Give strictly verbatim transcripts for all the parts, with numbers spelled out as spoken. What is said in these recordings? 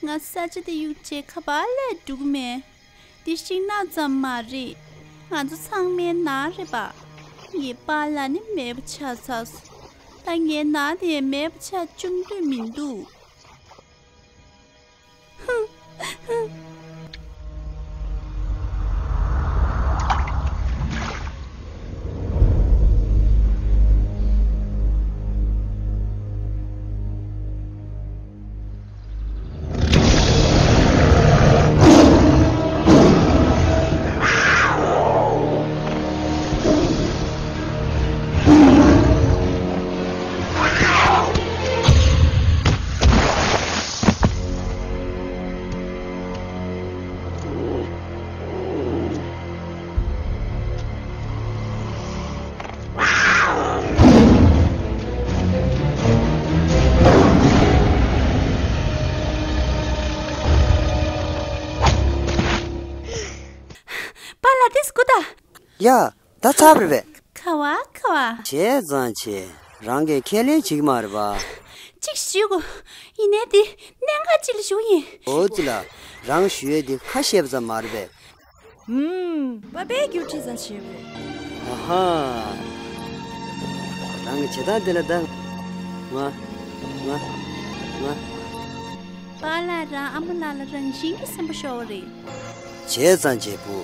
ང་ས་ཆ་དེ་གཡུག་བྱས་ཁ་པར་ལས་འགྲོ་གི་མེད། འདི་ཤིང་ནགས་ཙམ་མ་རེད། ང་ཚོ་ཚང་མའི་ནགས་རེད་པ། ངའི་པཱ་ལགས་ནི་མེད་པ་ཆགས་ཚར་སོང་། ད་ངའི་ནགས་དེ་མེད་པ་ཆགས་བཅུག་འདོད་མི་འདུག། པཱ་ལགས་དེ་སྐུ་ད། ཡ། ད་ཚར་བ་རེད་པས། ཁ་བ་ཁ་བ། བྱས་ཙང་བྱས། རང་གིས་ཁས་ལེན་བྱེད་ཀྱི་མ་རེད་པ། གཅིག་ཞུ་དགོས། ཡིན་ནའི་འདི་གནད་འགག་ཅིག་ལ་ཞུགས་ཡིན། འོ་ཙི་ལ། རང་ཞུ་ཡས་འདི་ཁ་བཤད་པ་ཙམ་མ་རེད་པས། ཧུམ། པ་ཕའི་རྒྱུ་ཁྲིད་ཙམ་བྱས་པ་རེད། ཨ་ཧ། རང་གི་བྱེད་སྟངས་དེ་ལ་ད། ང་། ང་། ང་། པཱ་ལགས་རང་ཨ་མ་ལགས་ལ་རང་བཞིན་གྱིས་སེམས་པ་ཤོར་བ་རེད། བྱས་ཙང་བྱས་བུ།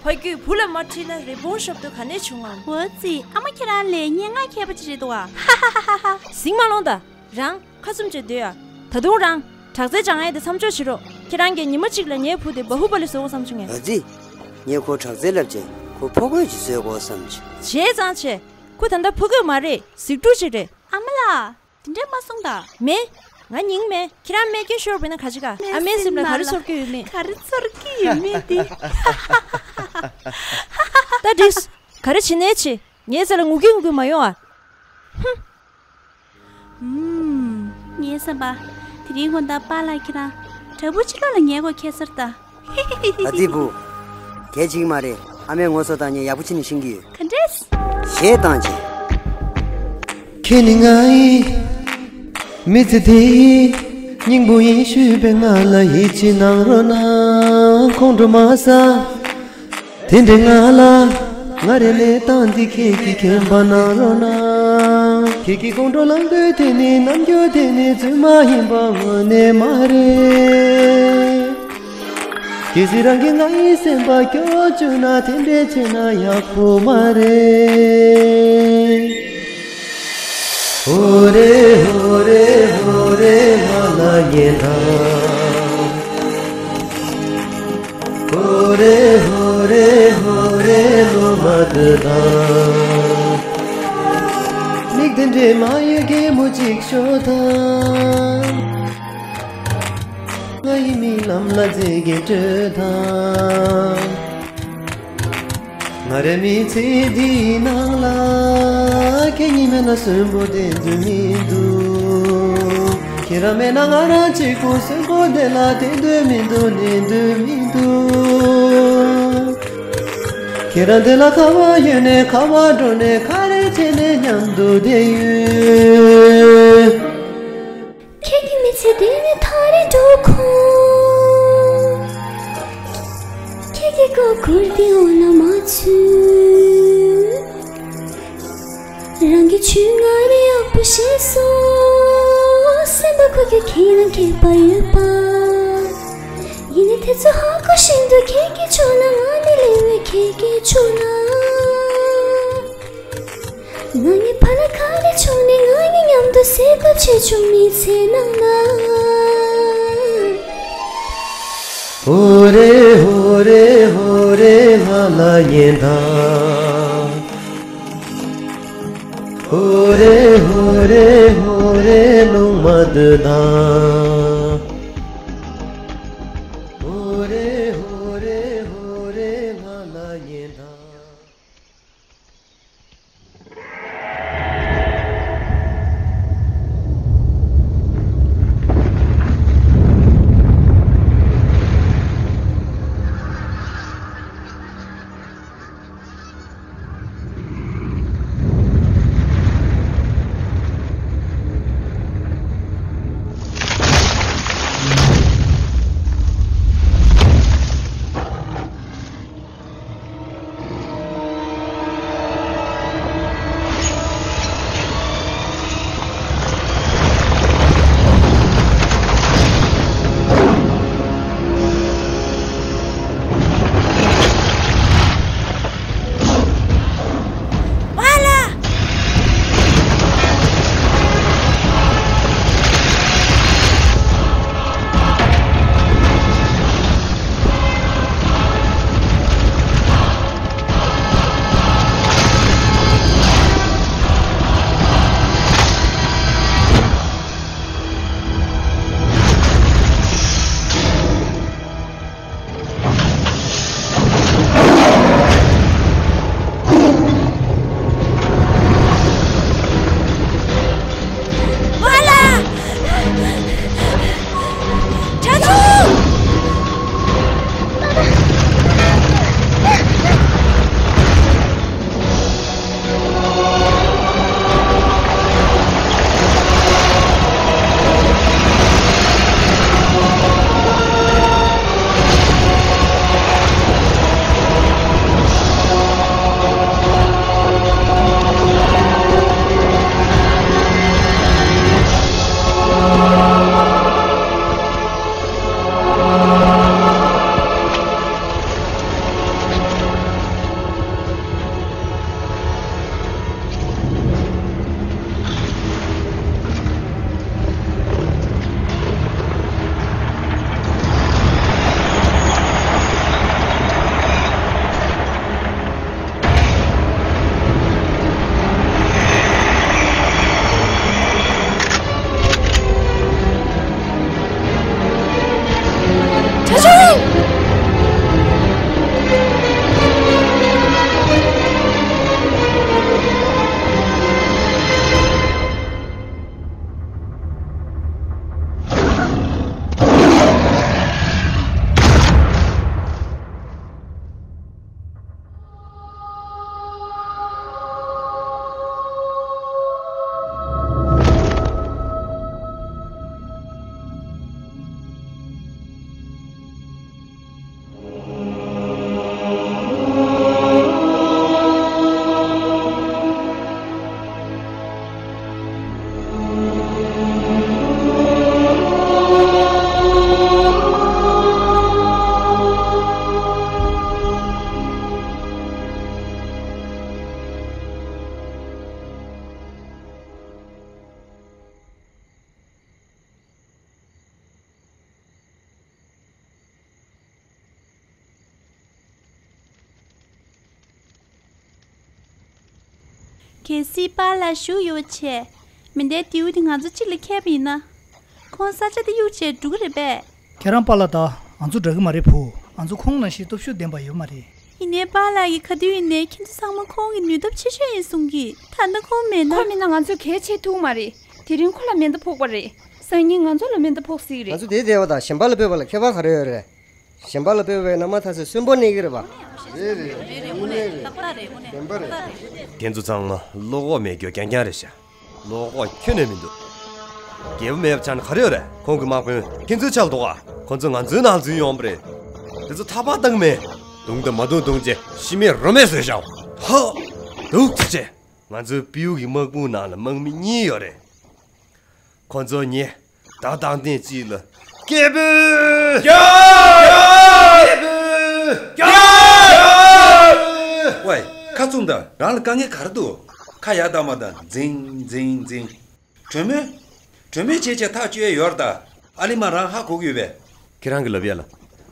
ཕ་རྒྱུད་བུ་ལ་མ་ཁྲིད་ན་རི་བོང་ཤོབ་ཏུ་ག་ནས་བྱུང་ངམ། འོ་ཙི། ཨ་མ་ཁྱེད་རང་ལས་སྙན་ངག་མཁས་པ་ཅིག་རེད་འདུག་ཨ། ཧ་ཧ་ཧ་ཧ། ཟིང་མ་སློང་ད། རང་ཁ་བཙུམ་བྱས་སྡོད་ཨ། ད་དུང་རང་དྲག་རྩལ་སྦྱང་ཡས་དེ་མཚམས་འཇོག་བྱེད་རོགས། ཁྱེད་རང་གིས་ཉི་མ་གཅིག་ལ་ངའི་བུ་དེ་བ་ཧུ་པ་ལི་བཟོ་དགོས་བསམ་བྱུང་ངས། ཨ་ཙི། ངས་ཁོ་དྲག་རྩལ་བསླབ་བྱས་ཁོ་ཕོ་རྒོད་ཅིག་བཟོས་དགོས་བསམ་བྱུང་། བྱས་ཙང་བྱས། ཁོ་ད་ལྟ་ཕོ་རྒོད་མ་རེད། གཟིག་ཕྲུག་ཅིག་རེད། ཨ་མ་ལགས། དེ་འདྲ་མ་གསུངས་ད། མེད། ང་སྙིང་མེད། ཁྱེད་རང་རྨས་སྐྱོན་ཤོར་བ་ཡིན་ན་ག་བྱེད་ག། ཨ་མའི་སེམས་ལ་ག་རེ་ཚོར་གྱི་ཡོད་མེད། ག་རེ་ཚོར་གྱི་ཡོད་མེད་དེ། ད་འགྲིགས། ག་རེ་བྱེད་ནའི་བྱེད། ངའི་རྩ་ལ་ངུ་གི་ངུ་གི་མ་ཡོང་ཨ། ཧུམ། ངའི་བསམ་པ། དེ་རིང་དགོང་དག་པཱ་ལགས་ཁྱེད་རང་དྲ་འབུ་ཕྱི་ལོགས་ལ་ཉལ་དགོས་ཁེལ་ས་རེད་ད། ཨ་ཙི་བུ། གལ་ཆེ་གི་མ་རེད། ཨ་མས་ངོ་སོ་དང་ཉེ་ཡག་པོ་བྱས་ནས་ཤེས་ཀྱི་ཡོད། ག་འདྲས། ཞེས་བཏང་རྗེས། ཁྱེད་ནི་ང་ཡི་མི་ཚེ་འདིའི་སྙིང་པོ་ཡིན་ཞུས་པའི་ང་ལ་ཡིད་ཆེས་གནང་རོགས་གནང་། ཁོང་ཁྲོ་མ་ཟ། དེ་འདྲའི་ང་ལ་ང་རའི་གནས་སྟངས་འདི་ཁྱེད་ཀྱིས་མཁྱེན་པ་གནང་རོགས་གནང་། ཁྱེད་ཀྱི་ཁོང་ཁྲོ་ལངས་དུས་དེ་ནི་རྣམ་འགྱུར་དེ་ནི་རྫུན་མ་ཡིན་པ་དངོས་གནས་མ་རེད། གལ་སྲིད་རང་གིས་ང་ཡི་སེམས་པ་སྐྱོ་བཅུག་ན་དེ་འདྲའི་བྱས་ན་ཡག་པོ་མ་རེད། ཧོ་རེ་ཧོ་རེ་ཧོ་རེ་ང་ལ་ཉན་དང་། ཧོ་རེ་ཧོ་རེ་ཧོ་རེ་ལོ་མ་དུ་དང་། མིག་དེ་འདྲའི་མ་ཡོད་གད་མོ་གཅིག་ཤོར་དང་། ང་ཡི་རྨི་ལམ་ལ་མཛེས་རྒྱན་སྤྲོད་དང་། ང་རའི་མི་ཚེ་འདིའི་ནང་ལ། ཁྱེད་ཉིད་མེད་ན་གསོན་པོ་དེ་འདུག་མི་འདུག་ཁྱེད་རང་མེད་ན་ང་རང་གཅིག་པུ་གསོན་པོ་དེ་ལ་བསྡད་འདོད་མི་འདུག་གནས་འདོད་མི་འདུག་ཁྱེད་རང་དེ་ལ་ཁ་བ་ཡོད་ནས་ཁ་བ་འགྲོ་ནས་ག་རེ་བྱས་ནས་མཉམ་དུ་བསྡད་ཡོད། ཁྱེད་ཀྱི་མི་ཚེ་འདི་ནི་ཐག་རིང་འགྲོ་ཁོང་། ཁྱེད་ཀྱི་མགོ་སྒུར་ཏེ་འོ་ན་མ་ཚུད། རང་གི་ཆུང་ང་རེ་ཡག་པོ་ཤེས་སོང་། སེམས་པ་ཁོ་ཁྱོད་ཁྱེད་རང་མཁས་པ་ཡོད་པ། ཡིན་ནའི་དེ་ཚོ་ཧ་གོ་བཞིན་དུ་ཁྱེད་ཀྱི་ཕྱོགས་ན་ང་ནི་ལེ་བའི་ཁྱེད་ཀྱི་ཕྱོགས་ན། ང་ནི་ཕ་ལ་ག་རེ་བྱུང་ནས་ང་གཉིས་མཉམ་དུ་སེ་ཐབས་བྱེད་བྱུང་མི་ཚེ་ནང་ན། ཧོ་རེ་ཧོ་རེ་ཧོ་རེ་ང་ལ་ཉན་དང་། ཧོ་རེ་ཧོ་རེ་ཧོ་རེ་ལུང་མ་བསྡུ་དང་། ཧོ་རེ་ཧོ་རེ་ཧོ་རེ་ང་ལ་ཉན་དང་། གལ་སྲིད་པཱ་ལགས་བཞུགས་ཡོད་པ་བྱས། མེ་མདའི་མདེའུ་དེ་ང་ཚོ་གཅིག་ལ་ཁེལ་བ་ཡིན་ན། ཁོང་ས་ཆ་དེ་གཡུག་བྱས་འགྲོ་གི་རེད་པས། ཁྱེད་རང་པཱ་ལགས་དང་ང་ཚོ་འདྲ་གི་མ་རེད་བུ། ང་ཚོ་ཁོང་ནང་བཞིན་སྟོབས་ཤུགས་ལྡན་པ་ཡོད་མ་རེད། ཡིན་ནའི་པཱ་ལགས་ཀྱིས་ག་དུས་ཡིན་ནའི་ཁྱེད་ཚོ་ཚང་མ་ཁོང་གི་ནུས་སྟོབས་ཆེ་ཤོས་ཡིན་གསུང་གི། ད་ལྟ་ཁོང་མེད་ན། ཁོང་མེད་ན་ང་ཚོས་གལ་ཆེ་ཐུག་མ་རེད། དེ་རིང་ཁོ་ལ་མེ་མདའ་ཕོག་པ་རེད། སང་ཉིན་ང་ཚོ་ལ་མེ་མདའ་ཕོག་སྲིད་ཀྱི་རེད། ང་ཚོ་དེའི་སྡེ་བ་དང་གཞན་པ་ལ་སྤོས་པ་ལ་ཁྱད་པར་ག་རེ་ཡོད་རེད། གཞན་པ་ལ་སྤོས་པའི་ན་མ་ཐག་ཚེ་གསོན་པོ་གནས་ཀྱི་རེད་པ། རེད་རེད། དངོས་གནས་རེད། བདེན་པ་རེད། ཁྱེད་ཚོ་ཚང་མ་བློ་ཁོག་མེད་རྒྱུ་རྐྱང་རྐྱང་རེད་ཤག་བློ་ཁོག་ཁྱོན་ནས་མི་འདུག་རྒྱལ་པོ་མེད་པ་ཆགས་ན་ག་རེ་ཡོད་རེད། ཁོང་གི་དམག་དཔོན་ཁྱེད་ཚོའི་ཆ་ལ་གཏོགས་ཨ། ཁོང་ཚོ་ང་ཚོའི་ནང་འཛུལ་ཡོང་བ་རེད། དེ་ཚོ་ཐག་པ་བཏང་མེད། རྡུང་དང་མ་རྡུང་རྡུང་བྱས་ཤི་མེད་རོ་མེད་བཟོས་ཤག་ཧ། སྡུག་ཅག་ང་ཚོའི་སྤྲེའུ་གི་དམག་དཔུང་ནང་ལ་དམག་མི་གཉིས་ཡོད་རེད། ཁོ་ཚོ་ཉིད་བདག་དང་ལྡན་གཅིག་ལ། སྐྱེས་བུ། སྐྱེས་བུ། སྐྱེས་བུ། ཝེ། ཁ་བཙུམ་དང་། རང་ལ་དཀའ་ངལ་ག་རེ་འདུག་ཁ་ཡར་བཏང་བ་དང་འཛིང་འཛིང་འཛིང་། གྲོས་མོལ། གྲོས་མོལ་བྱས་བྱས་ཐག་གཅོད་ཡས་ཡོད་རེད་ད། ཨ་ལི་མ་རང་ཧ་གོ་གི་ཡོད་པས། ཁྱེད་རང་གི་ལབ་ཡ་ལ།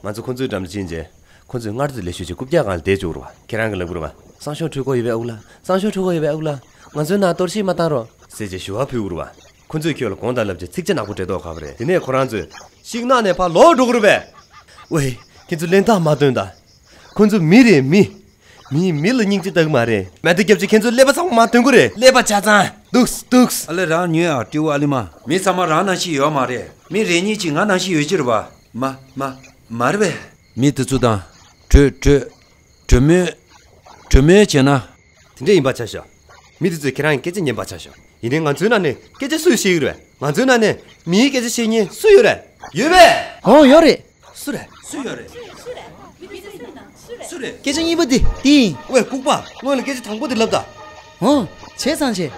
ང་ཚོ་ཁོ་ཚོའི་འགྲམ་ལ་ཕྱིན་རྗེས། ཁོ་ཚོས་སྔར་དུ་ལས་ཞུ་བྱེད་རྐུབ་བཀྱག་སྒང་ལ་བསྡད་བཅུག་རུ་བ། ཁྱེད་རང་གི་ལབ་དགོས་རུ་བ། སང་ཞོགས་འཕྲོད་སྐོར་ཡོད་པའི་ཨུ་ལ། སང་ཞོགས་འཕྲོད་སྐོར་ཡོད་པའི་ཨུ་ལ། ང་ཚོའི་ནང་གཏོར་བཤིག་མ་བཏང་རོགས། ཟེར་བྱས་ཞུ་བ་ཕུལ་དགོས་རུ་བ། ཁོ་ཚོས་ཁྱོད་ལ་དགོངས་དག་ལབ་བྱས་ཚིག་ཆ་ནག་པོ་འབྲེལ་ཐོག་ག་བ་རེད། དེ་ནས་ཁོ་རང་ཚོས་ཤིང་ནགས་ནས་ཕར་ལོག་འགྲོ་གི་རེད་པས། ཝེ། ཁྱེད་ཚོ་གླེན་རྟགས་མ་སྟོན་ད། ཁོ་ཚོ་མི་རེད་མི། མིས་མི་ལ་སྙིང་རྗེ་ལྟ་གི་མ་རེད། མེ་མདའ་བརྒྱབ་བྱས་ཁྱེད་ཚོ་ཀླད་པ་ཚང་མ་མར་ཐོན་གི་རེད། ཀླད་པ་ཆ་ཚང་། སྡུག་སྡུག་ཨ་ལེ་རང་ཉོས་ཨ། སྤྲེའུ་ཨ་ལི་མ། མི་ཚང་མ་རང་ནང་བཞིན་ཡོད་མ་རེད། མི་རེ་གཉིས་ཅིག་ང་ནང་བཞིན་ཡོད་ཀྱི་རེད་པ། མ་མ་མ་རེད་པས། མི་དེ་ཚོ་དང་། གྲོས་གྲོས། གྲོས་མོལ། གྲོས་མོལ་བྱས་ན། དེ་འདྲ་ཡིན་པ་ཆ་བཞག་མི་དེ་ཚོས་ཁྱེད་རང་གི་སྐད་ཆ་ཉན་པ་ཆ་བཞག་ཡིན་ནའི་ང་ཚོའི་ནང་ནས་སྐད་ཆ་སུས་བཤད་ཀྱི་རེད། ང་ཚོའི་ནང་ནས་མིའི་སྐད་ཆ་བཤད་མཁན་སུ་ཡོད་རེད། ཡོད་པས། ཨོ་ཡོད་རེད། སུ་རེད། སུ་ཡོད་རེད། སུ་རེད། སྐད་ཆ་གཉིས་པ་དེ་དེ་ཡིན། ཝེ་ལྐུགས་པ། སྔོན་ལ་སྐད་ཆ་དང་པོ་དེ་ལབ་ད། ཨོ། བྱས་ཙང་བྱས།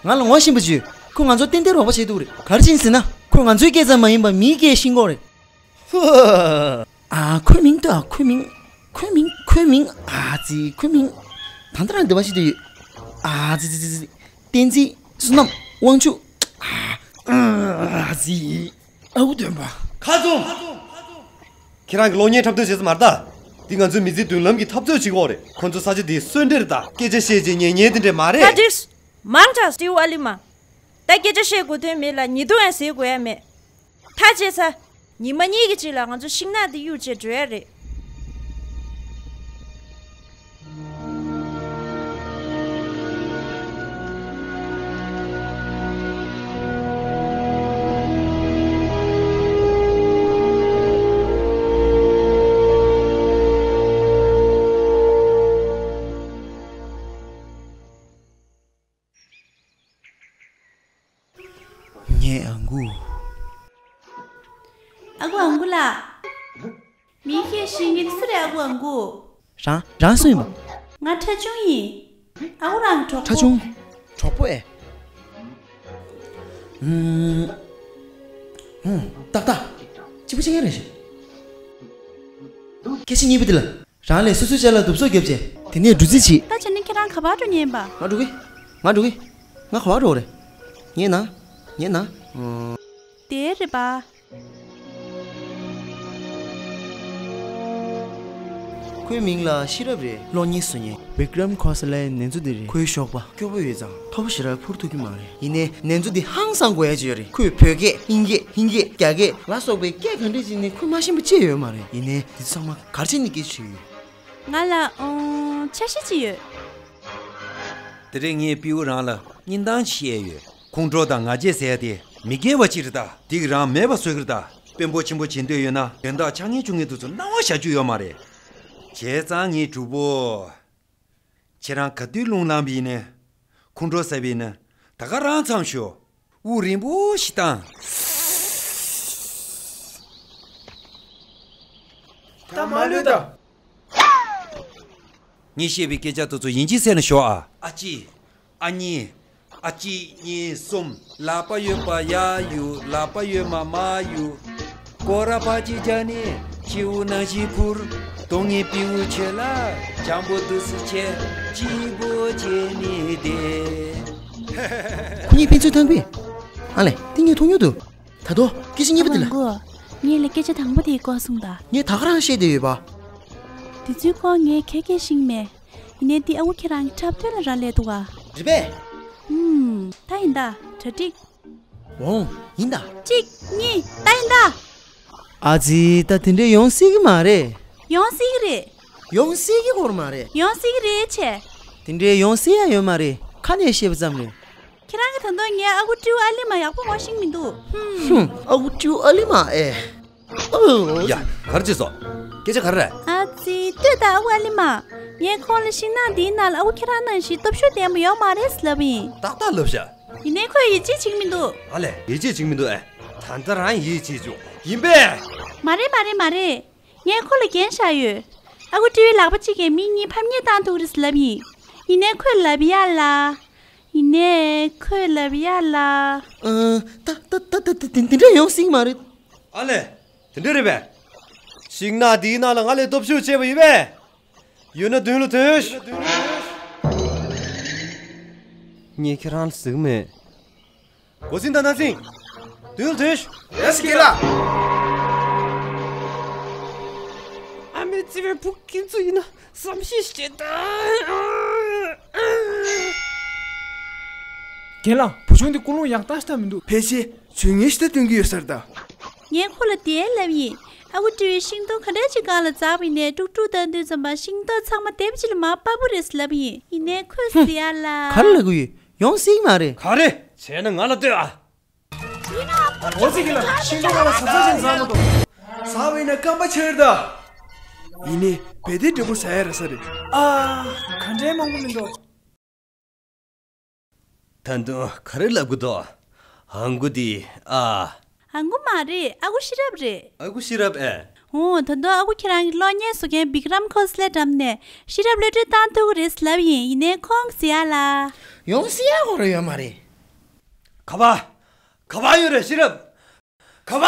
ང་ལ་ངོ་ཤེས་པ་ཅིག་ཁོས་ང་ཚོར་ཏན་ཏན་རོགས་པ་བྱེད་ཐུབ་རེད། ག་རེ་བྱས་ཟེར་ན། ཁོས་ང་ཚོའི་སྐད་ཙམ་མ་ཡིན་པར་མིའི་སྐད་ཤེས་ཀྱི་ཡོད་རེད། ཧུ། ཨ། ཁོའི་མིང་ལྟོས་ཨ། ཁོའི་མིང་། ཁོའི་མིང་། ཁོའི་མིང་། ཨ་ཙི། ཁོའི་མིང་། ད་ལྟ་རང་འདི་པར་ཤེས་བསྡད་ཡོད། ཨ་ཙི་ཙི་ཙི་ཙི། བསྟན་འཛིན་བསོད་ནམས་དབང་ཕྱུག་ཨ། ཨ་ཙི། ཨའུ་སྟོན་པ། ཁ་བཙུམ། ཁྱེད་རང་གི་གློག་བརྙན་འཁྲབ་སྟོན་བྱེད་ས་མ་རེད་ད། འདི་ང་ཚོའི་མི་ཚེའི་མདུན་ལམ་གྱི་འཐབ་རྩོད་བྱེད་ཀྱི་ཡོད་རེད། ཁོ་ཚོ་ས་ཆ་འདིའི་གསོལ་འདྲེ་རེད་ད། སྐད་ཆ་བཤད་བྱས་ཉན་མཁན་དེ་འདྲ་མ་རེད། ད་འགྲིགས། མང་དྲགས་སྤྲེའུ་ཨ་ལི་མ། ད་སྐད་ཆ་བཤད་དགོས་དོན་མེད་ལ་ཉེས་རྡུང་ཡང་ཟེར་དགོས་ཡ་མེད། ཐག་བཅད་ཚར། ཉི་མ་གཉིས་ཀྱི་རྗེས་ལ་ང་ཚོ་ཤིང་ནགས་འདི་གཡུག་བྱས་འགྲོ་ཡ་རེད། ངའི་ཨ་ཁུ། ཨ་ཁུ། ཨ་ཁུ་ལགས། མིའི་སྐད་བཤད་མཁན་སུ་རེད། ཨ་ཁུ། ཨ་ཁུ། རང་། རང་སུ་ཡིན་པ། ང་ཁྲ་ཆུང་ཡིན། ཨ་ཁུ་རང་གི་གྲོགས་པོ། ཁྲ་ཆུང་། གྲོགས་པོ་ཨེ། ཨུམ། ཧུམ། ཏག་ཏག་གཅིག་པ་གཅིག་རྐྱང་རེད་ཤག་སྐད་ཆ་གཉིས་པ་འདི་ལ། རང་ལས་སོ་སོའི་ཅ་ལག་བསྡུ་གསོག་བརྒྱབ་བྱས། དེ་ནས་འགྲོ་རྩིས་བྱེད། ད་བྱས་ན་ཁྱེད་རང་ག་པར་འགྲོ་མཁན་ཡིན་པ། ང་འགྲོ་གི། ང་འགྲོ་གི། ང་ག་པར་འགྲོ་དགོས་རེད། ངའི་ནང་། ངའི་ནང་། ཨོ། དེ་རེད་པ། ཁོའི་མིང་ལ་ཤེས་རབ་རེད། གློག་བརྙན་བཟོ་མཁན་བི་ཀྲམ་ཁོ་སི་ལའི་ནེ་ཙོ་དེ་རེད། ཁོའི་ཞོགས་པ་སྐྱོ་པོ་ཡོད་ཙང་ཐོབ་པ་ཞེ་དྲག་འཕུར་ཐུབ་ཀྱི་མ་རེད། ཡིན་ནའི་ནེ་ཙོ་དེ་ཧང་སང་དགོས་ཡ་ཅིག་ཡོད་རེད། ཁོས་བོད་སྐད། དབྱིན་སྐད། ཧིན་སྐད། རྒྱ་སྐད་ལ་སོགས་པའི་སྐད་ག་འདྲས་ཅིག་ནི་ཁོས་མ་ཤེས་པ་ཅི་ཡོད་མ་རེད། ཡིན་ནའི་དེ་ཚོ་ཚང་མ་ག་རེ་བྱས་ནས་སྐད་ཆ་བཤད་ཡོད། ང་ལ་ཨོ་འཆར་གཞི་ཅིག་ཡོད། དེ་རིང་ངས་སྤྲེའུ་རང་ལ་བརྙན་ཐུང་ཅིག་བཤད་ཡོད། ཁོང་ཁྲོ་དང་ང་རྒྱལ་ཟེར་ཡ་དེ་མི་དགེ་བ་ཅིག་རེད་ད། དེ་གིས་རང་མེད་པ་བཟོ་གི་རེད་ད། དཔོན་པོ་ཆེན་པོ་བྱེད་འདོད་ཡོད་ན་དོན་དག་ཆགས་ངན་བྱུང་མཁན་དེ་ཚོ་སྣང་བ་བཞག་རྒྱུ་ཡོད་མ་རེད། བྱས་ཙང་ངས་གྲོགས་པོ། ཁྱེད་རང་ག་དུས་རླུང་ལངས་པ་ཡིན་ནའི། ཁོང་ཁྲོ་ཟ་བ་ཡིན་ན། ད་ག་རང་མཚམས་ཞོག་དབུགས་རིང་པོ་ཞིག་བཏང་། ད་མ་ལུས་ད། ངས་བཤད་པའི་སྐད་ཆ་དེ་ཚོ་ཡིན་གཅིག་མཚན་ནས་ཞོག་ཨ། ཨ་ཅེ། ཨ་མྱེས། ཨ་གཅིག་གཉིས་གསུམ། ལག་པ་ཡོད་པ་ཡར་གཡུག་ལག་པ་ཡོད་མ་མར་གཡུག་སྐོར་ར་ཕར་གཅིག་རྒྱག་ནས་སྤྱི་བོ་ནང་བཞིན་འཕུར། གདོང་ངའི་སྤྲེའུ་ཁྱོད་ལ་འཇམ་པོ་འདུག་སེ་བྱས་སྐྱིད་པོ་བྱས་ནས་བསྡད། ཁོ་གཉིས་ཕན་ཚུན་ཐང་པས། ཨ་ལས། དེ་ངས་མཐོང་མྱོང་འདུག་ད་དོ། སྐད་ཆ་གཉིས་པ་དེ་ལ། ཨ་ཁུ། ངས་ལ་སྐད་ཆ་དང་པོ་དེའི་སྐོར་གསུངས་དང་། ངས་ད་ག་རང་བཤད་བསྡད་ཡོད་པ། དེ་ཚོའི་སྐོར་ངས་ཁ་སྐད་ཤེས་མེད། ཡིན་ནའི་དེ་ཨ་ཁུ་ཁྱེད་རང་གི་འཁྲབ་སྟོན་ལ་རག་ལས་འདུག་ག་རེད་པས། ཧུམ། ད་ཡིན་ད། གྲ་སྒྲིག་འོང་། ཡིན་ད། གཅིག་གཉིས། ད་ཡིན་ད། ཨ་ཙི། ད་དེ་འདྲས་ཡོང་སྲིད་ཀྱི་མ་རེད། ཡོང་སྲིད་ཀྱི་རེད། ཡོང་སྲིད་ཀྱི་སྐོར་མ་རེད། ཡོང་སྲིད་ཀྱི་རེད་ཆེ། དེ་འདྲས་ཡོང་སྲིད་ཡ་ཡོད་མ་རེད། ཁ་ནས་བཤད་པ་ཙམ་རེད། ཁྱེད་རང་གིས་ད་དུང་ངའི་ཨ་ཁུ་སྤྲེའུ་ཨ་ལི་མ་ཡག་པོ་ངོ་ཤེས་མི་འདུག་ཧུམ། ཧུམ། ཨ་ཁུ་སྤྲེའུ་ཨ་ལི་མ་ཨེ། ཨོ། ཡ། ག་རེ་བྱས་སོང་། སྐད་ཆ་ག་རེ་རེད། ཨ་ཙི། ལྟོས་དང་ཨ་ཁུ་ཨ་ལི་མ། ངས་ཁོང་ལ་ཤིང་ནགས་འདིའི་ནང་ལ་ཨ་ཁུ་ཁྱེད་རང་ནང་བཞིན་སྟོབས་ཤུགས་ལྡན་པ་ཡོད་མ་རེད་ལབ་ཡིན། ཏག་ཏག་ལབ་ཤག་ཡིན་ནའི་ཁོས་ཡིད་ཆེས་བྱེད་ཀྱི་མི་འདུག་ཨ་ལས། ཡིད་ཆེས་བྱེད་ཀྱི་མི་འདུག་ཨེ། ད་ལྟ་རང་ཡིད་ཆེས་བྱུང་། ཡིན་པས། མ་རེད་མ་རེད་མ་རེད། ངས་ཁོ་ལ་འགན་བཞག་ཡོད། ཨ་ཁུ་སྤྲེའུའི་ལག་པ་གཅིག་གིས་མི་གཉིས་ཕམ་ཉེས་བཏང་ཐུབ་ཀྱི་རེད་ལབ་ཡིན། ཡིན་ནའི་ཁོས་ལབ་ཡ་ལ། ཡིན་ནའི་ཁོས་ལབ་ཡ་ལ། ཨ། ད་ད་ད་ད་དེ་དེ་འདྲ་ཡོང་སྲིད་མ་རེད། ཨ་ལས། དེ་འདྲ་རེད་པས། ཤིང་ནགས་འདིའི་ནང་ལ་ང་ལས་སྟོབས་ཤུགས་ཆེ་བ་ཡོད་པས། ཡོད་ན་མདུན་ལ་ཐོན་ཤིག་ངས་ཁྱེད་རང་ལ་ཟེར་གི་མེད། འགོ་འཛིན་དང་སྣ་འཛིན། མདུན་ལ་ཐོན་ཤིག་ཡ་སི་ཀེ་ལ། ཨ་མའི་བརྩེ་བའི་བུ་ཁྱེད་ཚོ་ཡིན་ན་བསམ་ཤེས་བྱེད་དང་། རྒན་ལགས། བུ་ཆུང་འདི་ཀུན་སློང་ཡག་ཏག་ཏག་མི་འདུག་ཕལ་ཆེར་ཇུས་ངན་ཞིག་ད་སྟོན་གྱི་ཡོད་ས་རེད་ད། ངས་ཁོ་ལ་དེ་ལབ་ཡིན། ཨ་ཁུ་སྤྲེའུས་ཤིང་སྡོང་ག་འདྲ་ཅིག་སྒང་ལ་འཛེགས་པ་ཡིན་ནའི་དཀྲུག་དཀྲུག་བཏང་དུས་ཙམ་པ་ཤིང་ཏོག་ཚང་མ་དེབ་ཅིག་ལ་མར་ཕབ་པ་རེད་ལབ་ཡིན། ཡིན་ནའི་ཁོས་ཟེར་ཡ་ལ། ག་རེ་ལབ་དགོས་ཡོད། ཡོང་སྲིད་མ་རེད། ག་རེ་བྱས་ན་ང་ལ་ལྟོས་ཨ། འོ་ཙི་གི་ལ་ཤིང་ཏོག་ལ་ཟབ་ཟབ་ཅན་འཛེགས་མ་གཏོགས། ཟ་བ་ཡིན་ན་སྐམ་པ་ཆགས་རེད་ད། ཡིན་ནའི་བེ་ཏའི་འབྲས་བུ་ཟ་ཡ་རེད་ས་རེད། ཨ། ག་འདྲའི་མང་པོ་མི་འདུག་ད་དུང་ག་རེ་ལབ་དགོས་འདུག་ཧང་གོ་དེ་ཨ། ཧང་གོ་མ་རེད། ཨ་ཁུ་ཤེས་རབ་རེད། ཨ་ཁུ་ཤེས་རབ་ཨེ། འོ། ད་དུང་ཨ་ཁུ་ཁྱེད་རང་གི་གློག་བརྙན་བཟོ་མཁན་བི་ཀ་རམ་ཁོ་སི་ལའི་འགྲམ་ནས་ཤེས་རབ་གློད་གྲོལ་བཏང་ཐུབ་ཀྱི་རེད་ལབ་ཡིན། ཡིན་ནའི་ཁོང་ཟེར་ཡ་ལ། ཡོང་སྲིད་ཡ་ཁོ་རང་ཡོད་མ་རེད། ག་པ། ག་པ་ཡོད་རེད་ཤེས་རབ། ག་པ།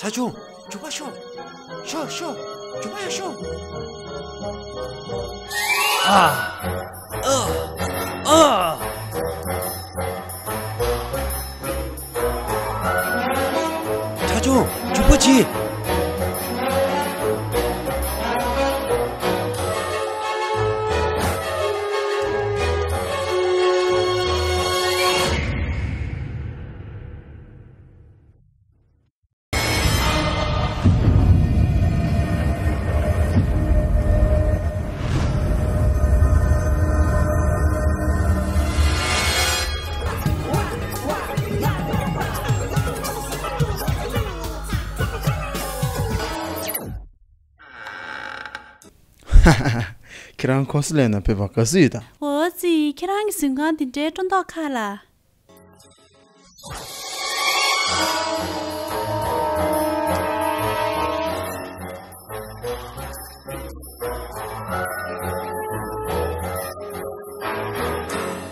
ཁྲ་ཆུང་། རྒྱུག་པ་ཤོག་ཤོག་ཤོག་རྒྱུག་པ་ཡར་ཤོག་ཨ། ཨ། ཨ། ཁྲ་ཆུང་། རྒྱུག་པ་གྱིས། ཁྱེད་རང་ཁོ་སི་ལན་ན་ཕེབས་པ་དགའ་བསུ་ཡོད་ད། འོ་ཙི། ཁྱེད་རང་གི་གཟིམ་ཁང་འདི་འདྲའི་སྤྲོ་མདོག་ཁ་ལ།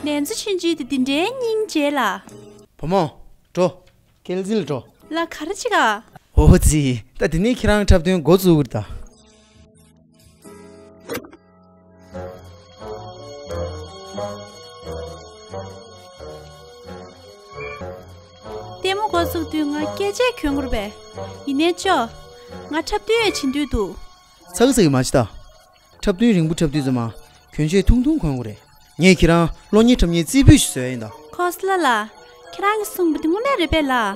ལན་ཚོ་ཆུང་ཆུང་དེ་འདི་འདྲའི་སྙིང་རྗེ་ལ། བུ་མོ། འགྲོ། ཁྱེད་ལ་འཛིན་ལ་འགྲོ། ལ་ག་རེ་བྱེད་ག་འོ་ཙི། ད་དེ་ནས་ཁྱེད་རང་འཁྲབ་སྟོན་འགོ་བཙུགས་ཀྱི་རེད་ད། ལྟད་མོ་འགོ་བཙུགས་དུས་ང་སྐད་ཆ་གྱོན་དགོས་པས། ཡིན་ནའི་ཅོ། ང་འཁྲབ་སྟོན་ཡང་བྱེད་འདོད་འདུག་ཚ་གི་ཚ་གི་མ་བྱེད་ད། འཁྲབ་སྟོན་རིང་པོ་འཁྲབ་དུས་ཙམ་མ། གྱོན་ཆས་ཐུང་ཐུང་གོན་དགོས་རེད། ངས་ཁྱེད་རང་གློག་བརྙན་འཁྲབ་མཁན་རྩེ་ཕུད་ཞིག་བཟོ་ཡ་ཡིན་ད། ཁོ་སི་ལ་ལགས། ཁྱེད་རང་གིས་གསུངས་པ་འདི་དངོས་གནས་རེད་པས་ལགས།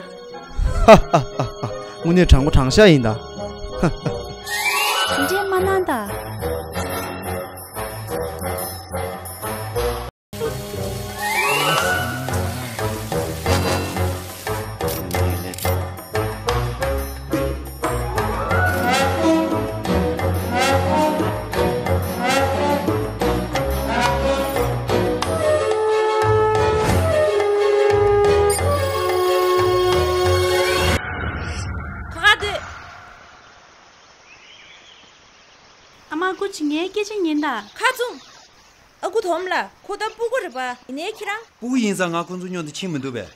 ཧ་ཧ་ཧ་ཧ། དངོས་གནས་དྲང་པོ་དྲང་བཞག་ཡིན་ད། ཧ་ཧ། དེ་འདྲས་མ་གནང་ད། ཨ་ཁུ་ཅིག་ངའི་སྐད་ཆ་ཉན་དང་། ཁ་བཙུམ། ཨ་ཁུ་དོམ་ལ་ཁོ་ད་སྤུ་གུ་རེད་པ། ཡིན་ནའི་ཁྱེད་རང་། སྤུ་གུ་ཡིན་ཙང་ང་ཁོ་ཚོ་མཉམ་དུ་ཕྱིན་མི་འདུག་པས།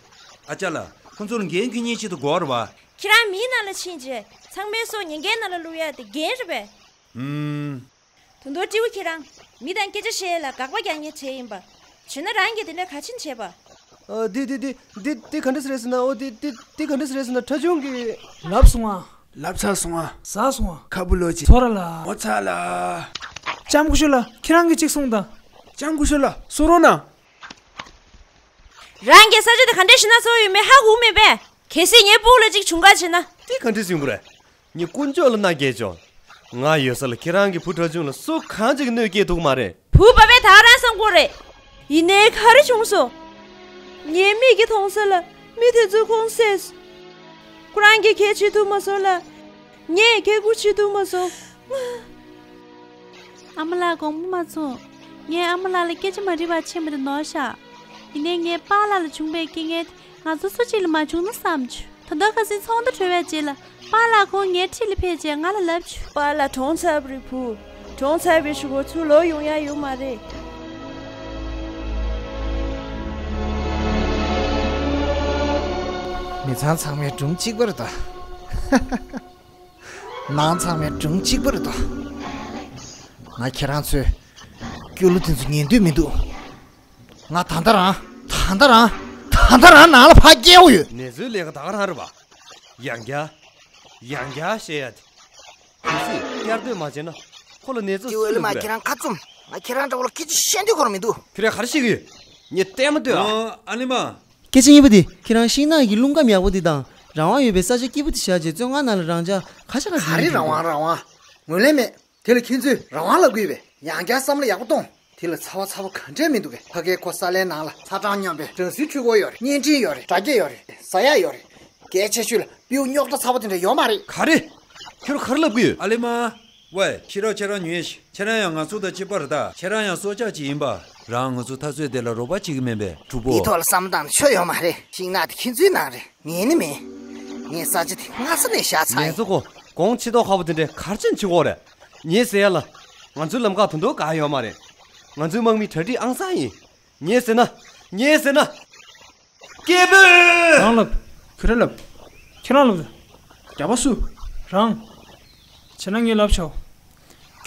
ཨ་ཅག་ལགས། ཁོ་ཚོར་འགན་ཁུར་མཁན་ཅིག་ཏུ་དགོས་རེད་པ། ཁྱེད་རང་མིའི་ནང་ལ་ཕྱིན་རྗེས་ཚང་མའི་སྲོག་ཉེན་ཁའི་ནང་ལ་བླུག་ཡ་དེ་འགན་རེད་པས། ཨུམ། དོན་དུ་སྤྲེའུ་ཁྱེད་རང་། མི་དང་སྐད་ཆ་བཤད་ཡས་ལ་དགག་པ་རྒྱག་མཁན་བྱས་ཡིན་པ། བྱས་ན་རང་གིས་དེ་འདྲ་ག་ཕྱིན་བྱས་པ། ཨ། འདི་འདི་འདི་འདི་འདི་ག་འདྲ་ཟེར་ཟེར་ན། ཨོ་འདི་འདི་འདི་ག་འདྲ་ཟེར་ཟེར་ན། ཁྲ་ཆུང་གིས། ལབ་སོང་ཨ། ལབ་ཚར་སོང་ཨ། ཟ་སོང་ཨ། ཁ་སྤུ་ལོག་ཅིག། ཚོར་ལ། ངོ་ཚ་ལ། ལྕམ་སྐུ་ཞབས་ལགས། ཁྱེད་རང་གིས་གཅིག་གསུངས་དང་། ལྕམ་སྐུ་ཞབས་ལགས། གསུང་རོགས་གནང་། རང་གིས་ས་ཆ་དེ་ག་འདྲ་ཞིག་ན་ཚོར་ཡོད་མེད་ཧ་གོ་མེད་པས། གལ་སྲིད་ངའི་སྤུ་གུ་ལ་ཅིག་བྱུང་ཁ་བྱེད་ན། དེ་ག་འདྲ་ཡོང་གི་རེད། ངས་དཀོན་མཆོག་ལ་མནའ་བསྐྱལ་ཆོག། ང་ཡོད་ས་ལ་ཁྱེད་རང་གི་བུ་ཁྲ་ཆུང་ལ་སུ་གང་ཅིག་གནོད་སྐྱེལ་ཐུབ་ཀྱི་མ་རེད། བུ་བབས་པས་ད་རང་བསམ་དགོས་རེད། ཡིན་ནའི་ག་རེ་བྱུང་སོང་། ངའི་མིག་གིས་མཐོང་ས་ལ་མི་དེ་ཚོས་ཁོང་བསད་སོང་། ཁོ་རང་གིས་གལ་བྱེད་ཐུབ་མ་སོང་ལ། ངས་གལ་ཁུར་བྱེད་ཐུབ་མ་སོང་། ཨ་མ་ལགས་དགོངས་པ་མ་ཚོམས། ངས་ཨ་མ་ལགས་ལ་སྐད་ཆ་མ་དྲིས་པར་ཕྱིན་པ་དེ་ནོར་ཤག། ཡིན་ནའི་ངའི་པཱ་ལགས་ལ་བྱུང་བའི་རྐྱེན་ངན་དེ་ང་ཚོ་སུ་གཅིག་ལ་མ་བྱུང་ན་བསམ་བྱུང་། ད་ལྟ་ཁ་སང་ཚོང་ཟླ་གྲོལ་བའི་རྗེས་ལ་པཱ་ལགས་ཁོང་ངའི་འཁྲིས་ལ་ཕེབས་རྗེས་ང་ལ་ལབ་བྱུང་། པཱ་ལགས་གྲོངས་ཚར་བ་རེད་བུ། གྲོངས་ཚར་བའི་གཞུག་གུ་ཚུར་ལོག་ཡོང་ཡ་ཡོད་མ་རེད། མི་ཚང་ཚང་མའི་སྒྲུང་གཅིག་པ་རེད་ད། ནང་ཚང་མའི་སྒྲུང་གཅིག་པ་རེད་ད། ང་ཁྱེད་རང་ཚོའི་སྐྱོ་གླུ་དེ་ཚོ་ཉན་འདོད་མི་འདུག། ང་ད་ལྟ་རང་། ད་ལྟ་རང་། ད་ལྟ་རང་ནང་ལ་ཕར་སྐྱེལ་འོ་ཡོད། ནེ་ཙོའི་ལས་ཀ་ད་ག་རང་རེད་པ། ཡང་བསྐྱར། ཡང་བསྐྱར་བཤད་ཡ་དེ། གལ་སྲིད་བསྐྱར་ཟློས་མ་བྱས་ན་ཁོ་ལ་ནེ་ཙོ་སུས་ལབ་ཀྱི་རེད། ཁྱེད་རང་ཁ་བཙུམ། ང་ཁྱེད་རང་འདྲ་བོ་ལ་སྐད་ཆ་བཤད་འདོད་ཁོ་རང་མི་འདུག། ཁྱེད་རང་ག་རེ་བཤད་ཀྱི་ཡོད། ངས་བལྟས་མ་སྡོད་ཨ། ཨ་ལི་མ། སྐད་ཆ་གཉིས་པ་དེ། ཁྱེད་རང་ཤིང་ནགས་ཀྱི་རླུང་ཁམས་ཡག་པོ་དེ་དང་རང་དབང་ཡོད་པའི་ས་ཆ་སྐྱིད་པོ་དེ་བཞག་རྗེས་བཙོན་ཁང་ནང་ལ་རང་འཇགས་ག་ཤ་ག་ག་རེ་རང་དབང་རང་དབང་། ངོས་ལེན་མེད། དེ་ལ་ཁྱེད་ཚོས་རང་དབང་ལབ་ཀྱི་ཡོད་པས། ཡང་བསྐྱར་བསམ་བློ་ཡག་པོ་གཏོང་། དེ་ལ་ཚ་བ་ཚ་པོ་ག་འདྲས་མི་འདུག་གས། ཕ་གའི་ཁོ་ས་ལའི་ནང་ལ་ཚ་གྲང་མཉམ་པའི་སྦྲང་རྩིའི་འཕྲུལ་འཁོར་ཡོད་རེད། བརྙན་འཕྲིན་ཡོད་རེད། སྒྲ་སྐྱེལ་ཡོད་རེད། ཟ་ཡག་ཡོད་རེད། གལ་ཆེ་ཤོས་ལ་སྤྲེའུ་རྙོག་དྲ་ཚ་པོ་དེ་འདྲ་ཡོད་མ་རེད། ག་རེ། ཁྱོད་རང་ག་རེ་ལབ་ཀྱི་ཡོད། ཨ་ལི་མ། ཝེ། ཤེས་རབ། ཁྱེད་རང་ཉོན་ཞིག། ཁྱེད་རང་ཡང་ང་ཚོ་དང་གཅིག་པ་རེད་ད། ཁྱེད་རང་ཡང་སྲོག་ཆགས་ཅིག་ཡིན་པ། རང་ང་ཚོ་འཐབ་རྩོད་དེ་ལ་རོགས་པ་བྱེད་ཀྱི་མིན་པས་གྲོགས་པོ། འདིའི་ཐོག་ལ་བསམ་བློ་བཏང་ན་ཆོ་ཡོད་མ་རེད། ཤིང་ནགས་དེ་ཁྱེད་ཚོའི་ནང་རེད། ངའི་ནི་མིན། ངས་ས་ཆ་དེ་སྔ་ས་ནས་བཞག་ཚར་ཡིན། ངེད་ཚོ་ཁོ་གོང་ཕྱི་ཐོག་ཁ་པོ་དེ་འདྲས་གར་ཅན་བྱེད་དགོས་རེད། ངས་ཟེར་ཡ་ལ། ང་ཚོའི་ལམ་ཁ་དོན་དུ་ག་ཡོད་མ་རེད། ང་ཚོའི་དམག་མི་གྲ་སྒྲིག་ཨང་གསར་ཡིན། ངས་ཟེར་ན། ངས་ཟེར་ན། སྐྱེས་བུ། རང་ལབ། ཁྱོད་རང་ལབ། ཁྱེད་རང་ལབ། རྒྱབ་པ་སུ། རང་། བྱས་ན་ངས་ལབ་ཆོག།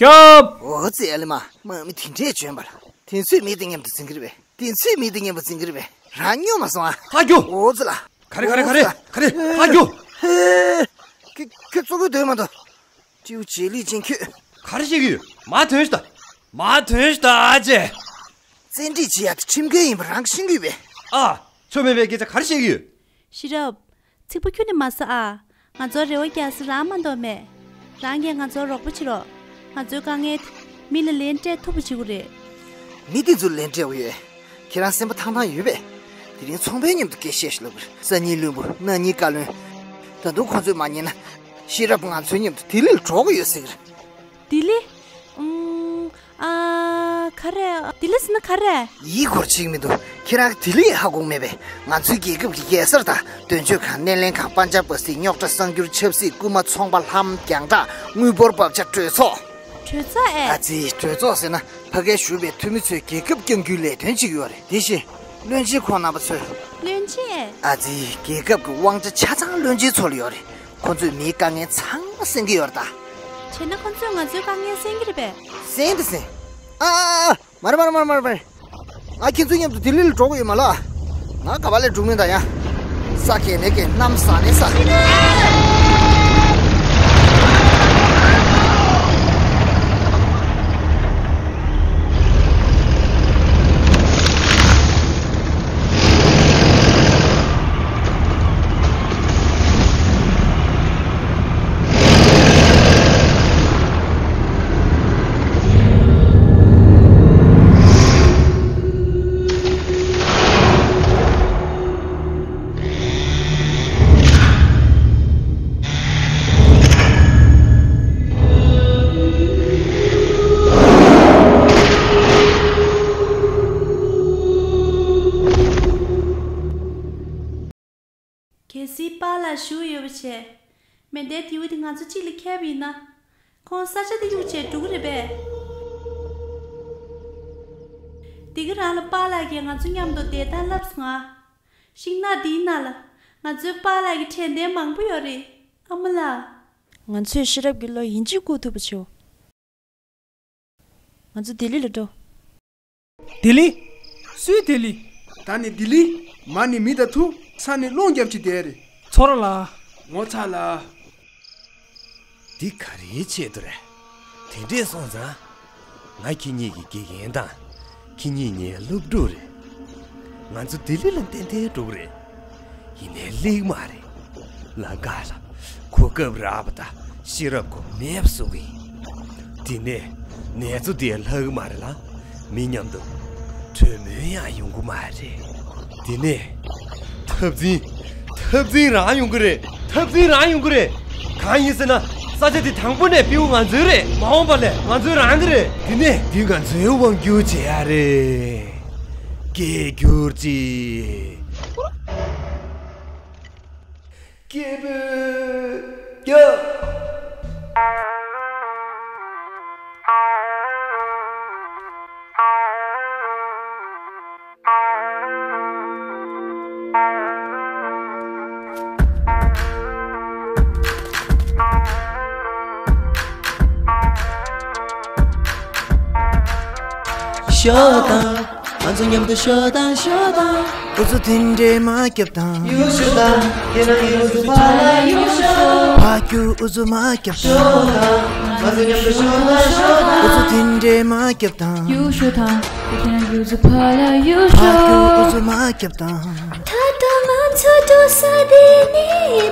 རྒྱབ། འོ་ཙི། ཨ་ལི་མ། དམག་མི་དེ་འདྲས་བྱོན་པ་ལ། དེ་ཚོས་མི་དེ་མཉམ་དུ་འཛིང་གི་རེད་པས། དེ་ཚོས་མི་དེ་མཉམ་པོ་འཛིང་གི་རེད་པས། རང་སྨྱོ་མ་སོང་ཨ། ཧ་རྒྱུ། འོ་ཙི་ལ། ག་རེ་ག་རེ་ག་རེ་ག་རེ། ཧ་རྒྱུ། ཧེ། ཁྱེད་ཁྱེད་ཙོག་གི་སྡོད་མ་འདུག། སྤྲེའུ་རྗེས་ལུས་ཅན་ཁྱོད། ག་རེ་བཤད་ཀྱི་ཡོད། མ་ཐོན་ཤི་ད། མ་ཐོན་ཤི་ད་ཨ་ཅེ། བཙན་ཁྲིད་བྱེད་ཡ་དེ་ཁྲིམས་འགལ་ཡིན་པ་རང་གིས་ཤེས་ཀྱི་ཡོད་པས། ཨ། ཆོ་མེད་པའི་སྐད་ཆ་ག་རེ་བཤད་ཀྱི་ཡོད། ཤེས་རབ། ཚིག་པ་ཁྱོན་ནས་མ་ཟ་ཨ། ང་ཚོར་རེ་བ་རྒྱག་ས་རང་མ་གཏོགས་མེད། རང་གིས་ང་ཚོར་རོགས་པ་བྱེད་རོགས། ང་ཚོའི་དཀའ་ངལ་དེ་མི་ལ་ལན་སྤྲད་ཐུབ་པ་བྱེད་དགོས་རེད། མི་དེ་ཚོར་ལན་སྤྲད་དགོས་ཡོད། ཁྱེད་རང་སེམས་པ་ཐང་ཐང་ཡོད་པས། དེ་རིང་ཚོང་དཔོན་མཉམ་དུ་སྐད་བཤད་ཤིག་ལབ་དགོས་རེད། སང་ཉིན་བློན་པོ་གནངས་ཉིན་བཀའ་བློན། ད་དུང་ཁོ་ཚོས་མ་ཉན་ན། ཤེས་རབ་ང་ཚོའི་མཉམ་དུ་ལྡི་ལི་ལ་འགྲོ་དགོས་ཡོད་ཟེར་གི་རེད། ལྡི་ལི། ཨུམ། ཨ། ག་རེ། ལྡི་ལི་ཟེར་ན་ག་རེ། ཡིད་འཁོར་བྱེད་ཀྱི་མི་འདུག། ཁྱེད་རང་གིས་ལྡི་ལི་ཧ་གོ་མེད་པས། ང་ཚོའི་རྒྱལ་ཁབ་ཀྱི་རྒྱལ་ས་དང་། དོན་གཅོད་ཁང་། སྣེ་ལེན་ཁང་། པན་ཇབ་པ་སི། རྙོག་དྲ་གསར་འགྱུར། ཆབ་སྲིད། རྐུན་མ། ཚོང་པ། ལྷམ། རྒྱང་བསྒྲགས། དངུལ་འབོར། བབ་ཆགས། གྲོས་ཚོགས། གྲོས་ཚོགས་ཨེ། ཨ་ཙི། གྲོས་ཚོགས་ཟེར་ན་ཕ་གིར་བཞུགས་པའི་འཐུས་མི་ཚོས་རྒྱལ་ཁབ་སྐྱོང་རྒྱུའི་ལས་དོན་བྱེད་ཀྱི་ཡོད་རེད། དེ་བཞིན་བློན་ཆེན་ཁོང་རྣམ་པ་ཚོས། བློན་ཆེན་ཨེ། ཨ་ཙི། རྒྱལ་ཁབ་ཀྱི་དབང་ཆ་ཆ་ཚང་བློན་ཆེན་ཚོ་ལ་ཡོད་རེད། ཁོ་ཚོས་མིའི་དཀའ་ངལ་ཚང་མ་སེལ་གྱི་ཡོད་རེད་ད། བྱས་ན་ཁོ་ཚོས་ང་ཚོའི་དཀའ་ངལ་སེལ་གྱི་རེད་པས། སེལ་འདི་སེལ། ཨ་ཨ་ཨ། མ་རེད་མ་རེད་མ་རེད་མ་རེད། ང་ཁྱེད་ཚོའི་མཉམ་དུ་ལྡི་ལི་ལ་འགྲོ་གི་ཡོད་མ་ལགས། ང་ག་པ་ལས་འགྲོ་མིན་ད་ཡ། ས་གས་ནས་གས། གནམ་ས་ནས་ས། གལ་སྲིད་པཱ་ལགས་བཞུགས་ཡོད་པ་བྱས། མེ་མདའི་མདེའུ་དེ་ང་ཚོ་གཅིག་ལ་ཁེལ་བ་ཡིན་ན། ཁོང་ས་ཆ་དེ་གཡུག་བྱས་འགྲོ་གི་རེད་པས། དེ་ག་རང་ལ་པཱ་ལགས་ཀྱིས་ང་ཚོ་མཉམ་དུ་བསྡད་སྟངས་ལབ་སོང་ང་། ཤིང་ནགས་འདིའི་ནང་ལ་ང་ཚོའི་པཱ་ལགས་ཀྱི་དྲན་རྟེན་མང་པོ་ཡོད་རེད། ཨ་མ་ལགས། ང་ཚོས་ཤེས་རབ་ཀྱི་བློ་ཡིན་གཅིག་བཀུག་ཐུབ་པ་བྱེད། ང་ཚོ་ལྡི་ལི་ལ་འགྲོ། ལྡི་ལི། སུའི་ལྡི་ལི། ད་ནི་ལྡི་ལི། མ་ནི་མི་དང་ཐུག་ས་ནི་སློང་རྒྱབ་ཅི་བསྡད་རེད། ཚོར་ལ། ངོ་ཚ་ལ། འདི་ག་རེའི་ཆེད་དུ་རེད། དེ་འདྲས་སོང་ཙང་། ང་ཁྱེད་གཉིས་ཀྱི་དགེ་རྒན་དང་། ཁྱེད་གཉིས་ངའི་སློབ་ཕྲུག་རེད། ང་ཚོ་ལྡི་ལི་ལ་ཏན་ཏན་འགྲོ་གི་རེད། ཡིན་ནའི་ལེགས་མ་རེད། ལམ་ཁ་ལ་གོ་སྐབས་རག་པ་དང་ཤེས་རབ་ཁོ་མེད་པ་བཟོ་གི་ཡིན། དེ་ནས་ནེ་ཙོ་དེ་ལྷག་གི་མ་རེད་ལ། མི་མཉམ་དུ་གྲོས་མོལ་ཡང་ཡོང་གི་མ་རེད། དེ་ནས་འཐབ་འཛིང་། འཐབ་འཛིང་རང་ཡོང་གི་རེད། འཐབ་འཛིང་རང་ཡོང་གི་རེད། གང་ཡིན་ཟེར་ན། ས་ཆ་དེ་དང་པོ་ནས་སྤྲེའུ་ང་ཚོའི་རེད། མ་འོངས་པ་ལས་ང་ཚོའི་རང་གི་རེད། དེ་ནས་འདི་ང་ཚོའི་དབང་སྒྱུར་བྱེད་ཡ་རེད། སྐད་སྒྱུར་ཅིག་སྐད་འབོད་རྒྱབ། ཤོག་དང་། ང་ཚོ་མཉམ་དུ་ཤོག་དང་། ཤོག་དང་། འུ་ཚོ་དེ་འདྲས་མ་རྒྱབ་དང་། ཡུ་ཤོག་དང་། ཁྱེད་རང་གི་འུ་ཚོ་ཕར་ལ་ཡུ་ཤོག་ཕར་རྒྱུག་འུ་ཚོ་མ་རྒྱབ་དང་། ཤོག་དང་། ང་ཚོ་མཉམ་དུ་ཤོག་དང་། ཤོག་དང་། འུ་ཚོ་དེ་འདྲས་མ་རྒྱབ་དང་། ཡུ་ཤོག་དང་། ཁྱེད་རང་གི་འུ་ཚོ་ཕར་ལ་ཡུ་ཕར་རྒྱུག་འུ་ཤོག་ཚོ་མ་རྒྱབ་དང་། ད་ལྟ་ང་ཚོ་འགྲོ་ས་དེ་ནི་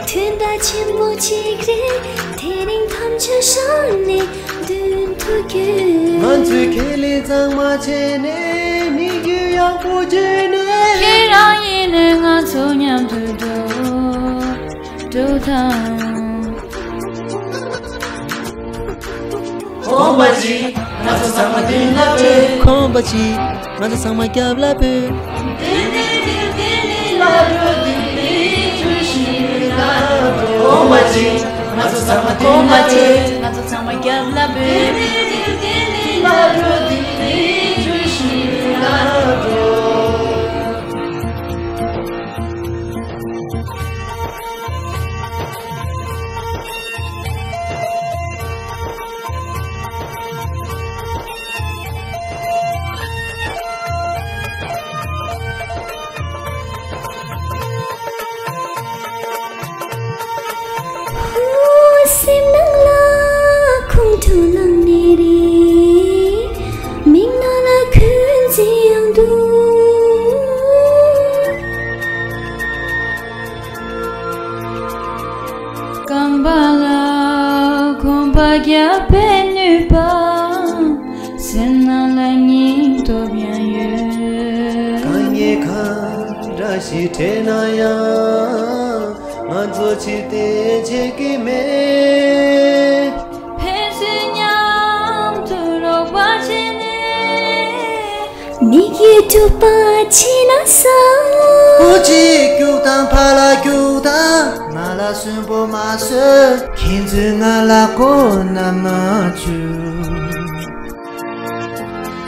དོན་དག་ཆེན་པོ་གཅིག་རེད། དེ་རིང་དམ་བཅའ་བཞག་ནས་མདུན་དུ་བསྐྱོད། ང་ཚོས་ཁས་ལེན་གཙང་མ་བྱས་ནས་མི་རྒྱུད་ཡག་པོ་བརྗོད་ནས། ཁྱེད་རང་ཡིན་ནས་ང་ཚོ་མཉམ་དུ་འགྲོ། འགྲོ་དང་། ཁོམ་པ་གཅིག་ང་ཚོ་ཚང་མ་མདུན་ལ་བོས། ཁོམ་པ་གཅིག་ང་ཚོ་ཚང་མ་རྒྱབ་ལ་བོས། ཁོམ་པ་གཅིག་ང་ཚོ་ཚང་མ་མདུན་ལ་བོས། ང་ཚོ་ཚང་མ་རྒྱབ་ལ་བོས། སེམས་ནང་ལ་ཁོང་ཁྲོ་ལངས་ནས་རེད། མིག་ནང་ལ་འཁོན་འཛིན་ཡང་འདུག་རྐང་པ་ལ་གོམ་པ་རྒྱག་པའི་ནུས་པ། སེམས་ནང་ལ་སྙིང་སྟོབས་ཡང་ཡོད། དཀའ་ངལ་ག་འདྲ་ཞིག་འཕྲད་ན་ཡང་། ང་ཚོ་ཕྱིར་འཐེན་བྱེད་ཀྱི་མེད། ཕན་ཚུན་མཉམ་དུ་རོགས་པ་བྱས་ནས། མིག་ཡིད་དུ་པ་ཕྱི་ན་ས། འུ་ཅིག་རྒྱུག་དང་ཕ་ལ་རྒྱུག་དང་། ང་ལ་སུན་པོ་མ་བཟོས། ཁྱེད་ཚོས་ང་ལ་མགོ་ན་མ་བཅུག་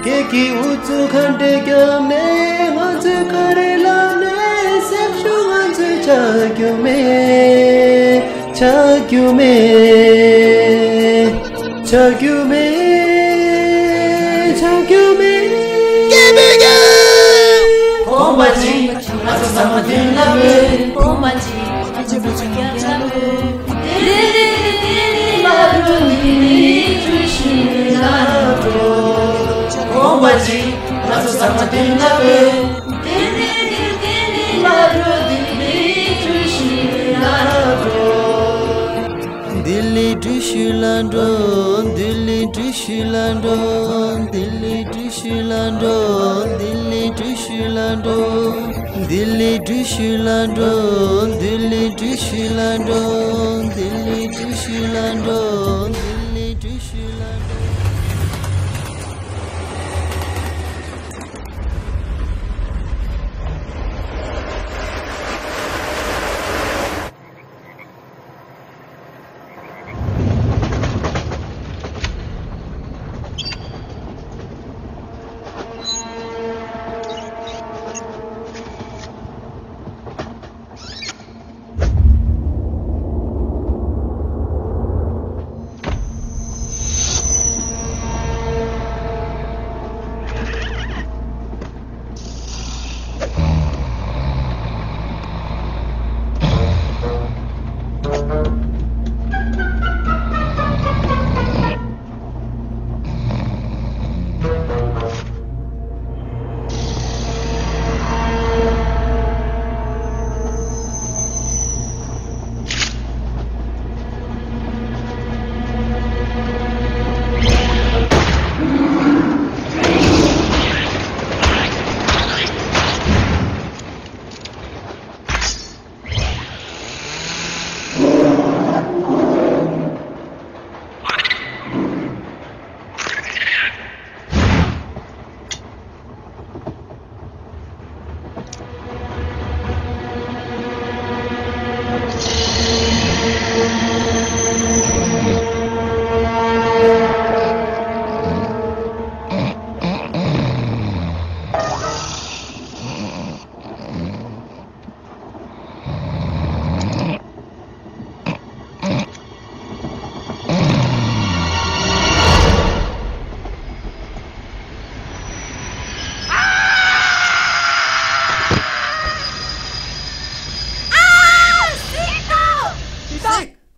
ཁྱེད་ཀྱིས་འུ་ཚོ་ཁ་འདྲེ་རྒྱབ་ནས། ང་ཚོས་ག་རེ་ལབ་ནས། སེམས་ཤུགས་ང་ཚོས་ཆག་རྒྱུ་མེད། ཆག་རྒྱུ་མེད། ཆག་རྒྱུ་མེད། ཆག་རྒྱུ་མེད། སྐད་འབོད་རྒྱབ། གོམ་པ་གཅིག་ང་ཚོ་ཚང་མ་མདུན་ལ་བོས། གོམ་པ་གཅིག་ང་ཚོ་ཚང་མ་རྒྱབ་ལ་བོས། ལྡི་ལི་ལྡི་ལི་ལ་འགྲོ། ལྡི་ལི་བཀྲ་ཤིས་ལ་འགྲོ། གོམ་པ་གཅིག་ང་ཚོ་ཚང་མ་མདུན་ལ་བོས། ལྡི་ལི་ལྡི་ལི་ལ་འགྲོ། ལྡི་ལི་བཀྲ་ཤིས་ལ་འགྲོ། ལྡི་ལི་བཀྲ་ཤིས་ལ་འགྲོ། ལྡི་ལི་བཀྲ་ཤིས་ལ་འགྲོ། ལྡི་ལི་བཀྲ་ཤིས་ལ་འགྲོ། ལྡི་ལི་བཀྲ་ཤིས་ལ་འགྲོ། ལྡི་ལི་བཀྲ་ཤིས་ལ་འགྲོ། ལྡི་ལི་བཀྲ་ཤིས་ལ་འགྲོ། ལྡི་ལི་བཀྲ་ཤིས་ལ་འགྲོ།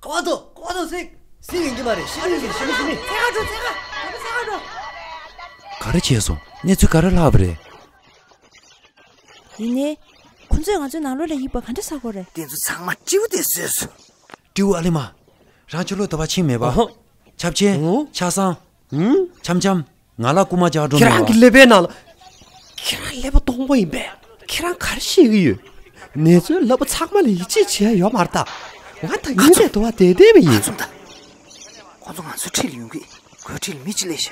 ག་བ་དོ། ག་བ་དོ། སིག་སིག་ཡིན་གྱི་མ་རེད། ཤི་ནི་ཤི་ནི་ཤི་ནི། ཚེ་ག་འགྲོ། ཚེ་ག་འགྲོ། ཚེ་ག་འགྲོ། ག་རེ་བྱས་སོང་། གནས་ཚུལ་ག་རེ་ལྷག་པ་རེད། ཡིན་ནའི། ཁོ་ཚོས་ང་ཚོའི་ནང་ལོགས་ལ་ཡིབ་པ་ག་འདྲ་ཟ་དགོས་རེད། དེ་ཚོ་ཚང་མ་སྤྲེའུ་དེ་བཟོས་སོང་། སྤྲེའུ་ཨ་ལི་མ། རང་ཕྱི་ལོགས་དུ་བ་ཕྱིན་མེད་པ། ཨོ་ཧོ། ཆབ་ཆེན། ཨོ། ཆ་ཚང་། ཨུམ། འཆམ་འཆམ། ང་ལ་རྐུ་མ་རྒྱག་འགྲོ་ཁྱེད་མེད་རང་གི་པ། ཀླད་པའི་ནང་ལ། ཁྱེད་རང་ཀླད་པ་སྟོང་པ་ཡིན་པས། ཁྱེད་རང་ག་རེ་ཤེས་ཀྱི་ཡོད། ནེ་ཙོའི་ལབ་པ་ཚང་མ་ལ་ཡིད་ཆེས་བྱས་ཡོད་མ་རེད་ད། ང་ད་ཡིན་ནས་དུ་བ་བསྡད་བསྡད་པ་ཡིན། ང་ཚོ་ད། ཁོ་ཚོ་ང་ཚོའི་འཁྲིས་ལ་ཡོང་གི། ཁོའི་འཁྲིས་ལ་མི་གཅིག་སླེབས་ཤག་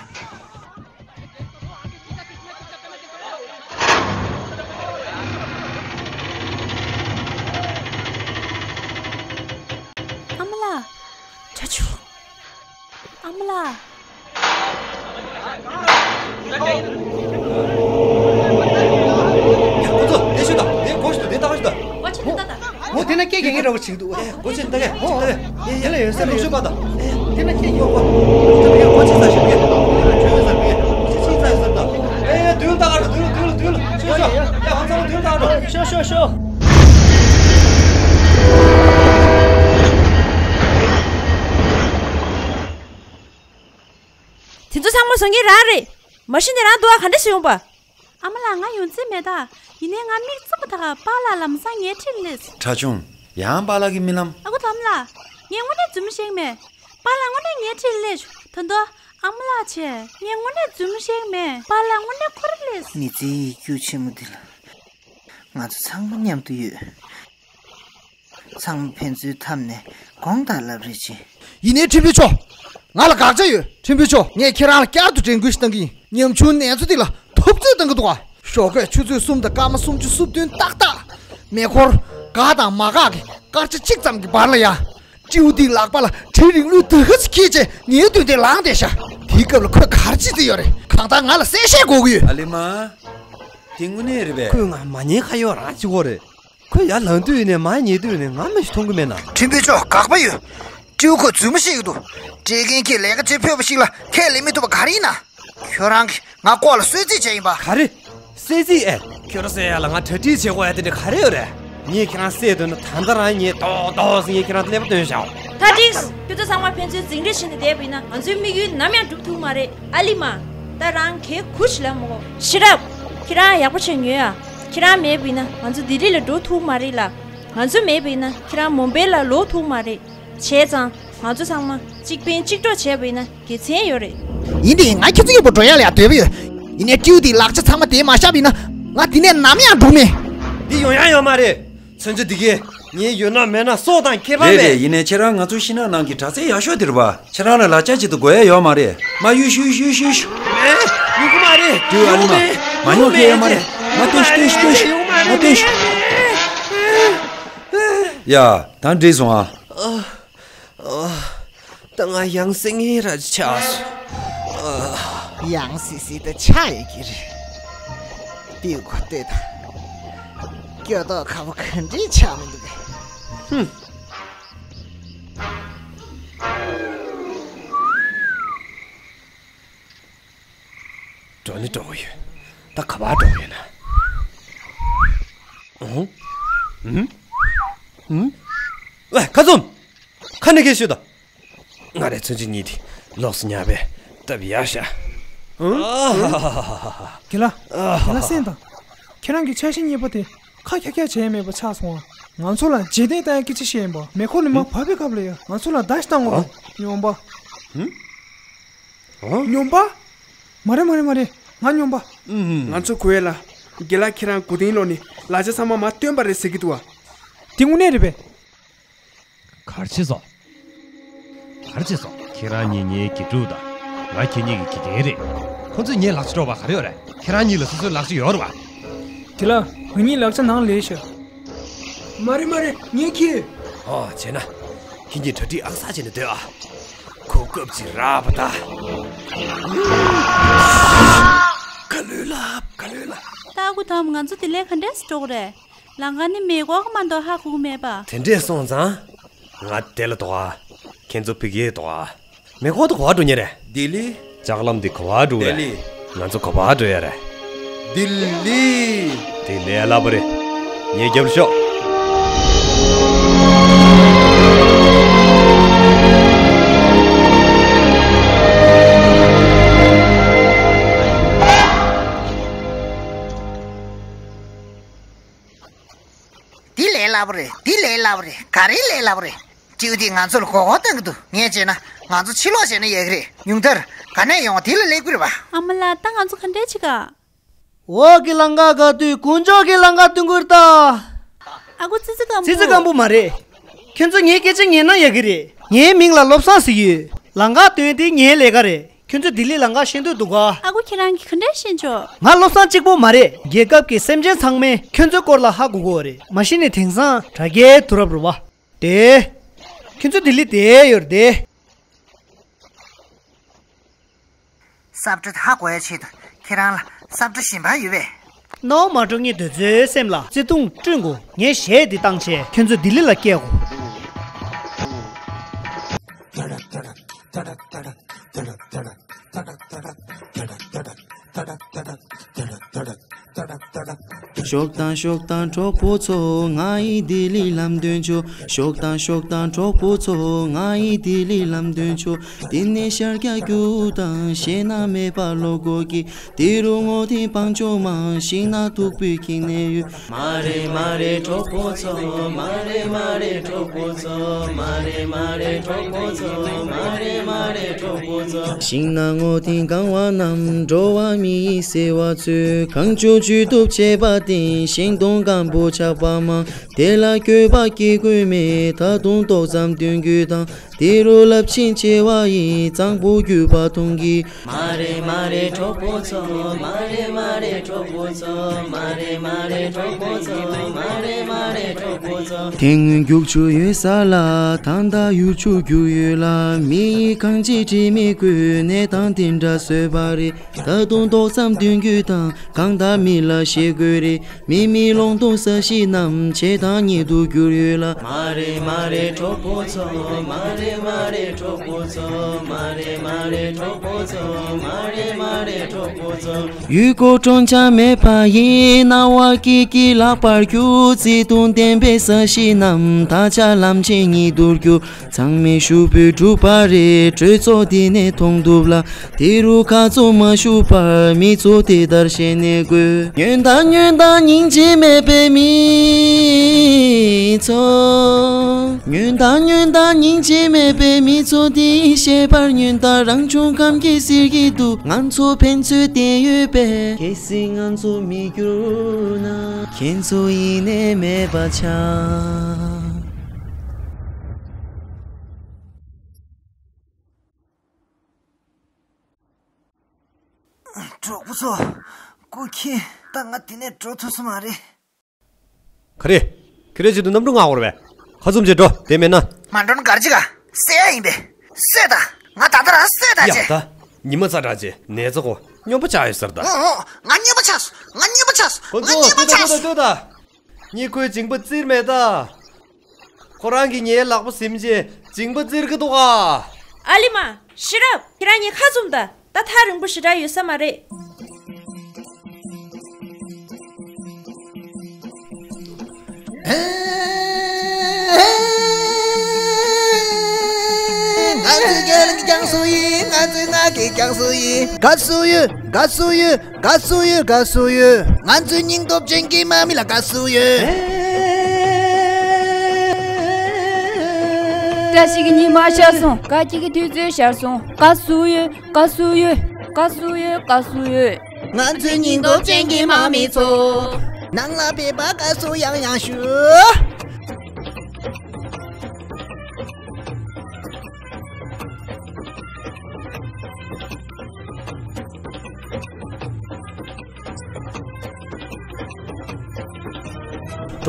ཨ་མ་ལགས། ཁྲ་ཆུ། ཨ་མ་ལགས། ཁོ་ཚོ་དེ་ཤོད་དང་། དེ་གོ་ཤོད་དང་། དེ་ལྟ་ག་ཤོད་དང་། ཨོ་ཆེ་ད་ད། འོ་དེ་ན་སྐད་རྒྱག་གི་འདྲ་བོ་ཞིག་འདུག་ཨེ། གོ་ཆེ་ད་ག་ཨོ་ད་ག་ཨེ། དེ་ལ་ཡོད་ས་རེད། ཤོད་པ་དང་། ཨེ། དེ་ན་སྐད་རྒྱག་པ། ཨོ་ད་ག་གོ་ཆེ་ས་ཞིག་གི། ཁྱོད་ཡོད་ས་གི། ཆེ་ཆེ་ས་ཡོད་ས་དང་། ཨེ། དུས་ལ་ལྟ་ག་འགྲོ། དུས་ལ་དུས་ལ་དུས་ལ། ཤོད་ཤོད། ཡ་ཧང་སང་དུས་ལ་ལྟ་ག་འགྲོ། ཤོད་ཤོད་ཤོད། དེ་ཚོ་ཚང་མ་བཟང་གི་རང་རེད། མ་གཞི་ནས་རང་འདུག་ཨ། ག་འདྲ་ཞིག་ཡོང་པ། ཨ་མ་ལགས། ང་ཡོང་རྩིས་མེད་ད། ཡིན་ནའི་ང་མིག་བཙུམ་པ་ད་ག་པཱ་ལགས་ལམ་སང་ངའི་འཁྲིས་སླེབས། ཁྲ་ཆུང་། ཡང་པཱ་ལགས་ཀྱི་རྨི་ལམ། ཨ་ཁུ་དམ་ལགས། ངས་དངོས་གནས་རྫུན་མ་བཤད་ཀྱི་མེད། པཱ་ལགས་དངོས་གནས་ངའི་འཁྲིས་སླེབས་བྱུང་། ད་དུང་ཨ་མ་ལགས་བྱས། ངས་དངོས་གནས་རྫུན་མ་བཤད་ཀྱི་མེད། པཱ་ལགས་དངོས་གནས་ཁོ་རང་སླེབས། མི་ཚེའི་ཡིག་རྒྱུགས་ཆེན་མོ་འདི་ལ་ང་ཚོ་ཚང་མ་མཉམ་དུ་ཡོད། ཚང་མ་ཕན་ཚུན་འཐམས་ནས་དགོངས་དག་ལབ་རེས་བྱེད། ཡིན་ནའི་ཁྲིམས་དཔོན་མཆོག་ང་ལ་དགག་བྱ་ཡོད། ཁྲིམས་དཔོན་མཆོག་ངས་ཁྱེད་རང་ལ་བསྐྱར་དུ་དྲན་སྐུལ་ཞིག་བཏང་གི་ཡིན། ཉམ་ཆུང་ནེ་ཙོ་འདི་ལ་ཐུབ་ཚོད་གཏང་གི་འདུག་ག་ཞོགས་ཀས་ཆུ་ཚོད་གསུམ་དང་སྐར་མ་སུམ་ཅུ་སོ་བདུན་ཏག་ཏག་མེ་འཁོར་དགའ་དང་མ་དགའ་གི་སྐར་ཆ་གཅིག་ཙམ་གྱི་བར་ལ་ཡ། སྤྲེའུ་འདིའི་ལག་པ་ལ་གྲི་རིང་ལུས་ད་ག་ཅིག་འཁྱེར་བྱས་ངའི་མདུན་དེ་ལངས་བསྡད་ཤག་དེའི་སྐབས་ལ་ཁོས་ག་རེ་བྱེད་རྩིས་ཡོད་རེད། གང་ལྟར་ང་ལ་གསལ་བཤད་དགོས་ཀྱི་ཡོད། ཨ་ལེ་མ། དེ་དངོས་གནས་རེད་པས། ཁོས་ང་མ་ཉན་ཁ་གཡོག་རང་བྱེད་ཀྱི་ཡོད་རེད། ཁོས་ཡར་ལངས་དུས་ནས་མར་ཉལ་དུས་ནས་ང་མ་ཞིག་མཐོང་གི་མེད་ན། ཁྲིམས་དཔོན་མཆོག་དགག་པ་ཡོད། སྤྲེའུ་ཁོས་རྫུན་མ་བཤད་ཀྱི་འདུག་སྤྲེལ་རྒན་གྱིས་ལས་ཀ་བྱེད་ཕོད་པ་ཞིག་ལ་ཁས་ལེན་མི་ཐུབ་པ་ག་རེ་ཡིན་ན། ཁྱོད་རང་གིས་ང་ལྐོག་ལ་གསོད་རྩིས་བྱས་ཡིན་པ། ག་རེ། གསོད་རྩིས་ཨེ། ཁྱོད་རང་གསོད་ཡ་ལ་ང་གྲ་སྒྲིག་བྱེད་དགོས་ཡ་དེ་འདྲ་ག་རེ་ཡོད་རེད། ངས་ཁྱེད་རང་བསད་འདོད་ན་ད་ལྟ་རང་ངས་ཏོག་ཏོག་ཟེར་ངས་ཁྱེད་རང་ཀླད་པ་བཏོན་བཞག་ད་འགྲིགས། ཁྱོད་ཚོ་ཚང་མ་ཕན་ཚུན་འཛིང་རེས་བྱས་ནས་བསྡད་པ་ཡིན་ན་ང་ཚོའི་དམིགས་ཡུལ་ནམ་ཡང་འགྲུབ་ཐུབ་མ་རེད། ཨ་ལི་མ། ད་རང་གད་ཁུར་ཞིག་ལབ་མི་དགོས། ཤི་རབ། ཁྱེད་རང་ཡག་པོ་བྱས་ཉོན་ཡ། ཁྱེད་རང་མེད་པ་ཡིན་ན་ང་ཚོ་ལྡི་ལི་ལ་འགྲོ་ཐུབ་མ་རེད་ལ། ང་ཚོ་མེད་པ་ཡིན་ན་ཁྱེད་རང་མུམ་བེ་ལ་ལོག་ཐུབ་མ་རེད། བྱས་ཙང་ང་ཚོ་ཚང་མ་གཅིག་ཕན་གཅིག་གྲོགས་བྱས་པ་ཡིན་ན་དགེ་མཚན་ཡོད་རེད། ཡིན་དེ་ང་ཁྱེད་ཚོ་མཉམ་པོ་འགྲོ་ཡ་ལ་ཡ་འདོད་པ་ཡོད། ཡིན་ནའི་སྤྲེའུ་དེའི་ལག་ཆ་ཚང་མ་དེ་མ་བཞག་པ་ཡིན་ན་ང་འདི་ནས་ནམ་ཡང་འགྲོ་མེད། འདི་ཡོང་ཡ་ཡོད་མ་རེད། མཚོན་ཆ་འདི་གས་ངའི་ཡོད་ན་མེད་ན་སྲོག་དང་ཁྱད་པར་རེད་མེད། རེད། ཡིན་ནའི་ཁྱེད་རང་ང་ཚོ་ཤིང་ནགས་ནང་གི་དྲག་རྩལ་ཡག་ཤོས་དེ་རེད་པ། ཁྱེད་རང་ལ་ལག་ཆ་ཅིག་ཏུ་དགོས་ཡ་ཡོད་མ་རེད། མ་གཡུག་གཡུག་གཡུག་གཡུག་གཡུག་མེད། ཡོང་གི་མ་རེད། འགྲོ་ཡ་ཨ་ལི་མ། མ་ཡོང་གི་ཡོད་མ་རེད། མ་སྟོན་ཤིག་སྟོན་ཤིག་སྟོན་ཤིག་མ་སྟོན་ཤིག་ཡ་ད་འགྲིག་སོང་ཨ། ཨ། ཨ། ད་ང་ཡང་སེ་ངེ་ར་ཆགས་སོང་། ཨ། ཡང་སེ་སེ་ད་ཆགས་ཡོད་ཀྱི་རེད། དེ་གོ་ལྟོས་དང་། སྐྱོ་མདོག་ཁ་པོ་ག་འདྲས་ཆགས་མི་འདུག་གས། ཧུམ། འགྲོ་ནི་འགྲོ་གི་ཡོད། ད་ག་པར་འགྲོ་གི་ཡོད་ན། ཨང་། ཨུམ། ཨུམ། ཨུམ། ཝེ་ཁ་ཙུམ། ཁ་ནས་ཁྱེད་ཤོད་དང་། ང་རའི་མཚོན་ཆ་གཉིས་དེ་ལོགས་སུ་ཉར་བས་སྟབས་ཡག་ཤག་ཨ་ཧ་ཧ་ཧ་ཧ། དགེ་ལགས། དགེ་ལགས་སེམས་དང་། ཁྱེད་རང་གི་ཆ་ཤས་གཉིས་པ་དེ་ཁ་ཁྱག་ཁྱག་བྱས་མེད་པ་ཆགས་སོང་ཨ། ང་ཚོ་ལ་རྗེས་བསྟན་བཏང་ཡ་སྐད་ཆ་བཤད་ཡིན་པ། མེ་འཁོར་ནས་མར་བབས་པའི་སྐབས་ལ་ཡ་ང་ཚོ་ལ་བརྡ་ཞིག་བཏང་དགོས་པ། སྨྱོན་པ། སྨྱོན་པ། མ་རེད་མ་རེད་མ་རེད། ང་སྨྱོན་པ། ང་ཚོ་གོ་ཡས་ལ། དགེ་ལགས་ཁྱེད་རང་མགོ་རྟིང་སློག་ནས་ལག་ཆ་ཚང་མ་མར་བཏོན་པ་རེད་ཟེར་གྱི་འདུག་བ། དེ་དངོས་གནས་རེད་པས། གར་ཆེ་སོང་། གར་ཆེ་སོང་། ཁྱེད་རང་གཉིས་ངའི་དགེ་ཕྲུག་དང་། ང་ཁྱེད་གཉིས་ཀྱི་དགེ་རྒན་རེད། ཁོ་ཚོས་ངའི་ལག་ཆ་འཕྲོག་པ་ག་རེ་ཡོད་རེད། ཁྱེད་རང་གཉིས་ལ་སོ་སོའི་ལག་ཆ་ཡོད་རེད་བ། དེ་ལ་ང་གཉིས་ལག་ཆ་ནང་ལས་ཤག་མ་རེད་མ་རེད་ངས་ཁྱེད། ཨོ་བྱས་ན། ཁྱེད་གཉིས་གྲ་སྒྲིག་ཨང་གསར་བྱས་ནས་སྡོད་ཨ། གོ་སྐབས་ཅིག་རག་པ་ད། ག་ལོས་ལབ་ག་ལོས་ལབ། ཏ་གུ་དམ་ང་ཚོ་དེ་ལས་ག་འདྲས་སུ་འགྲོ་གི་རེད། ལམ་ཁ་ནི་མེ་འཁོར་གི་མ་གཏོགས་ཧ་གོ་གི་མེད་པ། དེ་འདྲས་སོང་ཙང་། ང་དེ་ལ་འདུག་ཨ། ཁྱེད་ཚོ་ཕ་གིར་འདུག་ཨ། མེ་འཁོར་དེ་ག་པར་འགྲོ་མཁན་རེད། ལྡི་ལི། ལྕགས་ལམ་དེ་ག་པར་འགྲོ་གི་རེད། ལྡི་ལི། ང་ཚོ་ག་པར་འགྲོ་ཡ་རེད། ལྡི་ལི། དེ་ལས་སླ་པོ་རེད། ངའི་རྒྱབ་ལ་ཤོག་དེ་ལས་སླ་པོ་རེད། དེ་ལས་སླ་པོ་རེད། ག་རེ་ལས་སླ་པོ་རེད། སྤྲེའུ་དེས་ང་ཚོ་ལ་མགོ་སྐོར་གཏོང་གི་འདུག་ངས་བྱས་ན་ང་ཚོ་ཕྱིར་ལོག་བྱས་ན་ཡག་གི་རེད། ཉུང་མཐར་ག་ནས་ཡོང་བ་དེ་ལ་སླེབས་ཀྱི་རེད་པ། ཨ་མ་ལགས། ད་ང་ཚོ་ག་འདྲས་བྱེད་ག་འོག་གི་ལམ་ཁ་བཀག་དུས་དཀོན་མཆོག་གི་ལམ་ཁ་སྟོན་གྱི་རེད་ད། ཨ་ཁུ་ཙི་ཙི་སྐམ་པོ། ཙི་ཙི་སྐམ་པོ་མ་རེད། ཁྱོད་ཚོ་ངའི་སྐད་ཆ་ཉན་ན་ཡག་གི་རེད། ངའི་མིང་ལ་བློ་བཟང་ཟེར་གྱི་ཡོད། ལམ་ཁ་སྟོན་དེ་ངའི་ལས་ཀ་རེད། ཁྱོད་ཚོ་ལྡི་ལི་ལམ་ཁ་ཤེས་འདོད་འདུག་ག་ཨ་ཁུ་ཁྱེད་རང་གིས་ག་འདྲས་ཤེས་ཆོག་ང་བློ་བཟང་གཅིག་པོ་མ་རེད། རྒྱལ་ཁབ་ཀྱི་སེམས་ཅན་ཚང་མས་ཁྱོད་ཚོའི་སྐོར་ལ་ཧ་གོ་གི་ཡོད་རེད། མ་གཞི་ནས་དེང་སང་དྲ་རྒྱའི་དུས་རབས་རེད་པ། དེ། ཁྱོད་ཚོ་ལྡི་ལི་བསྡད་ཡོད་རེད་དེ། ས་བཀྲ་ཧ་གོ་ཡ་ཆེད་དུ་ཁྱེད་རང་ལ་ས་བཀྲ་གཞན་པ་ཡོད་པས། སྣང་བ་མ་འགྲོ་ངེས་འདོད་ཚོའི་སེམས་ལ་བརྩེ་དུང་བསྐྲུན་དགོས། ངས་གཞས་འདི་བཏང་བྱས་ཁྱོད་ཚོ་ལྡི་ལི་ལ་སྐྱེལ་དགོས། ཤོག་དང་ཤོག་དང་གྲོགས་པོ་ཚོ། ང་ཡི་ལྡི་ལི་ལམ་སྟོན་ཆོག་ཤོག་དང་ཤོག་དང་གྲོགས་པོ་ཚོ། ང་ཡི་ལྡི་ལི་ལམ་སྟོན་ཆོག་འདི་ནས་ཤར་རྒྱག་རྒྱུ་དང་གཞན་ན་མེད་པ་ལོ་གོ་གི། དེ་རུ་སྔོ་ཐིང་སྤང་ལྗོངས་མ། ཤིང་ནགས་མཐུག་པོའི་ཁྱིམ་ནས་ཡོད། མ་རེད་མ་རེད་གྲོགས་པོ་ཚོ། མ་རེད་མ་རེད་གྲོགས་པོ་ཚོ། མ་རེད་མ་རེད་གྲོགས་པོ་ཚོ། མ་རེད་མ་རེད་གྲོགས་པོ་ཚོ། ཤིང་ནགས་སྔོ་ཐིང་གང་བ་རྣམས། འགྲོ་བ་མི་ཡི་བརྩེ་བ་ཚོས། གང་བྱུང་ཇུས་གཏོགས་བྱས་པ་བརྟེན། ཤིང་སྡོང་སྐམ་པོ་ཆགས་པ་མང་། དེ་ལ་བཀོད་པ་སྐྱེ་དགོས་མེད། ད་དུང་ཏོག་ཙམ་འདོན་རྒྱུ་དང་། དེ་རུ་རླབས་ཆེན་བྱེ་བ་ཡིས། གཙང་པོ་རྒྱུད་པ་མཐོང་གི། མ་རེད་མ་རེད་གྲོགས་པོ་ཚོ། མ་རེད་མ་རེད་གྲོགས་པོ་ཚོ། མ་རེད་མ་རེད་གྲོགས་པོ་ཚོ། མ་རེད་མ་རེད་གྲོགས་པོ་ཚོ། དེ་སྔོན་རྒྱུག་ཆུ་ཡོད་ས་ལ། ད་ལྟ་ཡུར་ཆུ་རྒྱུག་ཡོད་ལ། མི་ཡི་གང་ཅི་དྲི་མི་དགོས། གནས་སྟངས་དེ་འདྲ་བཟོས་པ་རེད། ད་དུང་ཏོག་ཙམ་འདོན་རྒྱུ་དང་། གང་ལྟར་མི་ལ་ཤེས་དགོས་རེད། མི་མེད་ལུང་སྟོང་ས་གཞི་རྣམས། བྱེ་ཐང་ཉིད་དུ་གྱུར་ཡོད་ལ། མ་རེད་མ་རེད་གྲོགས་པོ་ཚོ། མ་རེད་མ་རེད་གྲོགས་པོ་ཚོ། མ་རེད་མ་རེད་གྲོགས་པོ་ཚོ། མ་རེད་མ་རེད་གྲོགས་པོ་ཚོ། ཡུལ་སྐོར་སྤྲོ་འཆམ་མེད་པ་ཡིན། སྣང་བ་སྐྱིད་སྐྱིད་ལག་པར་རྒྱུ། བརྩེ་དུང་ལྡན་པའི་ས་གཞི་རྣམས། ད་ཆ་ལམ་ཆེན་ཉིད་དུ་གྱུར། ཚང་མས་ཕྱུག་པོའི་གྲུ་པ་རེད། གྲོས་ཚོགས་འདི་ནས་མཐོང་ཐུབ་ལ། དེ་རུ་ཁ་ཚོ་མ་ཞུགས་པར། མི་ཚོ་དེ་ལྟར་ཤེས་ནས་དགོས། ཉོན་དང་ཉོན་དང་སྙིང་རྗེ་མེད་པའི་མི་ཚོ། ཉོན་དང་ཉོན་དང་སྙིང་རྗེ་མེད་པའི་མི་ཚོ། དེ་ཤེས་པར་ཉོན་དང་། རང་བྱུང་ཁམས་ཀྱིས་ཟེར་གྱི་འདུག་ང་ཚོ་ཕན་ཚུན་བརྟེན་ཡོད་པས། གལ་སྲིད་ང་ཚོ་མི་འགྱུར་ན། ཁྱེད་ཚོ་ཡེ་ནས་མེད་པ་ཆགས། གྲོགས་པོ་ཚོ། སྐུ་མཁྱེན། ད་ང་འདི་ནས་འགྲོ་ཐུབ་ས་མ་རེད། ག་རེ། ཁྱོད་རའི་ཆེད་དུ་གནམ་གྲུ་མངགས་པ་རེད་པས། ཁ་བཙུམ་བྱས་འགྲོ། དེ་མེད་ན། མ་འགྲོ་ན་ག་རེ་བྱེད་ག་བསད་ཡ་ཡིན་པས། བསད་ད། ང་ད་ལྟ་རང་བསད་ད་ཡ་བྱེད། ད། ཉི་མ་ཚ་དྲགས་བྱས་ནད་ཚ་གོ། སྨྱོན་པ་ཆགས་ཡོད་ཟེར་ད། འོ་འོ། ང་སྨྱོན་པ་ཆགས་སོང་། ང་སྨྱོན་པ་ཆགས་སོང་། ཁོ་ང་ཚོ་སྨྱོན་པ་ལྟོས་ད་ཆགས་ལྟོས་ད་སོང་། ལྟོས་ད། གཉིད་ཁུག་མཇིང་པ་བཙིར་མེད་ད། ཁོ་རང་གིས་ངའི་ལག་པ་ཟིན་བྱས་མཇིང་པ་བཙིར་གི་འདུག་ག་ཨ་ལི་མ། ཤི་རབ། ཁྱེད་རང་གཉིས་ཁ་བཙུམ་ད། ད་ཐག་རིང་པོ་ཞེ་དྲག་ཡོད་ས་མ་རེད། ང་ཚོའི་རྒྱལ་ལ་ཀྱང་སུ་ཡིན། ང་ཚོའི་ང་གི་ཀྱང་སུ་ཡིན། དགའ་བསུ་ཡོད། དགའ་བསུ་ཡོད། དགའ་བསུ་ཡོད། དགའ་བསུ་ཡོད། ང་ཚོའི་སྙིང་སྟོབས་ཅན་གྱི་མ་མི་ལ་དགའ་བསུ་ཡོད། བཀྲ་ཤིས་ཀྱི་ཉི་མ་ཤར་སོང་། དགའ་སྐྱིད་ཀྱི་དུས་ཚོད་ཤར་སོང་། དགའ་བསུ་ཡོད། དགའ་བསུ་ཡོད། དགའ་བསུ་ཡོད། དགའ་བསུ་ཡོད། ང་ཚོའི་སྙིང་སྟོབས་ཅན་གྱི་མ་མི་ཚོ། ནང་ལ་ཕེབས་པར་དགའ་བསུ་ཡང་ཡང་ཞུ།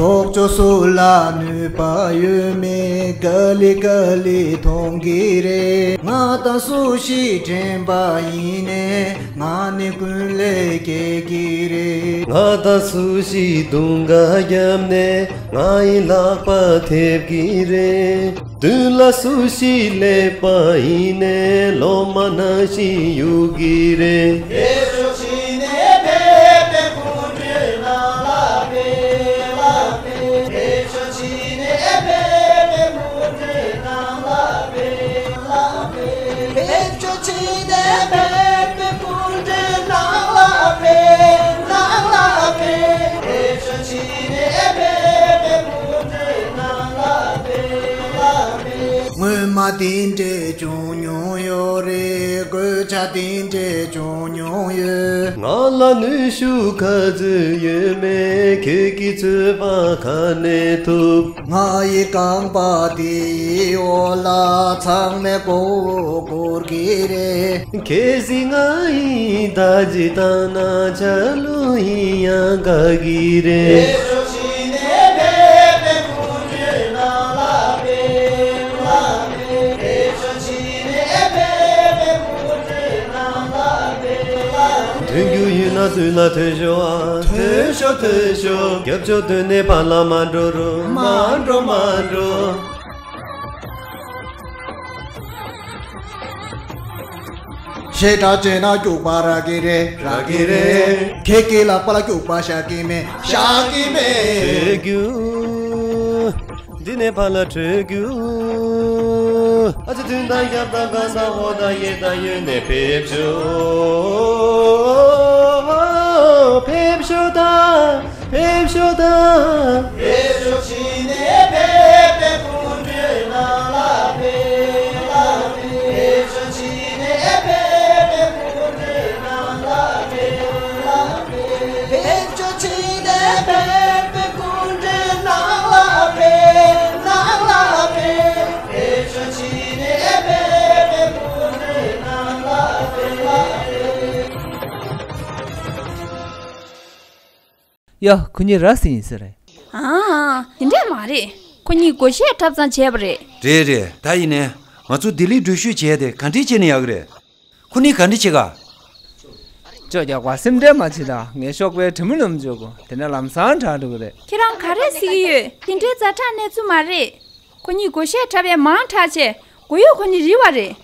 གྲོགས་པོ་སུ་ལ་ནུས་པ་ཡོད་མེད་ག་ལེ་ག་ལེ་མཐོང་གི་རེད། ང་དང་སུ་ཞིག་འགྲན་པ་ཡིན་ནའི། ང་ནི་ཀུན་ལེགས་སྐྱེ་གི་རེད། ང་དང་སུ་ཞིག་དུང་ཁ་བརྒྱབ་ནས། ང་ཡི་ལག་པ་ཐེབས་ཀྱི་རེད། མདུན་ལ་སུ་ཞིག་སླེབས་པ་ཡིན་ནའི། ལོ་མ་ནང་བཞིན་གཡུག་གི་རེད། ཕེབས་ཤོག་ཕྱི་ནས་ཕེབས་པའི་སྐུ་མགྲོན་རྣམས་ལ་ཕེབས་ལ་ཕེབས། ཕེབས་ཤོག་ཕྱི་ནས་ཕེབས་པའི་སྐུ་མགྲོན་རྣམས་ལ་ཕེབས་ལ་ཕེབས། ཕེབས་ཤོག་ཕྱི་ནས་ཕེབས་པའི་སྐུ་མགྲོན་རྣམས་ལ་ཕེབས་རྣམས་ལ་ཕེབས། ཕེབས་ཤོག་ཕྱི་ནས་ཕེབས་པའི་སྐུ་མགྲོན་རྣམས་ལ་ཕེབས་ལ་ཕེབས། སྔོན་མ་དེ་འདྲས་བྱུང་མྱོང་ཡོད་རེད། གོད་ཆག་དེ་འདྲས་བྱུང་མྱོང་ཡོད། ང་ལ་ནུས་ཤུགས་ག་ཚོད་ཡོད་མེད་ཁྱེད་ཀྱིས་ཚོད་དཔག་ག་ནས་ཐུབ། ང་ཡི་རྐང་པ་དེ་ཡི་འོག་ལ་ཚང་མས་མགོ་བོ་སྒུར་གི་རེད། གལ་སྲིད་ང་ཡིས་ད་ཅི་བཏང་ན་ཆ་ལུགས་ཡིན་ཡང་དགའ་གི་རེད། ཐོན་རྒྱུ་ཡིན་ན་དུས་ལ་ཐོན་ཤོག་ཨ། ཐོན་ཤོག་ཐོན་ཤོག་རྒྱབ་ཕྱོགས་དོན་ནས་ཕར་ལ་མ་འགྲོ་རོགས། མ་འགྲོ་མ་འགྲོ། ཞེ་དྲག་བྱས་ན་སྐྱུག་པ་རག་གི་རེད། རག་གི་རེད། ཁྱེད་ཀྱི་ལག་པ་ལ་སྐྱུག་པ་བཞག་གི་མེད། བཞག་གི་མེད། བྲོས་རྒྱུ། འདི་ནས་ཕར་ལ་བྲོས་རྒྱུ། ཨ་ཙི་དུང་དང་ཞབས་དང་རྐང་དང་འོག་དང་གཡས་དང་གཡོན་ནས་ཕེབས་ཤོག་ཕེབས་ཤོག་དང་། ཕེབས་ཤོག་དང་། ཕེབས་ཤོག་ཕྱི་ནས་ཕེབས་པའི་སྐུ་མགྲོན་རྣམས་ལ་ཕེབས་ལ་ཕེབས། ཕེབས་ཤོག་ཕྱི་ནས་ཕེབས་པའི་སྐུ་མགྲོན་རྣམས་ལ་ཕེབས་ལ་ཕེབས། ཕེབས་ཤོག་ཕྱི་ནས་ཕེབས་པའི་སྐུ་མགྲོན་རྣམས་ལ་ཕེབས་རྣམས་ལ་ཕེབས། ཕེབས་ཤོག་ཕྱི་ནས་ཕེབས་པའི་སྐུ་མགྲོན་རྣམས་ལ་ཕེབས་ལ་ཕེབས། ཡ། ཁོ་གཉིས་ར་བཟི་ཡིན་ས་རེད། ཨང་། དེ་འདྲས་མ་རེད། ཁོ་གཉིས་བགོ་བཤའ་འཁྲབ་ཙང་བྱས་པ་རེད། རེད་རེད། ད་ཡིན་ནའི་ང་ཚོ་ལྡི་ལི་འགྲུལ་བཞུད་བྱས་ཏེ་ག་འདྲས་བྱས་ན་ཡག་གི་རེད། ཁོ་གཉིས་ག་འདྲས་བྱེད་ག་ཅོ་རྒྱག་པ་སེམས་ཁྲལ་མ་བྱེད་དང་། ངས་ཤོག་པའི་དྲི་མ་ལོམ་འཇོག་གོ། དེ་ནས་ལམ་སང་དྲག་འགྲོ་གི་རེད། ཁྱེད་རང་ག་རེ་ཟེར་གི་ཡོད། དེ་འདྲའི་ཛ་དྲག་གནས་ཚུལ་མ་རེད། ཁོ་གཉིས་བགོ་བཤའ་འཁྲབ་ཡས་མང་དྲགས་བྱས། མགོ་གཡོག་ཁོ་གཉིས་རིལ་བ་རེད།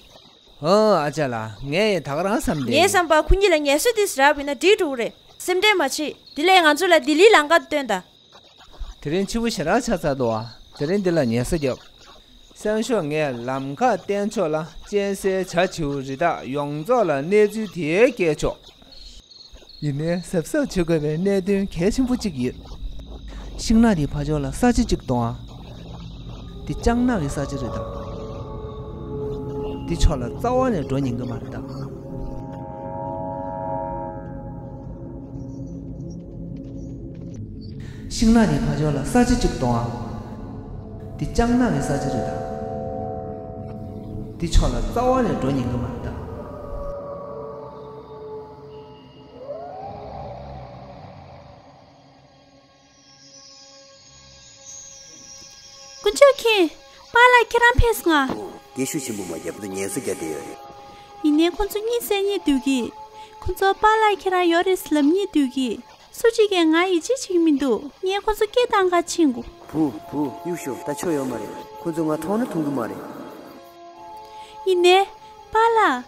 ཨོ། ཨ་ཅག་ལགས། ངས་ད་ག་རང་བསམ་སྟེ། ངའི་བསམ་པར་ཁོ་གཉིས་ལ་ངལ་གསོ་དེ་ཟེར་བ་ཡིན་ན་འགྲིག་འགྲོ་གི་རེད། སེམས་ཁྲལ་མ་བྱེད། དེ་ལས་ང་ཚོ་ལ་ལྡི་ལིའི་ལམ་ཁ་སྟོན་དང་། དེ་རིང་ཕྱི་པོ་ཞེ་དྲག་ཆགས་ཚར་འདུག་ཨ། དེ་རིང་འདི་ལ་ངལ་གསོ་རྒྱོབ། སང་ཞོགས་ངས་ལམ་ཁ་བསྟན་ཆོག་ལ་གཅན་གཟན་བྱ་བྱིའུ་རི་དྭགས་ཡོངས་རྫོགས་ལ་གནས་ཚུལ་དེ་སྐྱེལ་ཆོག་ཡིན་ནའི་གཟབ་གཟབ་བྱེད་དགོས་པའི་གནད་དོན་གལ་ཆེན་པོ་གཅིག་ཡོད། ཤིང་ནགས་དེའི་ཕར་ཕྱོགས་ལ་ས་ཆ་གཅིག་མཐོང་ཨ། དེ་ལྕང་ནག་གི་ས་ཆ་རེད་ད། དེ་ཕྱོགས་ལ་རྩ་བ་ནས་འགྲོ་ཉན་གི་མ་རེད་ད། ཤིང་ནགས་དེའི་ཕར་ཕྱོགས་ལ་ས་ཆ་གཅིག་མཐོང་ཨ། དེ་ལྕང་ནག་གི་ས་ཆ་རེད་ད། དེ་ཕྱོགས་ལ་རྩ་བ་ནས་འགྲོ་ཉན་གི་མ་རེད་ད། དཀོན་མཆོག་མཁྱེན། པཱ་ལགས་ཁྱེད་རང་ཕེབས་སོང་ང་། ཨོ། སྐད་ཤུགས་ཆེན་པོ་མ་རྒྱག་པ་དང་ངལ་གསོ་རྒྱག་བསྡད་ཡོད་རེད། ཡིན་ནའི་ཁོང་ཚོ་གཉིད་སད་སྙིང་འདོད་ཀྱི། ཁོང་ཚོ་པཱ་ལགས་ཁྱེད་རང་ཡོད་རེད་ལབ་སྙིང་འདོད་ཀྱི། སུ་གཅིག་གིས་ང་ཡིད་ཆེས་བྱེད་ཀྱི་མི་འདུག་ངས་ཁོང་ཚོ་སྐད་བཏང་ག་ཕྱིན་གོ། བུ། བུ། གཡུག་ཤོག་ད་ཆོ་ཡོད་མ་རེད། ཁོང་ཚོ་ང་མཐོང་ན་མཐོང་གི་མ་རེད། ཡིན་ནའི། པཱ་ལགས།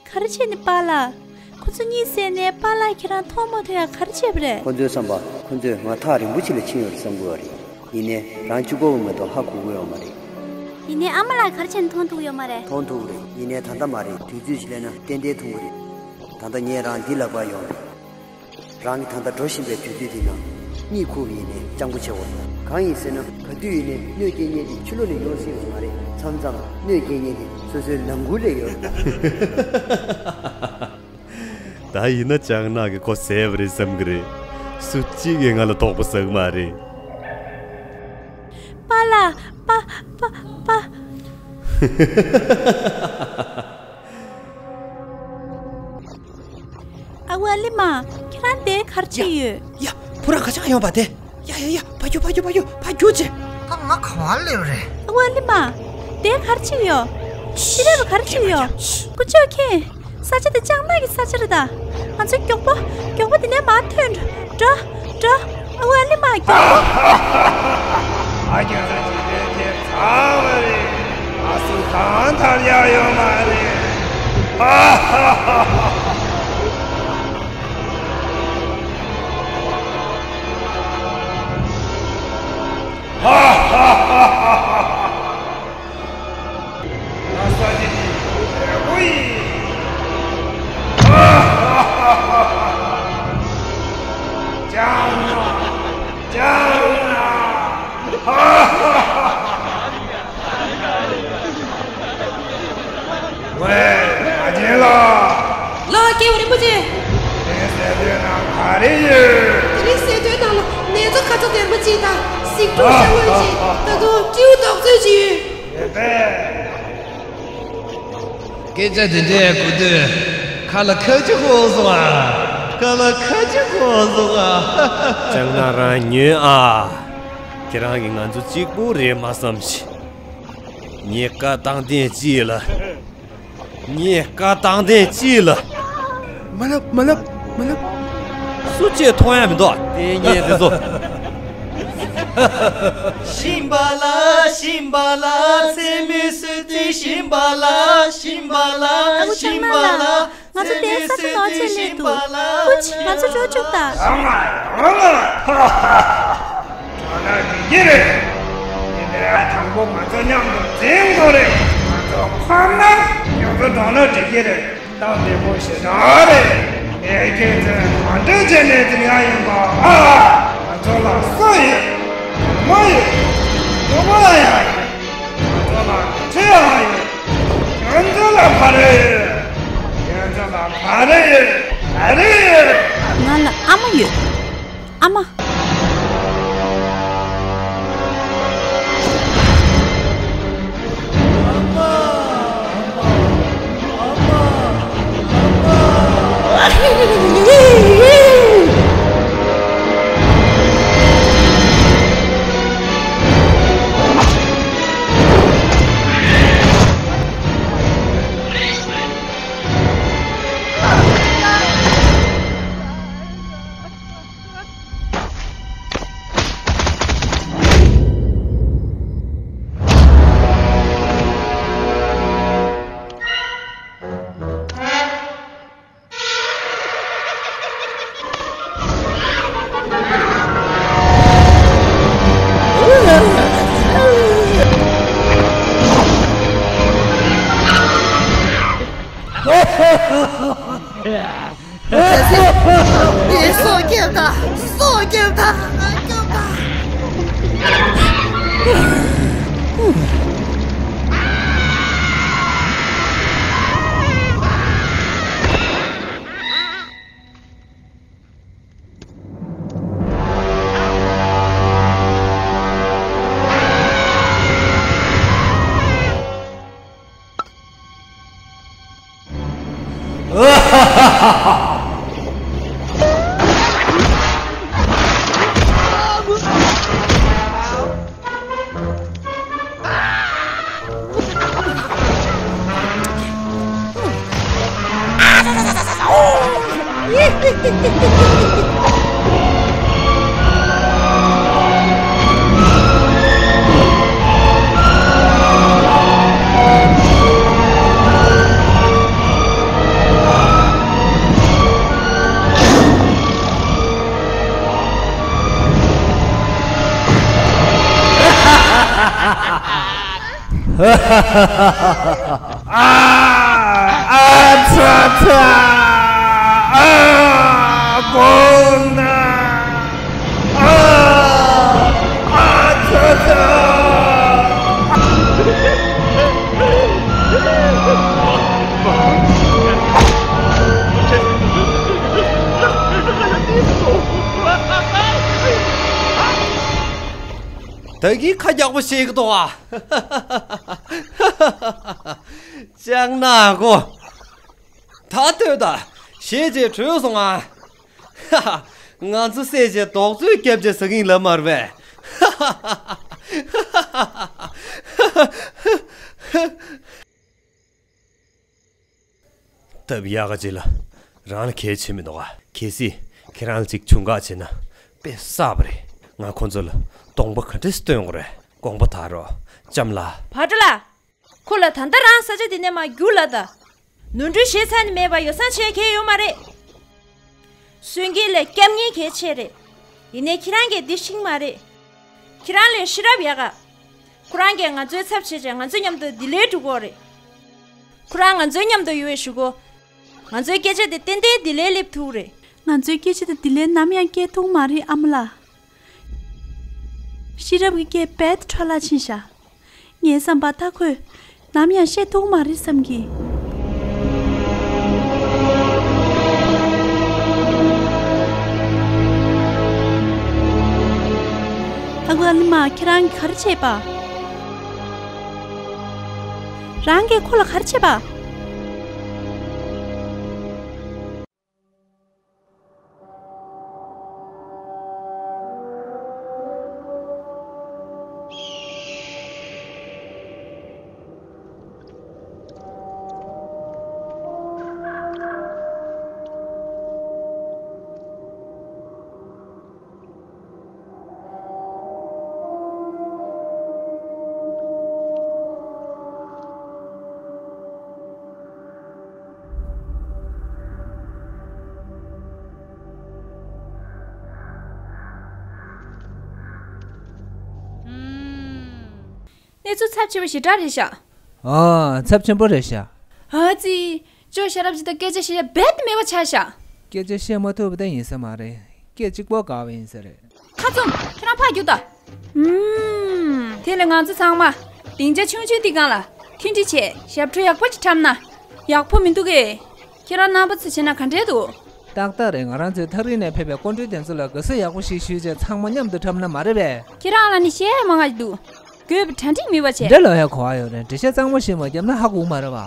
ག་རེ་བྱས་ནས་པཱ་ལགས། ཁོ་ཚོ་གཉིད་སད་ནས་པཱ་ལགས་ཁྱེད་རང་མཐོང་མ་ཐུབ་ཡ་ག་རེ་བྱས་པ་རེད། ཁོ་ཚོའི་བསམ་པ་ཁོ་ཚོས་ང་ཐག་རིང་པོ་ཅིག་ལ་ཕྱིན་ཡོད་རེད་བསམ་གྱི་ཡོད་རེད། ཡིན་ནའི་རང་གཅིག་པོ་བ་མ་གཏོགས་ཧ་གོ་གི་ཡོད་མ་རེད། ཡིན་ནའི་ཨ་མ་ལགས་ག་རེ་བྱས་ནས་མཐོང་ཐུབ་ཡོད་མ་རེད། མཐོང་ཐུབ་རེད། ཡིན་ནའི་ད་ལྟ་མ་རེད། དུས་ཚོད་ཞིག་སླེབས་ན་ཏན་ཏན་མཐོང་གི་རེད། ད་ལྟ་ངས་རང་འདི་ལབ་པ་ཡོང་རེད། རང་གི་ད་ལྟ་འགྲོ་བཞིན་པའི་དུས་ཚོད་འདི་ནང་གཉིད་ཁུག་ཡིན་ནའི་སྤྱང་པོ་ཆེ་བོ་རེད། གང་ཡིན་ཟེར་ན་ག་དུས་ཡིན་ནའི་གནོད་སྐྱེལ་མཁན་དེ་ཕྱི་ལོགས་ནས་ཡོང་སྲིད་ཡོད་མ་རེད། མཚམས་མཚམས་གནོད་སྐྱེལ་མཁན་དེ་སོ་སོའི་ནང་ཁུལ་ལས་ཡོད་རེད། ད་ཡིན་ན་ལྕགས་ནག་གིས་ཁོ་བསད་པ་རེད་བསམ་གི་རེད། སུ་གཅིག་གིས་ང་ལ་དོགས་པ་ཟ་གི་མ་རེད། པཱ་ལགས། པཱ། པཱ། པཱ། ཨ་ཁུ་ཨ་ལི་མ། ཁྱེད་རང་དེ་ག་རེ་བྱེད་ཡོད། ཡ། བུ་རང་ག་ཅག་ཡོང་པ་དེ། ཡ་ཡ་ཡ། ཕར་རྒྱུགས། ཕར་རྒྱུགས། ཕར་རྒྱུགས། ཕར་རྒྱུགས་བྱེད། ད་ང་ག་བ་སླེབས་རེད། ཨ་ཁུ་ཨ་ལི་མ། དེ་ག་རེ་བྱེད་ཡོད། ཤི་རེད་པ། ག་རེ་བྱེད་ཡོད། ཀུ་ཅོ་ཁེ། ས་ཆ་དེ་ལྕགས་ནག་གི་ས་ཆ་རེད་ད། ང་ཚོ་མགྱོགས་པོ། མགྱོགས་པོ་དེ་ནས་མར་ཐོན་འགྲོ། འགྲོ། འགྲོ། ཨ་ཁུ་ཨ་ལི་མ། མགྱོགས་པོ། ཨ་ཀྱང་ས་ཆ་དེ་དེ་ཚར་བ་རེད། ང་སུ་གང་ཐར་ཡག་ཡོད་མ་རེད། ཧ་ཧ་ཧ་ཧ། ཧ་ཧ་ཧ་ཧ་ཧ། ང་ས་ཆ་འདི་བདེ་པོ་ཡིན། ཧ་ཧ་ཧ་ཧ་ཧ། ལྕགས་ནག་ལྕགས་ནག་ཧ་ཧ་ཧ་ཧ། ཝེ། མ་བྱན་ལགས། ལགས། རྒྱལ་བ་རིན་པོ་ཆེ། དེ་རིང་གསལ་སྟོན་ནང་ག་རེ་ཡོད། དེ་རིང་གསལ་སྟོན་ནང་ལ་ནེ་ཙོ་ཁ་ཚ་དེ་མོ་གཅིག་དང་གཟིག་ཕྲུག་ཤ་ངོས་ཤིག་ད་དུང་སྤྲེའུ་རྡོག་བརྫོས་ཤིག་ཡོད། རེད་པས། སྐད་ཆ་དེ་འདྲས་གོ་དུས་ཁ་ལ་ཁ་ཆུ་ཤོར་སོང་ཨ། ཁ་ལ་ཁ་ཆུ་ཤོར་སོང་ཨ། ལྕགས་ནག་རང་ཉོན་ཨ། ཁྱེད་རང་གིས་ང་ཚོ་གཅིག་པུ་རེད་མ་བསམ་ཞིག་ངས་བཀའ་བཏང་དོན་ཅི་ལ། ངས་བཀའ་བཏང་དོན་ཅི་ལ། མ་ལབ། མ་ལབ། མ་ལབ། སུ་གཅིག་མཐོང་ཡ་མི་འདུག་ལྟས་ངན་དེ་ཚོ། ཤིང་བ་ལ། ཤིང་བ་ལ། མཚན་མོའི་སུ་དེ་ཤིང་བ་ལ། ཤིང་བ་ལ། ཨ་ཁུ་ལྕགས་ནག་ལགས། ཤིང་བ་ལ། ང་ཚོ་དེ་ས་ཆ་ནོར་ཆེད་སླེབས་འདུག་ཀུ་ཅི། ང་ཚོ་འགྲོ་བཅུག་ད། ཡང་ང་ཡང་ང་། ཧ་ཧ་ཧ། འགྲོ་ན་འགྲིག་གི་རེད། ཡིན་ནའི་དང་པོ་ང་ཚོ་མཉམ་དུ་འཛིང་དགོས་རེད། ང་ཚོ་ཁོམ་ན་ང་ཚོ་འགྲོ་ན་འགྲིག་གི་རེད། སྟབས་བདེ་པོ་ཞེ་དྲག་རེད། ངས་ཁྱེད་ཚོའི་གང་འདྲ་བྱས་ནས་འཛིང་ཡ་ཡིན་པ། ཨ། ང་ཚོ་ལ་སོ་ཡོད། མོ་ཡོད། ནུ་མོ་ཡང་ཡོད། ང་ཚོ་ལ་ཁྲི་ཡང་ཡོད། ཁྱོད་ཚོ་ལ་ཕ་རོལ་ཡོད། ཁྱོད་ཚོ་ལ་ཕ་རོལ་ཡོད། ཕ་རོལ་ཡོད། ང་ལ་ཨ་མ་ཡོད། ཨ་མ། ངའི་སྲོག་སྐྱོབ་དང་། སྲོག་སྐྱོབ་དང་། སྐྱོབ་དང་། ཨ་ཨ་ཚ་ཚ། ཨ་དགོངས་ན། ཨ་ཨ་ཚ་ཚ། ད་གིན་ཁ་རྒྱག་པོ་བྱེད་ཀྱི་འདུག་ཨ། ལྕགས་ནག་གོ། ད་ལྟོས་དང་། ཞེད་ཅེས་བྲོས་སོང་ཨ། ང་ཚོ་བསད་བྱས་རྡོག་རྫུས་རྒྱབ་བྱས་ཟ་གིན་ལབ་མ་རེད་པས། སྟབས་ཡག་ག་ཅིག་ལ་རང་ལ་གལ་ཆེ་མི་འདུག་ག་གལ་སྲིད་ཁྱེད་རང་ལ་ཅིག་བྱུང་ག་བྱས་ན་དཔེ་བསགས་པ་རེད། ང་ཁོ་ཚོ་ལ་གདོང་པ་ག་འདྲས་སྟོན་དགོས་རེད། དགོངས་པ་དག་རོགས་ལྕམ་ལགས། བྷ་ཏྲ་ལགས། ཁོ་ལ་ད་ལྟ་རང་ས་ཆ་འདི་ནས་མར་རྒྱུགས་ལབ་དང་། ནོར་འཁྲུལ་ཞེ་ཚ་ནི་མེད་པ་ཡོ་བསྲང་བྱེད་གལ་ཡོད་མ་རེད། གསོན་དཀྱིལ་ལས་སྐྱབས་གཉེར་གལ་ཆེ་རེད། ཡིན་ནའི་ཁྱེད་རང་གིས་འདི་ཤེས་ཀྱི་མ་རེད། ཁྱེད་རང་ལས་ཤེས་རབ་ཡག་ག་ཁོ་རང་གིས་ང་ཚོའི་ཚབ་བྱས་བྱས་ང་ཚོའི་མཉམ་དུ་ལྡི་ལིར་འགྲོ་གི་ཡོད་རེད། ཁོ་རང་ང་ཚོའི་མཉམ་དུ་ཡོད་པའི་གཞུག་གུ། ང་ཚོའི་སྐད་ཆ་དེ་ཏན་ཏན་ལྡི་ལིར་སླེབས་ཐུབ་རེད། ང་ཚོའི་སྐད་ཆ་དེ་ལྡི་ལིར་ནམ་ཡང་སྐྱེལ་ཐུབ་མ་རེད་ཨ་མ་ལགས། ཤེས་རབ་ཀྱི་སྐད་རྦད་དེ་འཕྲོ་བརླག་ཕྱིན་ཤག་ངའི་བསམ་པར་ད་ཁོས་ནམ་ཡང་བཤད་ཐུབ་མ་རེད་བསམ་གི། ཨ་ཁུ་ཨ་ལི་མ། ཁྱེད་རང་གིས་ག་རེ་བྱས་པ། རང་གིས་ཁོ་ལ་ག་རེ་བྱས་པ། གནས་ཚུལ་ཚབས་ཆེ་བ་ཞེ་དྲག་རེད་ཤག་ཨ། ཚབས་ཆེན་པོ་རེད་ཤག་ཨ་ཙི། ཅོ་ཤེས་རབ་ཅིག་དང་སྐད་ཆ་བཤད་ཡ་རྦད་དེ་མེད་པ་ཆགས་ཤག་སྐད་ཆ་བཤད་མ་ཐུབ་པ་དེ་ཡིན་ས་མ་རེད། སྐད་གཅིག་པོ་དགའ་བ་ཡིན་ས་རེད། ཁ་བཙུམ། ཁྱེད་རང་ཕར་རྒྱུགས་དང་། ཨུམ། དེ་ལས་ང་ཚོ་ཚང་མ་སྡིངས་ཆ་ཆུང་ཆུང་འདི་སྒང་ལ་མཐུན་སྒྲིལ་བྱས་ཞབས་བྲོ་ཡག་པོ་ཅིག་འཁྲབ་ན་ཡག་པོ་མི་འདུག་གས། ཁྱེད་རང་རྣམ་པ་ཚོ་བྱས་ན་ག་འདྲས་འདུག་ཏག་ཏག་རེད། ང་རང་ཚོའི་ཐག་རིང་ནས་ཕེབས་པའི་སྐུ་མགྲོན་དེ་ཚོ་ལ་དགའ་བསུ་ཡག་པོ་ཞིག་ཞུས་བྱས་ཚང་མ་མཉམ་དུ་འཁྲབ་ན་མ་རེད་པས། ཁྱེད་རང་ལ་ནི་བཤད་ཡ་མང་ང་ཞིག་འདུག་དགོས་པའི་གྲ་སྒྲིག་མེད་པ་བྱས། འདི་ལོ་ཡ་གོ་བ་ཡོད་རེད། འགྲེལ་བཤད་གཙང་མ་ཞིག་མ་བརྒྱབ་ན་ཧ་གོ་གི་མ་རེད་པ།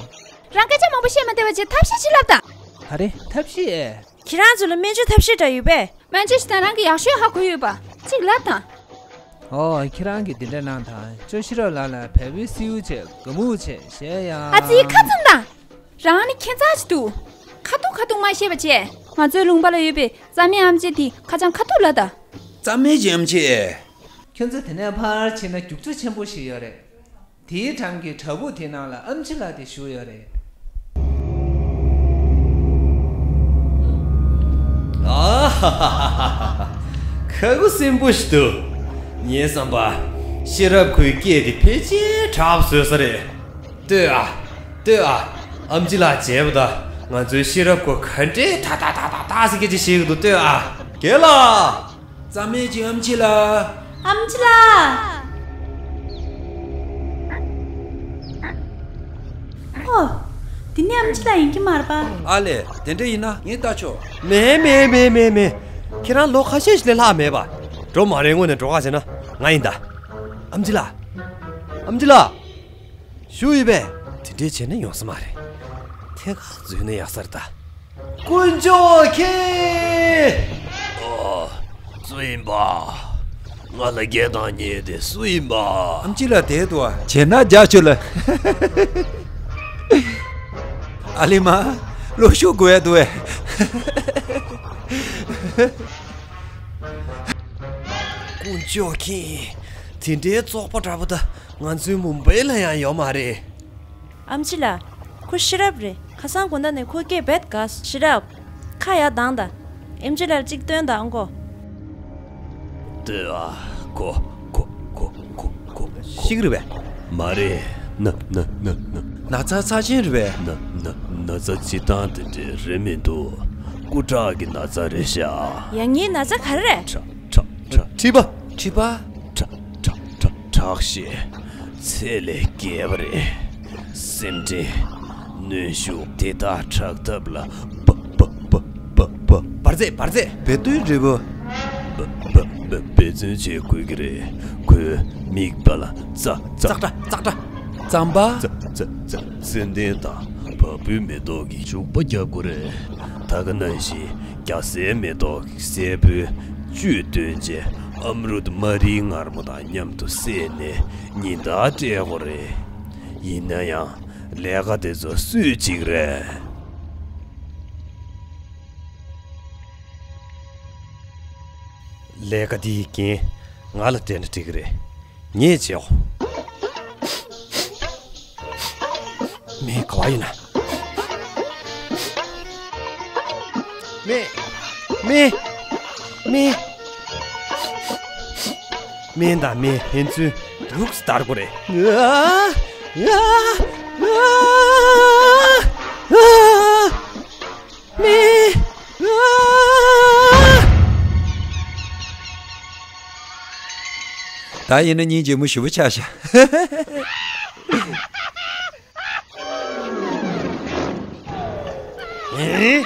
རང་སྐད་ཆ་མང་པོ་བཤད་མ་བདེ་བ་བྱས་ཐབས་ཤེས་ཅིག་ལབ་དང་། ག་རེ་ཐབས་ཤེས། ཁྱེད་རང་ཚོ་ལ་སྨན་བཅོས་ཐབས་ཤེས་འདྲ་ཡོད་པས། སྨན་བཅོས་ཞིག་དང་རང་གི་ཡག་ཤོས་ཧ་གོ་ཡོད་པ། གཅིག་ལབ་དང་། ཨོ། ཁྱེད་རང་གིས་འདི་འདྲ་གནང་དང་། ཅོ་ཤེས་རབ་ལགས་ལ་བལ་པོའི་སེའུ་བྱས། དགའ་མོ་བྱས། གཞས་ཡང་། ཨ་ཙི། ཁ་བཙུམ་དང་། རང་ནི་ཁྱད་མཚར་ཅིག་འདུག་ཁ་ཐུག་ཁ་ཐུག་མ་བཤད་པ་བྱས། ང་ཚོའི་ལུང་པ་ལ་ཡོད་པའི་རྩྭ་མའི་ཨམ་ཆི་དེ་ཁ་བྱང་ཁ་ཐུག་ལབ་དང་། རྩྭ་མའི་ཨམ་ཆི། ཁྱོད་ཚོ་དེ་ནས་ཕར་ཕྱིན་ན་རྒྱུག་ཆུ་ཆེན་པོ་ཞིག་ཡོད་རེད། དེའི་འགྲམ་གྱི་བྲག་ཕུག་དེའི་ནང་ལ་ཨམ་ཆི་ལགས་དེ་བཞུགས་ཡོད་རེད། ཨ་ཧ་ཧ་ཧ་ཧ། ཁ་ཁུ་སིམ་པོ་ཞིག་འདུག་ངའི་བསམ་པར་ཤེས་རབ་ཁོའི་སྐད་དེ་ཕལ་ཆེར་དྲག་པོ་བཟོས་ས་རེད། ལྟོས་ཨ། ལྟོས་ཨ། ཨམ་ཆི་ལགས་མཇལ་བ་དང་ང་ཚོའི་ཤེས་རབ་ཁོ་ག་འདྲས་ཐག་ཐག་ཐག་ཐག་ཐག་ཟེར་སྐད་ཆ་བཤད་ཀྱི་འདུག་ལྟོས་ཨ། རྒན་ལགས། རྩྭ་སྨན་གྱི་ཨམ་ཆི་ལགས། ཨམ་ཆི་ལགས། ཨོ། འདི་ནི་ཨམ་ཆི་ལགས་ཡིན་གྱི་མ་རེད་པ། ཨ་ལས། དེ་འདྲ་ཡིན་ན་ངས་ལྟ་ཆོག་མེད་མེད་མེད་མེད་མེད། ཁྱེད་རང་ལོ་ཁ་ཤས་ཤིག་ལས་ལྷག་མེད་པ། འགྲོ་མ་རན་སྔོན་ནས་འགྲོ་ཁ་བྱས་ན་ང་ཡིན་ད། ཨམ་ཆི་ལགས། ཨམ་ཆི་ལགས། བཞུགས་ཡོད་པས། དེ་འདྲས་བྱས་ན་ཡོང་ས་མ་རེད། ཐད་ཀར་འཛུལ་ན་ཡག་ས་རེད་ད། དཀོན་མཆོག་མཁྱེན། ཨོ། སུ་ཡིན་པ། ང་ལ་སྐད་བཏང་མཁན་དེ་སུ་ཡིན་པ། ཨམ་ཆི་ལགས་བསྡད་འདུག་ཨ། བྱས་ན་རྒྱག་ཆོག་ལ། ཨ་ལི་མ། བློ་ཤུགས་དགོས་ཡ་འདུག་ཨེ། དཀོན་མཆོག་མཁྱེན། དེ་འདྲའི་བཙོག་པ་འདྲ་པོ་ད་ང་ཚོའི་མུམ་བྷའི་ལ་ཡང་ཡོད་མ་རེད། ཨམ་ཆི་ལགས། ཁོ་ཤེས་རབ་རེད། ཁ་སང་དགོང་དག་ནས་ཁོ་སྐད་རྦད་དགའ་སོང་། ཤེས་རབ། ཁ་ཡར་གདངས་དང་། ཨེམ་ཆི་ལགས་ལ་གཅིག་སྟོན་དང་ཨང་ཀོ། ལྟོས་ཨ། ཁོ་ཁོ་ཁོ་ཁོ་ཁོ། ཤི་གི་རེད་པས། མ་རེད། ན་ན་ན་ན། ན་ཚ་ཚ་ཅན་རེད་པས། ན་ན་ན་ཚ་སྤྱིར་བཏང་དེ་འདྲས་རེད་མི་འདུག་སྐུ་དྲག་གི་ན་ཚ་རེད་ཤག་ཡ། ངའི་ན་ཚ་ག་རེ་རེད། ཁྲག་ཁྲག་ཁྲག་མཁྲིས་པ། མཁྲིས་པ། ཁྲག་ཁྲག་ཁྲག་ཁྲག་ཤེད་ཚད་ལས་བརྒལ་བ་རེད། སེམས་ཁྲལ། གནོན་ཤུགས་དེ་དག་དྲག་ཐབས་ལ་འབ་འབ་འབ་འབ་འབ། འབར་རྫས་འབར་རྫས། བེ་ཏོའི་འབྲས་བུ། འབ་འབ་འབ་འབད་བརྩོན་བྱེད་དགོས་ཀྱི་རེད། ཁོའི་མིག་པ་ལ་ཙག་ཙག་ཙག་སྒྲ་ཙག་སྒྲ། རྩམ་པ། ཙ་ཙ་ཙ་ཙན་དན་དང་བ་སྤུའི་མེ་ཏོག་གི་བྱུག་པ་རྒྱག་དགོས་རེད། ད་ག་ནང་བཞིན་རྒྱ་སེར་མེ་ཏོག་གི་སྲད་བུའི་བཅུད་བཏོན་རྗེས་ཨ་མ་རུ་དང་མ་རིའི་མངར་མོ་དང་མཉམ་དུ་བསྲེས་ནས་ཉིན་ལྟར་སྤྲད་དགོས་རེད། ཡིན་ན་ཡང་ལས་ཀ་དེ་ཚོ་སུས་བྱེད་ཀྱི་རེད། ལས་ཀ་འདིའི་འགན་ང་ལ་སྤྲད་ན་འགྲིག་གི་རེད། ངས་བྱེད་འོ། མེ་ག་བ་ཡིན་ན། མེ། མེ། མེ། སྨན་དང་མེ་ཕན་ཚུན་འདུག་སེ་བསྟར་དགོས་རེད། ཨ། ཨ། ཨ། ཨ། མེ། ཨ། ད་ཡིན་ན་སྙིང་རྗེ་མོ་ཞེ་པོ་ཆགས་ཤག་ཨེ།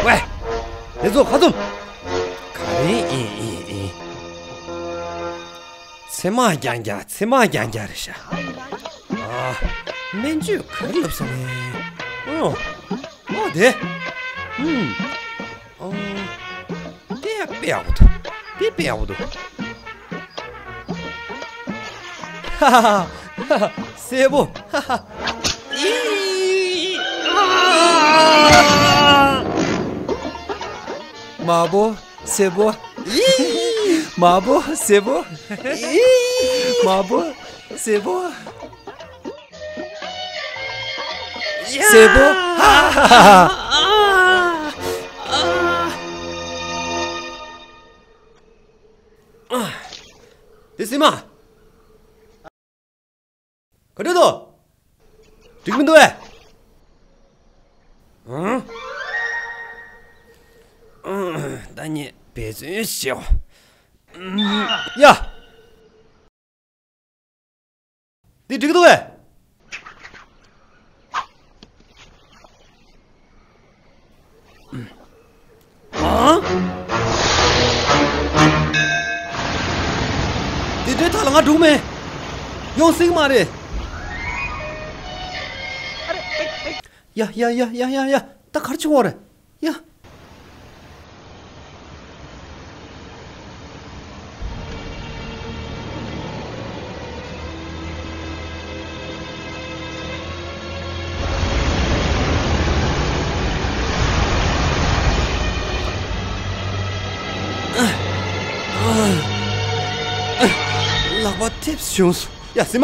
ཝེ། དེ་ཚོ་ཁ་ཚུམ། ག་རེ་ཨེ་ཨེ་ཨེ། ཚེར་མ་རྐྱང་རྐྱང་ཚེར་མ་རྐྱང་རྐྱང་རེད་ཤག་ཨ། སྨན་བཅོས་ག་རེ་ལབ་སོང་ངས། ཨོ། ཨོ་དེ། ཨུམ། ཨོ། དེ་དཔེ་ཡག་པོ་འདུག་དེ་དཔེ་ཡག་པོ་འདུག་ཧ་ཧ་ཧ་ཧ། སེར་པོ། ཧ་ཧ། ཨི། ཨ། དམར་པོ། སེར་པོ། ཨི། དམར་པོ། སེར་པོ། ཨི། དམར་པོ། སེར་པོ། སེར་པོ། ཧ་ཧ་ཧ་ཧ། དེ་སེམས་མ། ག་འདྲ་འདུག་འགྲིག་མི་འདུག་ཨེ། ཨང་། ཨང་། ད་ངས་འབད་བརྩོན་བྱེད་འོ། ཡ། འདི་འགྲིག་འདུག་གས། ཨང་། འདི་འདྲའི་ཐག་ལ་ང་འགྲོ་གི་མེད། ཡོང་སྲིད་ཀྱི་མ་རེད། ཡ་ཡ་ཡ་ཡ་ཡ་ཡ། ད་ག་རེ་བྱུང་བ་རེད། ཡ། ལག་པ་ཐེབས་བྱུང་སོང་། ཡ། སེམས་མ།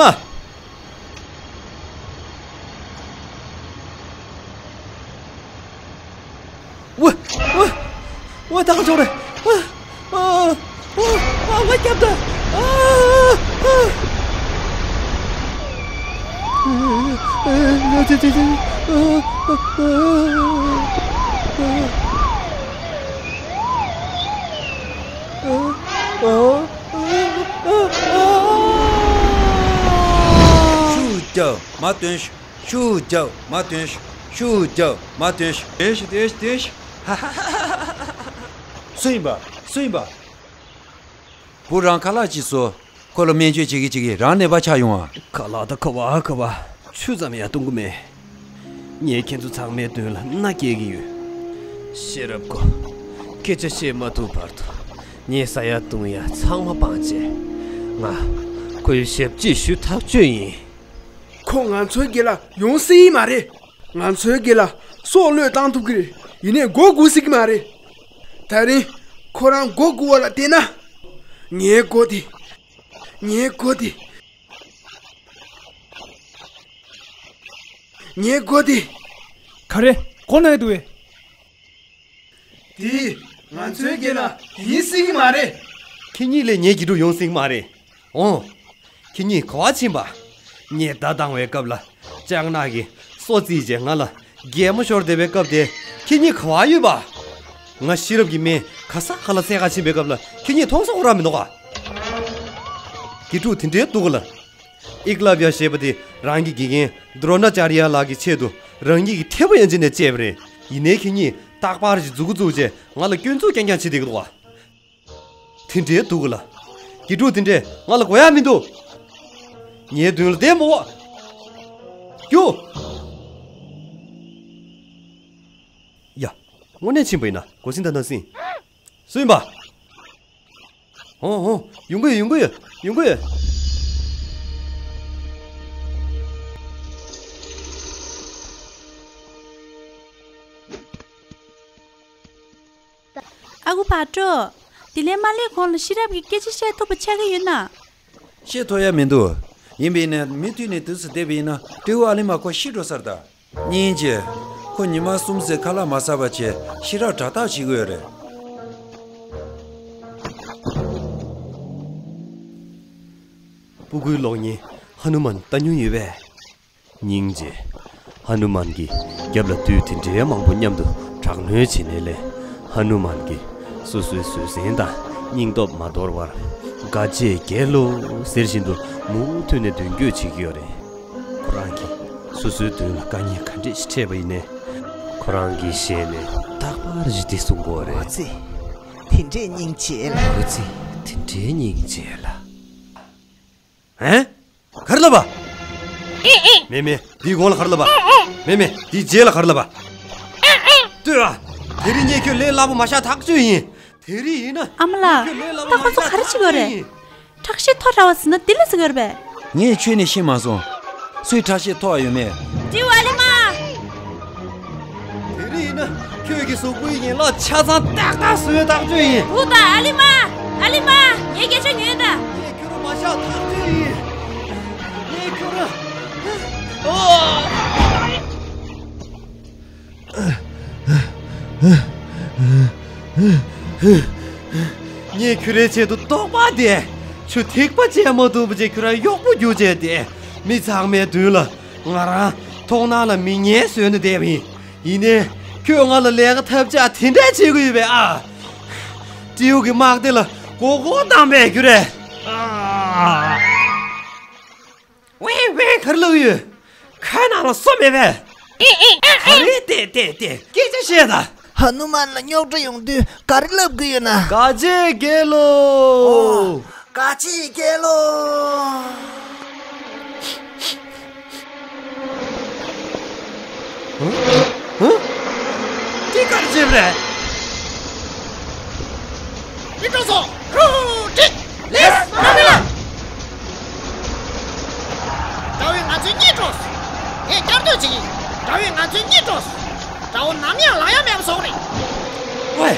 ཝ། ཝ། ཝ། ད་ག་ཅོག་རེད། ཨ། ཨ། ཨ། ཨ། ང་སྐྱབས་ད། ཨ། ཨ། ཨ། ཨ། ཨ། ཨ། ཨ། ཤུགས་རྒྱབ། མར་ཐོན་ཤོག་ཤུགས་རྒྱབ། མར་ཐོན་ཤོག་ཤུགས་རྒྱབ། མར་ཐོན་ཤོག་ཐོན་ཤོག་ཐོན་ཤོག་ཐོན་ཤོག་ཧ་ཧ་ཧ། སུ་ཡིན་པ། སུ་ཡིན་པ། བུ་རང་ཁ་ལག་ཅིག་བཟོ། ཁོ་ལ་སྨན་བཅོས་བྱེད་ཀྱི་བྱེད་ཀྱི་རང་ནད་པ་ཆགས་ཡོང་ཨ། ཁ་ལག་ད་ག་བ་ག་བ། ཆུ་ཙམ་ཡང་བཏུང་གི་མེད། ངས་ཁྱེད་ཚོ་ཚང་མའི་མདུན་ལ་མནའ་སྐྱེལ་གྱི་ཡོད། ཤེས་རབ་ཀོ། སྐད་ཆ་བཤད་མ་ཐུབ་བར་དུ་ངས་ཟ་ཡ་བཏུང་ཡ་ཚང་མ་སྤངས་བྱས། ང་ཁོའི་ཞབས་ཕྱི་ཞུ་ཐག་གཅོད་ཡིན། ཁོ་ང་ཚོའི་སྒེར་ལ་ཡོང་སྲིད་མ་རེད། ང་ཚོའི་སྒེར་ལ་སྲོག་བློས་བཏང་ཐུབ་ཀྱི་རེད། ཡིན་ནའི་མགོ་སྒུར་སྲིད་ཀྱི་མ་རེད། ད་རིང་ཁོ་རང་མགོ་སྒུར་བ་ལ་བལྟས་ན། ངའི་མགོ་དེ། ངའི་མགོ་དེ། ངའི་མགོ་དེ། ག་རེ་མགོ་ན་གི་འདུག་གས། དེ་ ང་ཚོའི་སྒེར་ལ་ཡིན་སྲིད་ཀྱི་མ་རེད། ཁྱེད་གཉིས་ལས་ངའི་དགེ་ཕྲུག་ཡོང་སྲིད་ཀྱི་མ་རེད། འོང་། ཁྱེད་གཉིས་ག་པར་ཕྱིན་པ། ངས་བརྡ་བཏང་བའི་སྐབས་ལ་ལྕགས་ནག་གིས་སོ་བརྩིས་བྱས་ང་ལ་གད་མོ་ཤོར་བསྡད་པའི་སྐབས་དེ་ཁྱེད་གཉིས་ག་པར་ཡོད་པ། ང་ཤེས་རབ་ཀྱི་སྨན་ག་ས་ག་ལ་འཚོལ་ག་ཕྱིན་པའི་སྐབས་ལ་ཁྱེད་གཉིས་མཐོང་ས་ཁོ་རང་མི་འདུག་ག་དགེ་ཕྲུག་དེ་འདྲའི་འདུག་ག་ལ། ཨི་ཀ་ལབ་ཡ་ཞེས་པ་དེ་རང་གི་དགེ་རྒན་ཌྲོ་ན་ཅཱརྱ་ལགས་ཀྱི་ཆེད་དུ་རང་ཉིད་ཀྱི་ཐེ་བོ་ཡན་ཆད་ནས་སྤྲད་པ་རེད། ཡིན་ནའི་ཁྱེད་གཉིས་རྟག་པར་ཞིག་མཛུ་གུ་བཙུགས་བྱས་ང་ལ་སྐྱོན་འཛུགས་རྐྱང་རྐྱང་བྱེད་བསྡད་ཀྱི་འདུག་ག་དེ་འདྲའི་འདུག་ག་ལ། དགེ་ཕྲུག་དེ་འདྲས་ང་ལ་དགོས་ཡ་མི་འདུག་ངའི་མདུན་ལ་བསྡད་མི་དགོས། རྒྱུགས། ཡ། དངོས་གནས་ཕྱིན་པ་ཡིན་ན་མགོ་སྲིན་དང་ན་སྲིན། སུ་ཡིན་པ། ཧོ་ཧོ། ཡོང་གི་ཡོད། ཡོང་གི་ཡོད། ཡོང་གི་ཡོད། ཨ་ཁུ་བག་དྲོ། དེ་ལས་མ་སླེབས་གོང་ལ་ཤེས་རབ་ཀྱིས་སྐད་ཆ་བཤད་ཐུབ་པ་ཆགས་ཀྱི་ཡོད་ན། བཤད་ཐུབ་ཡ་མི་འདུག་ཡིན་པས་ན་མུ་མཐུད་ནས་དུས་སུ་བསྡད་པ་ཡིན་ན་སྤྲེའུ་ཨ་ལི་མ་ཁོ་ཤི་འགྲོ་ས་རེད་ད། སྙིང་རྗེ། ཁོ་ཉི་མ་གསུམ་ཙམ་ཁ་ལག་མ་ཟ་བ་བྱས་ཤེས་རབ་དྲག་ཐག་བྱེད་ཀྱི་ཡོད་རེད། སྤུ་གུའི་གློག་བརྙན་ཧ་ནུ་མན་ལྟ་མྱོང་ཡོད་པས། སྙིང་རྗེ། ཧ་ནུ་མན་གྱིས་རྒྱབ་ལ་བདུད་དེ་འདྲའི་མང་པོ་མཉམ་དུ་དྲག་གནོན་བྱེད་ནས་ལས། ཧ་ནུ་མན་གྱིས་སོ་སོའི་བཟོད་བསྲན་དང་སྙིང་སྟོབས་མ་དོར་བར། དགའ་བྱེད་རྒྱལ་ལོ་ཟེར་བཞིན་དུ་མུ་མཐུད་ནས་མདུན་སྐྱོད་བྱེད་ཀྱི་ཡོད་རེད། ཁོ་རང་གིས་སོ་སོའི་མདུན་ལ་དཀའ་ངལ་ག་འདྲས་ཤིག་འཕྲད་པ་ཡིན་ནའི། ཁོ་རང་གི་ཞལ་ནས་རྟག་པར་ཞི་བདེ་གསུང་གི་ཡོད་རེད། འོ་ཙི། དེ་འདྲས་སྙིང་རྗེ་ལ། འོ་ཙི། དེ་འདྲས་སྙིང་རྗེ་ལ། ཨེ། ག་རེ་ལབ་པ། མེ་མེ། དེའི་གོང་ལ་ག་རེ་ལབ་པ། མེ་མེ། དེའི་རྗེས་ལ་ག་རེ་ལབ་པ། ལྟོས་ཨ། དེ་རིང་ངས་ཁྱོད་ལས་སླ་པོ་མ་བཞག་ཐག་གཅོད་ཡིན། དེ་རིང་ཡིན་ན། ཨ་མ་ལགས། ད་ཁོ་ཚོ་ག་རེ་བྱེད་ཀྱི་ཡོད་རེད། ཁྲག་ཤེད་མཐོ་དྲགས་པ་ཟེར་ན་དེ་ལ་ཟེར་གྱི་ཡོད་རེད་པས། ངས་ཁྱོན་ནས་ཤེས་མ་སོང་། སུའི་ཁྲག་ཤེད་མཐོ་བ་ཡོད་མེད། སྤྲེའུ་ཨ་ལི་མ། དེ་རིང་ཡིན་ན་ཁྱོད་ཀྱི་གཟུགས་པོའི་ཡན་ལག་ཆ་ཚང་ཏག་ཏག་བཟོས་ཐག་གཅོད་ཡིན། འུ་ད་ཨ་ལི་མ། ཨ་ལི་མ། ངས་སྐད་ཆ་ཉོན་ད། ངས་ཁྱོད་རང་མ་བཞག་ཐག་གཅོད་ཡིན། ངས་ཁྱོད་རང་། ཨོ། ངས་ཁྱོད་རའི་ཆེད་དུ་ལྟོགས་པ་དེ། ཆུ་ཐིགས་པ་བཅད་མ་ཐུབ་པ་བྱས་ཁྱོད་རང་གཡོག་པོ་རྒྱུགས་བྱས་ཏེ། མི་ཚང་མའི་མདུན་ལ་ང་རང་མཐོང་སྣང་ལ་མི་ཉན་བཟོས་ནས་བསྡད་པ་ཡིན། ཡིན་ནའི་ཁྱོད་ང་ལ་ལས་ཀ་ཐབས་ཆག་དེ་འདྲ་བྱེད་ཀྱི་ཡོད་པས་ཨ། སྤྲེའུ་གི་དམག་སྡེ་ལ་མགོ་སྐོར་བཏང་བས་རྒྱུ་རེད། ཝེ་ཝེ། ག་རེ་ལབ་ཡོད། ཁའི་ནང་ལ་སོ་མེད་པས། ཨེ་ཨེ་ཨེ། ག་རེ་བལྟས་བལྟས་བལྟས་སྐད་ཆ་བཤད་ད། ཧ་ནུ་མན་ལ་རྙོག་དྲ་ཡོང་དུས་ག་རེ་ལབ་དགོས་ཡོད་ན། དགའ་བྱེད་རྒྱལ་ལོ། ཨོ། དགའ་བྱེད་རྒྱལ་ལོ། ཧུ། ཧུ། འདི་ག་རེ་བྱས་པ་རེད། མི་འགྲོ་སོང་། རུ་ཏིག་ལེས་མ་མི་ལ། དགྲ་བོས་ང་ཚོའི་གཉིད་བྲོས། ངས་བསྐྱར་ཟློས་བྱེད་ཀྱི། དགྲ་བོས་ང་ཚོའི་གཉིད་བྲོས། དགྲ་བོ་ནམ་ཡང་ལང་ཡ་མེད་པ་བཟོ་གི་རེད། ཝེ།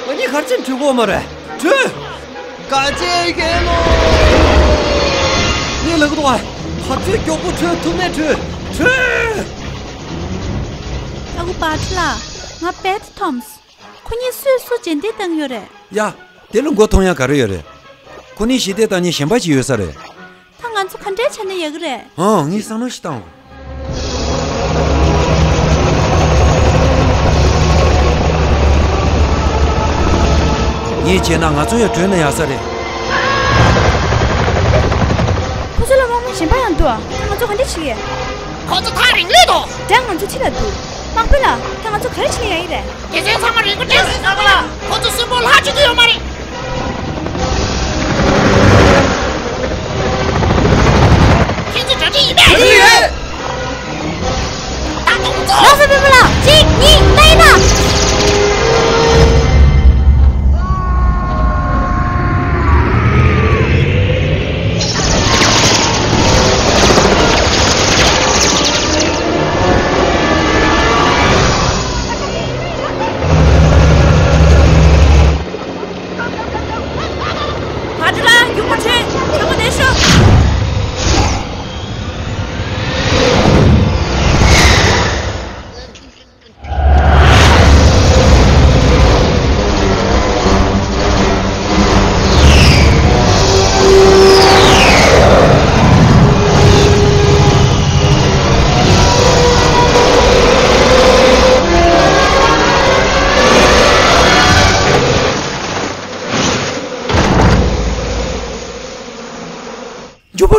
ང་གཉིས་ག་རེ་བྱས་ནས་བྲོས་ཀྱི་ཡོད་མ་རེད། བྲོས། དགའ་བྱེད་རྒྱལ་ལོ། ངས་ལབ་ཀྱི་འདུག་ག་ག་ཚོད་མགྱོགས་པོ་བྲོས་ཐུབ་ནའི་བྲོས། བྲོས། ཨ་ཁུ་བག་ཁྲ་ལགས། ང་པེ་ཏི་ཐོམ་སི། ཁོ་གཉིས་སུས་སུ་རྗེས་འདེད་བཏང་ཡོད་རེད། ཡ། དེ་ལ་མགོ་འཐོམ་ཡ་ག་རེ་ཡོད་རེད། ཁོ་གཉིས་ཞི་བདེ་བཏང་མཁན་གཞན་པ་ཅིག་ཡོད་ས་རེད། ད་ང་ཚོ་ག་འདྲས་བྱས་ན་ཡག་གི་རེད། ཨང་། ངས་བསམ་བློ་ཞིག་བཏང་། ངས་བྱས་ན་ང་ཚོ་ཡང་བྲོས་ན་ཡག་ས་རེད། ཁོ་ཚོ་ལ་དམག་མི་གཞན་པ་ཡང་འདུག་ཨ། ད་ང་ཚོ་ག་འདྲས་བྱེད་ཀྱི། ཁོ་ཚོ་ཐག་རིང་ལོས་དོ། དེ་ང་ཚོ་ཕྱི་ལ་འདུག་དམག་དཔོན་ལགས། ད་ང་ཚོ་ག་རེ་བྱེད་ན་ཡག་གི་རེད། རྒྱལ་སྲས་ཚང་མ་རིང་པོ་བསྡད་སོང་། ཚང་མ་ལ་ཁོ་ཚོ་གསོན་པོ་ལྷག་བཅུག་རྒྱུ་ཡོད་མ་རེད། ཁྱེད་ཚོ་གྲ་སྒྲིག་ཡིན་པས། གྲ་སྒྲིག་ཡོད། ད་གཏོང་ཚོ། ལགས་སོ་སྤོན་པོ་ལགས། གཅིག་གཉིས་ལྟ་ཡིན་ན།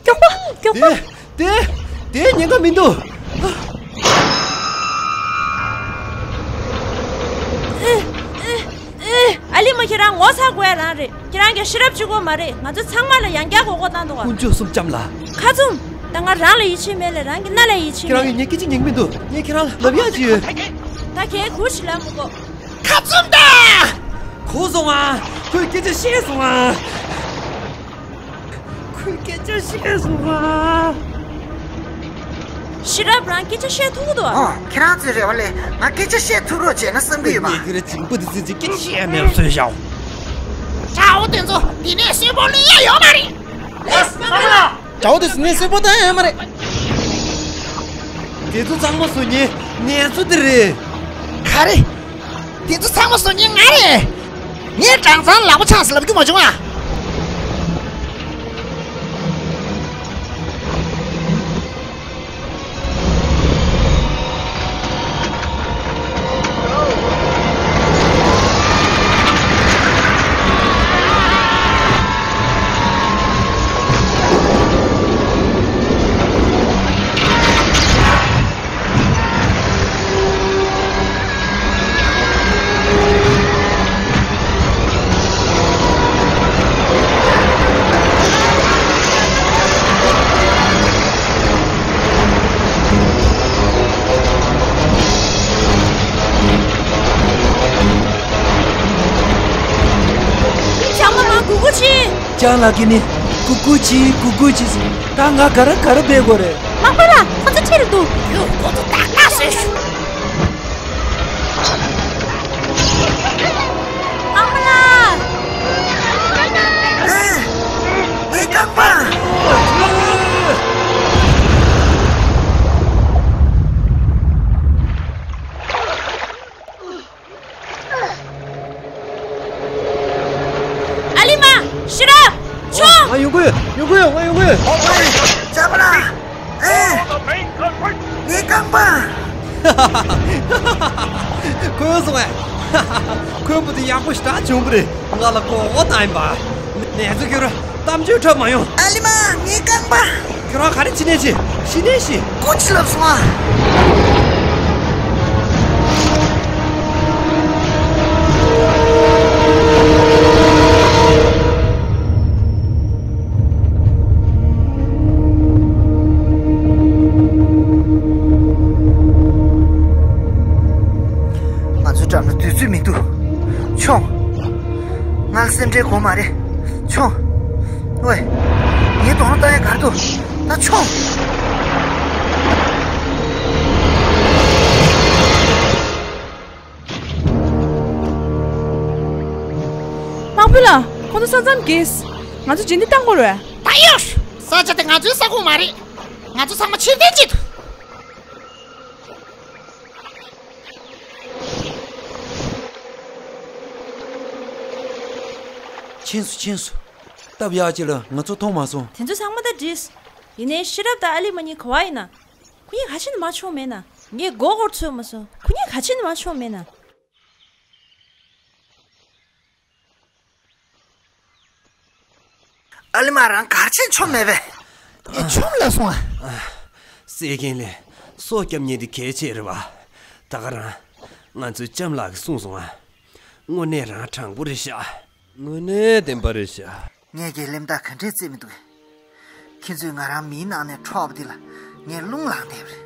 མགྱོགས་པོ། མགྱོགས་པོ། དེ་དེ་དེ་ཉེན་ཁ་མི་འདུག་ཨ་ལི་མ། ཁྱེད་རང་ངོ་ཚ་དགོས་ཡ་རང་རེད། ཁྱེད་རང་གི་ཤེས་རབ་གཅིག་པོ་མ་རེད། ང་ཚོ་ཚང་མ་ལ་ཡང་བསྐྱར་གོ་སྐོར་བཏང་འདུག་དཀོན་མཆོག་གསུམ་ལྕམ་ལགས། ཁ་བཙུམ། ད་ང་རང་ལ་ཡིད་ཆེས་མེད་ལ། རང་གི་མནའ་ལ་ཡིད་ཆེས་ཁྱེད་རང་མེད། གི་ངས་སྐད་ཆ་ཉན་གི་མི་འདུག་ངས་ཁྱེད་རང་ལབ་ཡ་ཅིག་ཡོད། ད་ཁྱེད་གུ་ཞིག་ལབ་མི་དགོས། ཁ་བཙུམ་ད། གོ་སོང་ཨ། ཁོས་སྐད་ཆ་བཤད་སོང་ཨ། ཁོས་སྐད་ཆ་བཤད་སོང་ཨ། ཤེས་རབ། རང་སྐད་ཆ་བཤད་ཐུབ་ཀྱི་འདུག་ཨ། ཨོ། ཁྱེད་རང་ཚོའི་རེ་བ་ལས་ང་སྐད་ཆ་བཤད་ཐུབ་རོགས་བྱས་ན་བསམ་གྱི་ཡོད་པ། ངས་ཁྱེད་རང་འཇིགས་པ་འདི་ཚོས་ཅིག་སྐད་ཆ་བཤད་མེད་བཟོས་ཤག་དགྲ་བོ་དེ་ཚོ་འདི་ནས་གསོན་པོ་ལུས་ཡ་ཡོད་མ་རེད། དགྲ་བོ་དེ་ཚོ་ནས་གསོན་པོ་བཏང་ཡ་ཡོད་མ་རེད། དེ་ཚོ་ཚང་མ་སུ་ཉེ་ནས་ཚུ་དེ་རེད། ག་རེ། དེ་ཚོ་ཚང་མ་སུ་ཉེ་ང་རེད། ངས་སྦྲང་ཚང་ལག་པ་འཆང་ཟེར་ལབ་རྒྱུ་མ་བྱུང་ཨ། ལྕང་མ་མ་གུ་གུ་ཆི། ལྕང་ལགས་ཀྱིས་ནི་གུ་གུ་ཆི་གུ་གུ་ཆི་ཟེར། ད་ང་ག་རེ་ག་རེ་འབད་དགོས་རེད། མག་པ་ལགས། ཁོ་ཚོ་ཁྲིད་རུ་འདུག་ཡོ། ཁོ་ཚོ་ཏག་ཏག་བཟོས་ཤོག་མག་པ་ལགས། ངའི་རྐང་པ། ཨ་ལི་མ། ཤེས་རབ། ཆོག་ང་ཡོང་གི་ཡོད། ཡོང་གི་ཡོད། ང་ཡོང་གི་ཡོད། ཨོ་ལྕང་མ་ལགས། ཨེ། ངའི་རྐང་པ། ཁོས་སོང་ངས། ཁོས་བུ་དེ་ཡག་པོ་ཞེ་དྲག་བྱུང་བ་རེད། ང་ལ་མགོ་སྐོར་བཏང་ཡིན་པ། ནས་ཚུ་ཁྱོད་རང་གཏམ་བརྗོད་འཁྲབ་མ་ཡོང་། ཨ་ལི་མ། ངའི་རྐང་པ། ཁྱོད་རང་ག་རེ་བྱེད་ནས་ཤི། ཤི་ནས་ཤི། ཀུ་ཅི་ལབ་སོང་ཨ། ང་ཚོའི་འགྲམ་ལ་སྡོད་ཚོད་མི་འདུག་མཆོང་། ང་ལ་སེམས་ཁྲལ་དགོས་མ་རེད། མཆོང་། ཝེ། ངའི་གདོང་ལ་ལྟ་ཡ་ག་རེ་འདུག་ད་མཆོང་། དམག་དཔོན་ལགས། ཁོང་ཚོ་ས་མཚམས་བརྒལ། ང་ཚོ་རྗེས་འདེད་བཏང་དགོས་རེད། ད་ཡོད། ས་ཆ་དེ་ང་ཚོའི་ས་ཁོངས་མ་རེད། ང་ཚོ་ཚང་མ་ཕྱིར་འཐེན་བྱེད་དུ། ཕྱིན་སོང་། ཕྱིན་སོང་། སྟབས་ཡག་ཅིག་ལ་ང་ཚོ་མཐོང་མ་སོང་། དེ་ཚོ་ཚང་མ་ད་འགྲིག་ཡིན་ནའི་ཤེས་རབ་དང་ཨ་ལི་མ་གཉིས་ག་པར་ཡིན་ན། ཁོ་གཉིས་ག་ཕྱིན་ནས་མར་མཆོངས་མེད་ན། ངས་མགོ་སྐོར་ཚོད་མ་སོང་། ཁོ་གཉིས་ག་ཕྱིན་ནས་མར་མཆོངས་མེད་ན། ཨ་ལི་མ་རང་གར་ཕྱིན་མཆོངས་མེད་པས། ངས་མཆོངས་ལབ་སོང་ཨ། སྲས་རྒན་ལགས། སྲོག་སྐྱོབ་མཁན་དེ་གལ་ཆེ་རེད་བ། ད་ག་རང་། ང་ཚོའི་ལྕམ་ལགས་ཀྱིས་གསུངས་སོང་ཨ། དངོས་གནས་རང་དྲང་པོ་རེད་ཤག་དངོས་གནས་བདེན་པ་རེད་ཤག་ངས་ཀྱི་གླེན་རྟགས་ག་འདྲས་རྩེད་མི་འདུག་ཁྱེད་ཚོས་ང་རང་མིའི་ནང་ནས་འཕྲོག་པ་འདི་ལ་ངས་རླུང་ལངས་བསྡད་པ་རེད།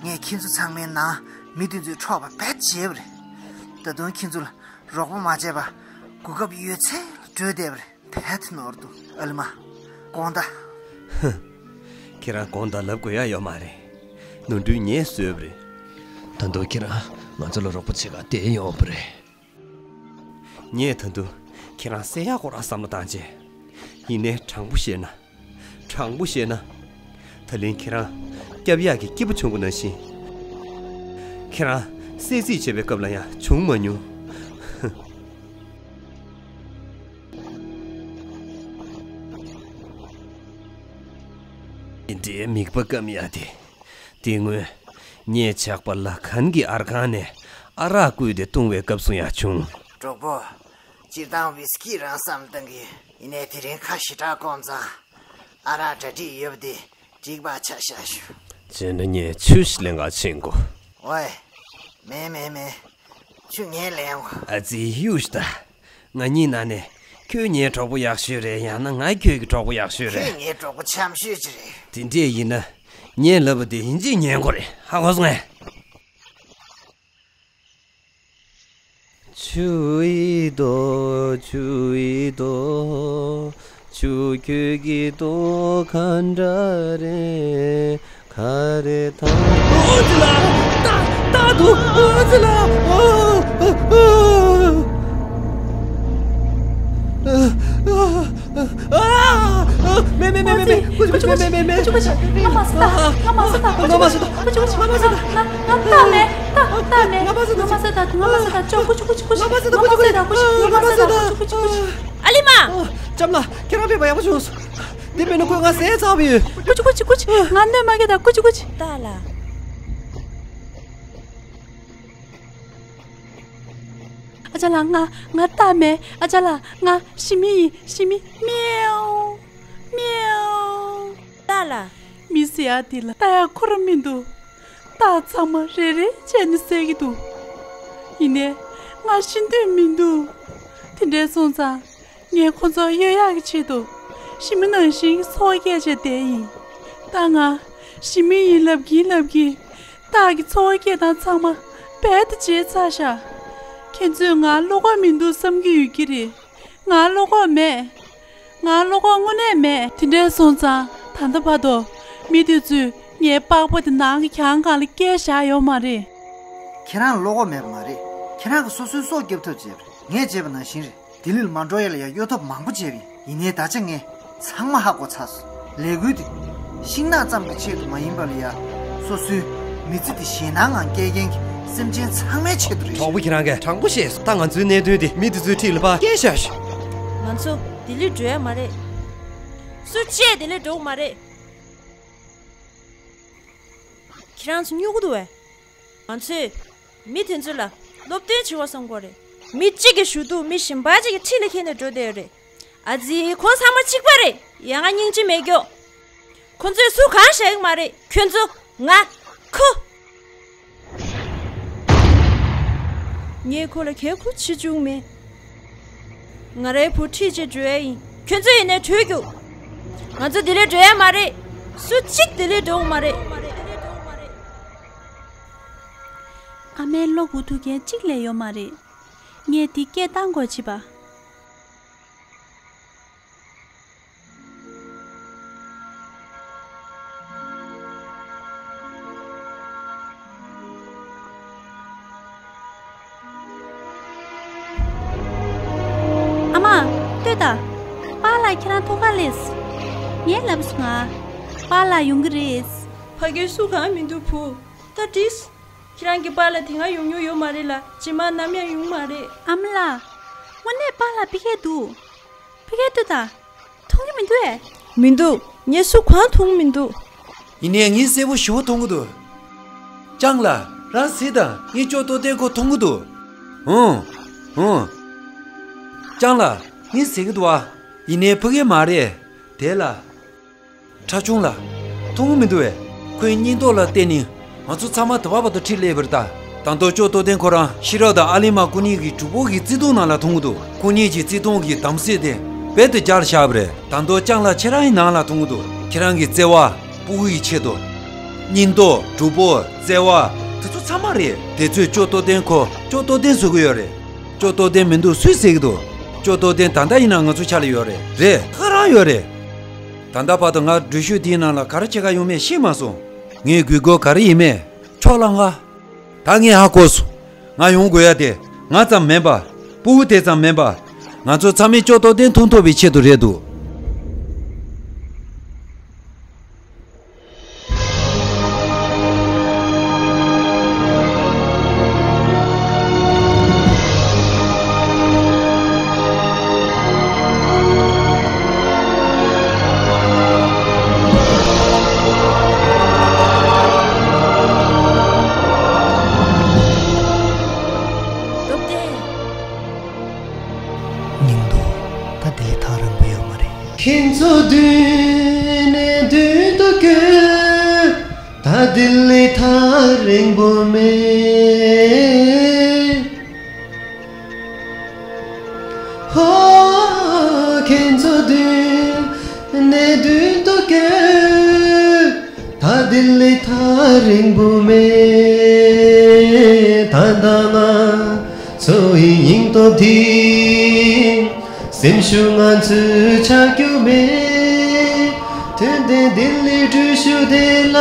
ངས་ཁྱེད་ཚོ་ཚང་མའི་ནང་མི་དེ་ཚོས་འཕྲོག་པ་རྦད་བྱས་པ་རེད། ད་དུང་ཁྱེད་ཚོ་ལ་རོགས་པ་མ་བྱས་པ་གོ་སྐབས་ཡོད་ཚད་ལ་བྲོས་བསྡད་པ་རེད། བད་ནོར་འདུག་ཨ་ལི་མ། དགོངས་དག་ཧུ། ཁྱེད་རང་དགོངས་དག་ལབ་དགོས་ཡ་ཡོད་མ་རེད། ནོར་འཁྲུལ་ངས་བཟོས་པ་རེད། ད་དུང་ཁྱེད་རང་ང་ཚོ་ལ་རོགས་པ་བྱེད་ག་བསྡད་ཡོང་བ་རེད། ངས་ད་དུང་ཁྱེད་རང་བསད་ཡག་སྐོར་ལ་བསམ་བློ་བཏང་བྱས། ཡིན་ནའི་དྲང་པོ་བཤད་ན། དྲང་པོ་བཤད་ན། ད་ལན་ཁྱེད་རང་སྐྱབས་ཡག་གི་སྐྱིད་པོ་བྱུང་བ་ནང་བཞིན། ཁྱེད་རང་བསད་རྩིས་བྱེད་པའི་སྐབས་ལ་ཡང་བྱུང་མ་མྱོང་། དེ་འདྲའི་མིག་པ་སྐམ་ཡག་དེ། དེ་སྔོན་ ངའི་ཇག་པ་ལ་གན་གྱི་ཨར་ཁང་ནས་ཨ་རག་བརྐུས་ཏེ་བཏུང་བའི་སྐབས་སུ་ཡང་བྱུང་། གྲོགས་པོ། སྤྱིར་བཏང་ཝིས་ཀི་རང་བསམ་བཏང་གི་ཡིན་ནའི་དེ་རིང་ཁ་ཞེ་དྲག་སྐོམ་ཙང་། ཨ་རག་གྲ་སྒྲིག་ཡོད་པ་དེ་འགྲིག་པ་ཆ་བཞག་ཞུ། བྱས་ན་ངས་ཆུ་ཞིག་ལེན་ག་ཕྱིན་དགོས། ཨོའི། མེད་མེད་མེད། ཆུ་ངས་ལེན་འོ། ཨ་ཙི་གཡུག་ཤི་ད། ང་གཉིས་ནང་ནས་ཁྱོད་ངའི་གྲོགས་པོ་ཡག་ཤོས་རེད། ཡང་ན་ང་ཁྱོད་ཀྱི་གྲོགས་པོ་ཡག་ཤོས་རེད། ཁྱོད་ངའི་གྲོགས་པོ་འཆམ་ཤོས་ཅིག་རེད། དེ་འདྲས་ཡིན་ན། ངས་ལབ་པ་དེ་ཡིན་གཅིག་ཉན་དགོས་རེད། ཧ་གོ་སོང་ངས། ཆུ་ཡི་རྡོ། ཆུ་ཡི་རྡོ། ཆུ་ཁྱོད་ཀྱི་རྡོ་ག་འདྲ་རེད། ག་རེ་དང་། ཨོ་ཙི་ལ། ཏག་ཏག་འདུག་ཨོ་ཙི་ལ། ཨོ། ཨོ། ཨོ། ཨོ། ཨ། ཨ། མེད་མེད་མེད་མེད་མེད། ཀུ་ཅི་ཀུ་ཅི་མེད་མེད་མེད་མེད། ཀུ་ཅི་ཀུ་ཅི། ང་མ་སུ་ད། ང་མ་སུ་ད། ཀུ་ཅི་ཀུ་ཅི། ང་མ་སུ་ད། ཀུ་ཅི་ཀུ་ཅི། ང་མ་སུ་ད། ང་ང་ད་མེད། ད་ད་མེད། ང་མ་སུ་ད། ང་མ་སུ་ད། ཀུ་ཅི་ཀུ་ཅི། ང་མ་སུ་ད། ཀུ་ཅི་ཀུ་ཅི། ང་མ་སུ་ད། ཀུ་ཅི་ཀུ་ཅི། ཀུ་ཅི་ཀུ་ཅི། ཨ་ལི་མ། ཨ། ལྕམ་ལགས། ཁྱེད་རང་ཕེབས་པ་ཡག་པོ་བྱུང་སོང་། འདི་མེད་ན་ཁོས་ང་བཟས་ཚར་བ་ཡོད། ཀུ་ཅི་ཀུ་ཅི། ཀུ་ཅི། ང་གནོད་མ་སྐྱེལ་ད། ཀུ་ཅི་ཀུ་ཅི། ཏཱ་ལ། ཨ་ཅག་ལགས། ང་ང་རྟ་མེད། ཨ་ཅག་ལགས། ང་ཞི་མི་ཡིན། ཞི་མི། མེའོ། མེའོ། ཏཱ་ལ། མི་ཟེར་ཡག་འདི་ལ་རྟ་ཡག་ཁོ་རང་མི་འདུག་རྟ་ཚང་མ་རེ་རེ་བྱས་ནས་བསད་ཀྱི་འདུག་ཡིན་ནའི་ང་ཤི་འདོད་མི་འདུག་དེ་འདྲ་སོང་ཙང་། ངས་ཁོ་ཚོ་གཡོལ་ཡག་གི་ཆེད་དུ་ཞི་མི་ནང་བཞིན་གྱི་འཚོ་བ་སྐྱེལ་བྱས་བསྡད་ཡིན། ད་ང་ཞི་མི་ཡིན་ལབ་ཀྱིན་ལབ་ཀྱིན་རྟ་གི་འཚོ་བ་སྐྱེལ་སྟངས་ཚང་མ་རྦད་དེ་བརྗེད་ཚར་ཤག་ཁྱེད་ཚོས་ང་བློ་ཁོག་མི་འདུག་བསམ་གྱི་ཡོད་ཀྱི་རེད། ང་བློ་ཁོག་མེད། ང་བློ་ཁོག་དངོས་གནས་མེད། དེ་འདྲ་སོང་ཙང་ད་ལྟ་བར་དུ་མི་དེ་ཚོས་ངའི་པགས་པ་དེ་ནང་གི་གྱང་སྒང་ལ་བསྐྱལ་བཞག་ཡོད་མ་རེད། ཁྱེད་རང་ལ་བློ་ཁོག་མེད་པ་མ་རེད། ཁྱེད་རང་གིས་སོ་སོའི་སྲོག་སྐྱོབ་ཐབས་བྱས་པ་རེད། ངས་བྱས་པ་ནང་བཞིན་རེད། ལྡི་ལིར་མ་འགྲོ་ཡ་ལ་ཡ་གཡོལ་ཐབས་མང་པོ་བྱས་པ་ཡིན། ཡིན་ནའི་ད་ཆ་ངས་ཚང་མ་ཧ་གོ་ཚར་སོང་། ལས་འགུལ་དེ་ཤིང་ནགས་ཙམ་གྱི་ཆེད་དུ་མ་ཡིན་པ་ལ་ཡ། སོ་སོའི་མི་ཚེ་དེ་ཞེད་སྣང་ངང་སྐྱེལ་མཁན་གྱི་སེམས་ཅན་ཚང་མའི་ཆེད་དུ་རེད། གྲོགས་པོ། ཁྱེད་རང་གིས་དྲང་པོ་བཤད་སོང་། ད་ང་ཚོའི་གནད་དོན་དེ་མི་དེ་ཚོའི་འཁྲིས་ལ་ཕར་བསྐྱལ་བཞག་ཤོག་ང་ཚོ་ལྡི་ལི་འགྲོ་ཡ་མ་རེད། སུ་གཅིག་ལྡི་ལི་འགྲོ་གི་མ་རེད། ཁྱེད་རང་ཚོ་སྨྱོ་གི་འདུག་བས། ང་ཚོས་མི་དེ་ཚོ་ལ་སློབ་སྟོན་བྱེད་དགོས་བསམ་གྱི་ཡོད་རེད། མི་གཅིག་གི་ཞུ་གཏུག་མི་གཞན་པ་གཅིག་གི་འཁྲིས་ལ་འཁྱེར་ནས་འགྲོ་བསྡད་ཡོད་རེད། ཨ་ཙི། ཁོང་ཚང་མ་གཅིག་པ་རེད། ཡ། ང་སྙིང་རྗེ་མེད་ཀྱོག་ཁོ་ཚོས་སུ་གང་བཞག་གི་མ་རེད། ཁྱོད་ཚོ། ང་། ཁོ། ངས་ཁོ་ལ་གལ་ཁུར་བྱེད་བཅུག་མེད། ང་རའི་བུ་ཁྲིད་བྱས་འགྲོ་ཡ་ཡིན། ཁྱོད་ཚོ་ཡིན་ནའི་བྲོས་རྒྱུགས། ང་ཚོ་ལྡི་ལི་འགྲོ་ཡ་མ་རེད། སུ་གཅིག་ལྡི་ལི་འགྲོ་གི་མ་རེད། ཨ་མའི་བློ་གུ་ཐུག་མཁན་གཅིག་ལས་ཡོད་མ་རེད། ངས་འདི་སྐད་བཏང་དགོས་བྱས་པ། ཨ་མ། ལྟོས་དང་། པཱ་ལགས་ཁྱེད་རང་ཐུག་ག་སླེབས། ངས་ལབ་སོང་ང་། པཱ་ལགས་ཡོང་གི་རེད། ཕ་གིར་སུ་གང་མི་འདུག་བུ། ད་འགྲིགས། ཁྱེད་རང་གི་པཱ་ལགས་དེ་སྔ་ཡོང་མྱོང་ཡོད་མ་རེད་ལ། རྗེས་མ་ནམ་ཡང་ཡོང་མ་རེད། ཨ་མ་ལགས། དངོས་གནས་པཱ་ལགས་ཕ་གིར་འདུག་ཕ་གིར་ལྟོས་དང་། མཐོང་གི་མི་འདུག་ཨེ། མི་འདུག་ངས་སུ་གང་མཐོང་གི་མི་འདུག་ཡིན་ནའི་ངས་གསལ་པོ་ཞེ་པོ་མཐོང་གི་འདུག་ལྕམ་ལགས། རང་གཟིགས་དང་། ངས་ཅོག་ཏོ་ཏན་ཁོ་མཐོང་གི་འདུག་ཧུང་། ཧུང་། ལྕམ་ལགས། ངས་གཟིགས་ཀྱི་འདུག་ཨ། ཡིན་ནའི་ཕ་གི་མ་རེད། དེ་ལ། ཁྲ་ཆུང་ལགས། མཐོང་གི་མི་འདུག་བས། ཁོའི་སྙིང་སྟོབས་ལ་བརྟེན་ནས་ང་ཚོ་ཚང་མ་དེ་བར་བར་དུ་ཁྲིད་སླེབས་པ་རེད་ད། ད་དུང་ཅོག་ཏོ་ཏན་ཁོ་རང་ཤེས་རབ་དང་ཨ་ལི་མ་སྐུ་ཉིད་ཀྱི་གྲོགས་པོ་གི་བརྩེ་དུང་ནང་ལ་མཐོང་གི་འདུག་སྐུ་ཉིད་ཀྱི་བརྩེ་དུང་གི་གདམ་གསེས་དེ་རྦད་དེ་བརྒྱབ་བཞག་པ་རེད། ད་དུང་ལྕམ་ལགས་ཁྱེད་རང་གི་ནང་ལ་མཐོང་གི་འདུག་ཁྱེད་རང་གི་བརྩེ་བ། སྤུ་གུ་ཡི་ཆེད་དུ། སྙིང་སྟོབས། གྲོགས་པོ། བརྩེ་བ། དེ་ཚོ་ཚང་མ་རེད། དེ་ཚོས་ཅོག་ཏོ་ཏན་ཁོ་ཅོག་ཏོ་ཏན་བཟོ་གི་ཡོད་རེད། ཅོག་ཏོ་ཏན་མི་འདུག་སུས་ཟེར་གི་འདུག་ཅོག་ཏོ་ཏན་ད་ལྟ་ཡིན་ན་ང་ཚོའི་ཆ་ལ་ཡོད་རེད། རེད། ཁོ་རང་ཡོད་རེད། ད་ལྟ་བར་དུ་ང་འགྲུལ་བཞུད་འདིའི་ནང་ལ་ག་རེ་བྱེད་ག་ཡོང་མེད་ཤེས་མ་སོང་། ངའི་དགོས་མཁོ་ག་རེ་ཡིན་མེད་ཕྱོགས་ལ་ང་། ད་ངས་ཧ་གོ་སོང་། ང་ཡོང་དགོས་ཡ་དེ་ང་ཙམ་མིན་པ། སྤུ་གུ་དེ་ཙམ་མིན་པ། ང་ཚོ་ཚང་མས་ཅོག་ཏོ་ཏན་མཐོང་ཐུབ་པའི་ཆེད་དུ་རེད་འདུག་ཚོ་མདུན་ནས་མདུན་དུ་བསྐྱོད། ད་འདི་ལས་ཐག་རིང་པོ་མེད། ཧོ། ཁྱེད་ཚོ་མདུན་ནས་མདུན་དུ་བསྐྱོད། ད་འདི་ལས་ཐག་རིང་པོ་མེད། ད་ལྟ་ང་ཚོ་ཡི་སྙིང་སྟོབས་འདི། སེམས་ཤུགས་ང་ཚོའི་ཆག་རྒྱུ་མེད། དོན་ལྡན་ལྡི་ལི་འགྲུལ་བཞུད་དེ་ལ་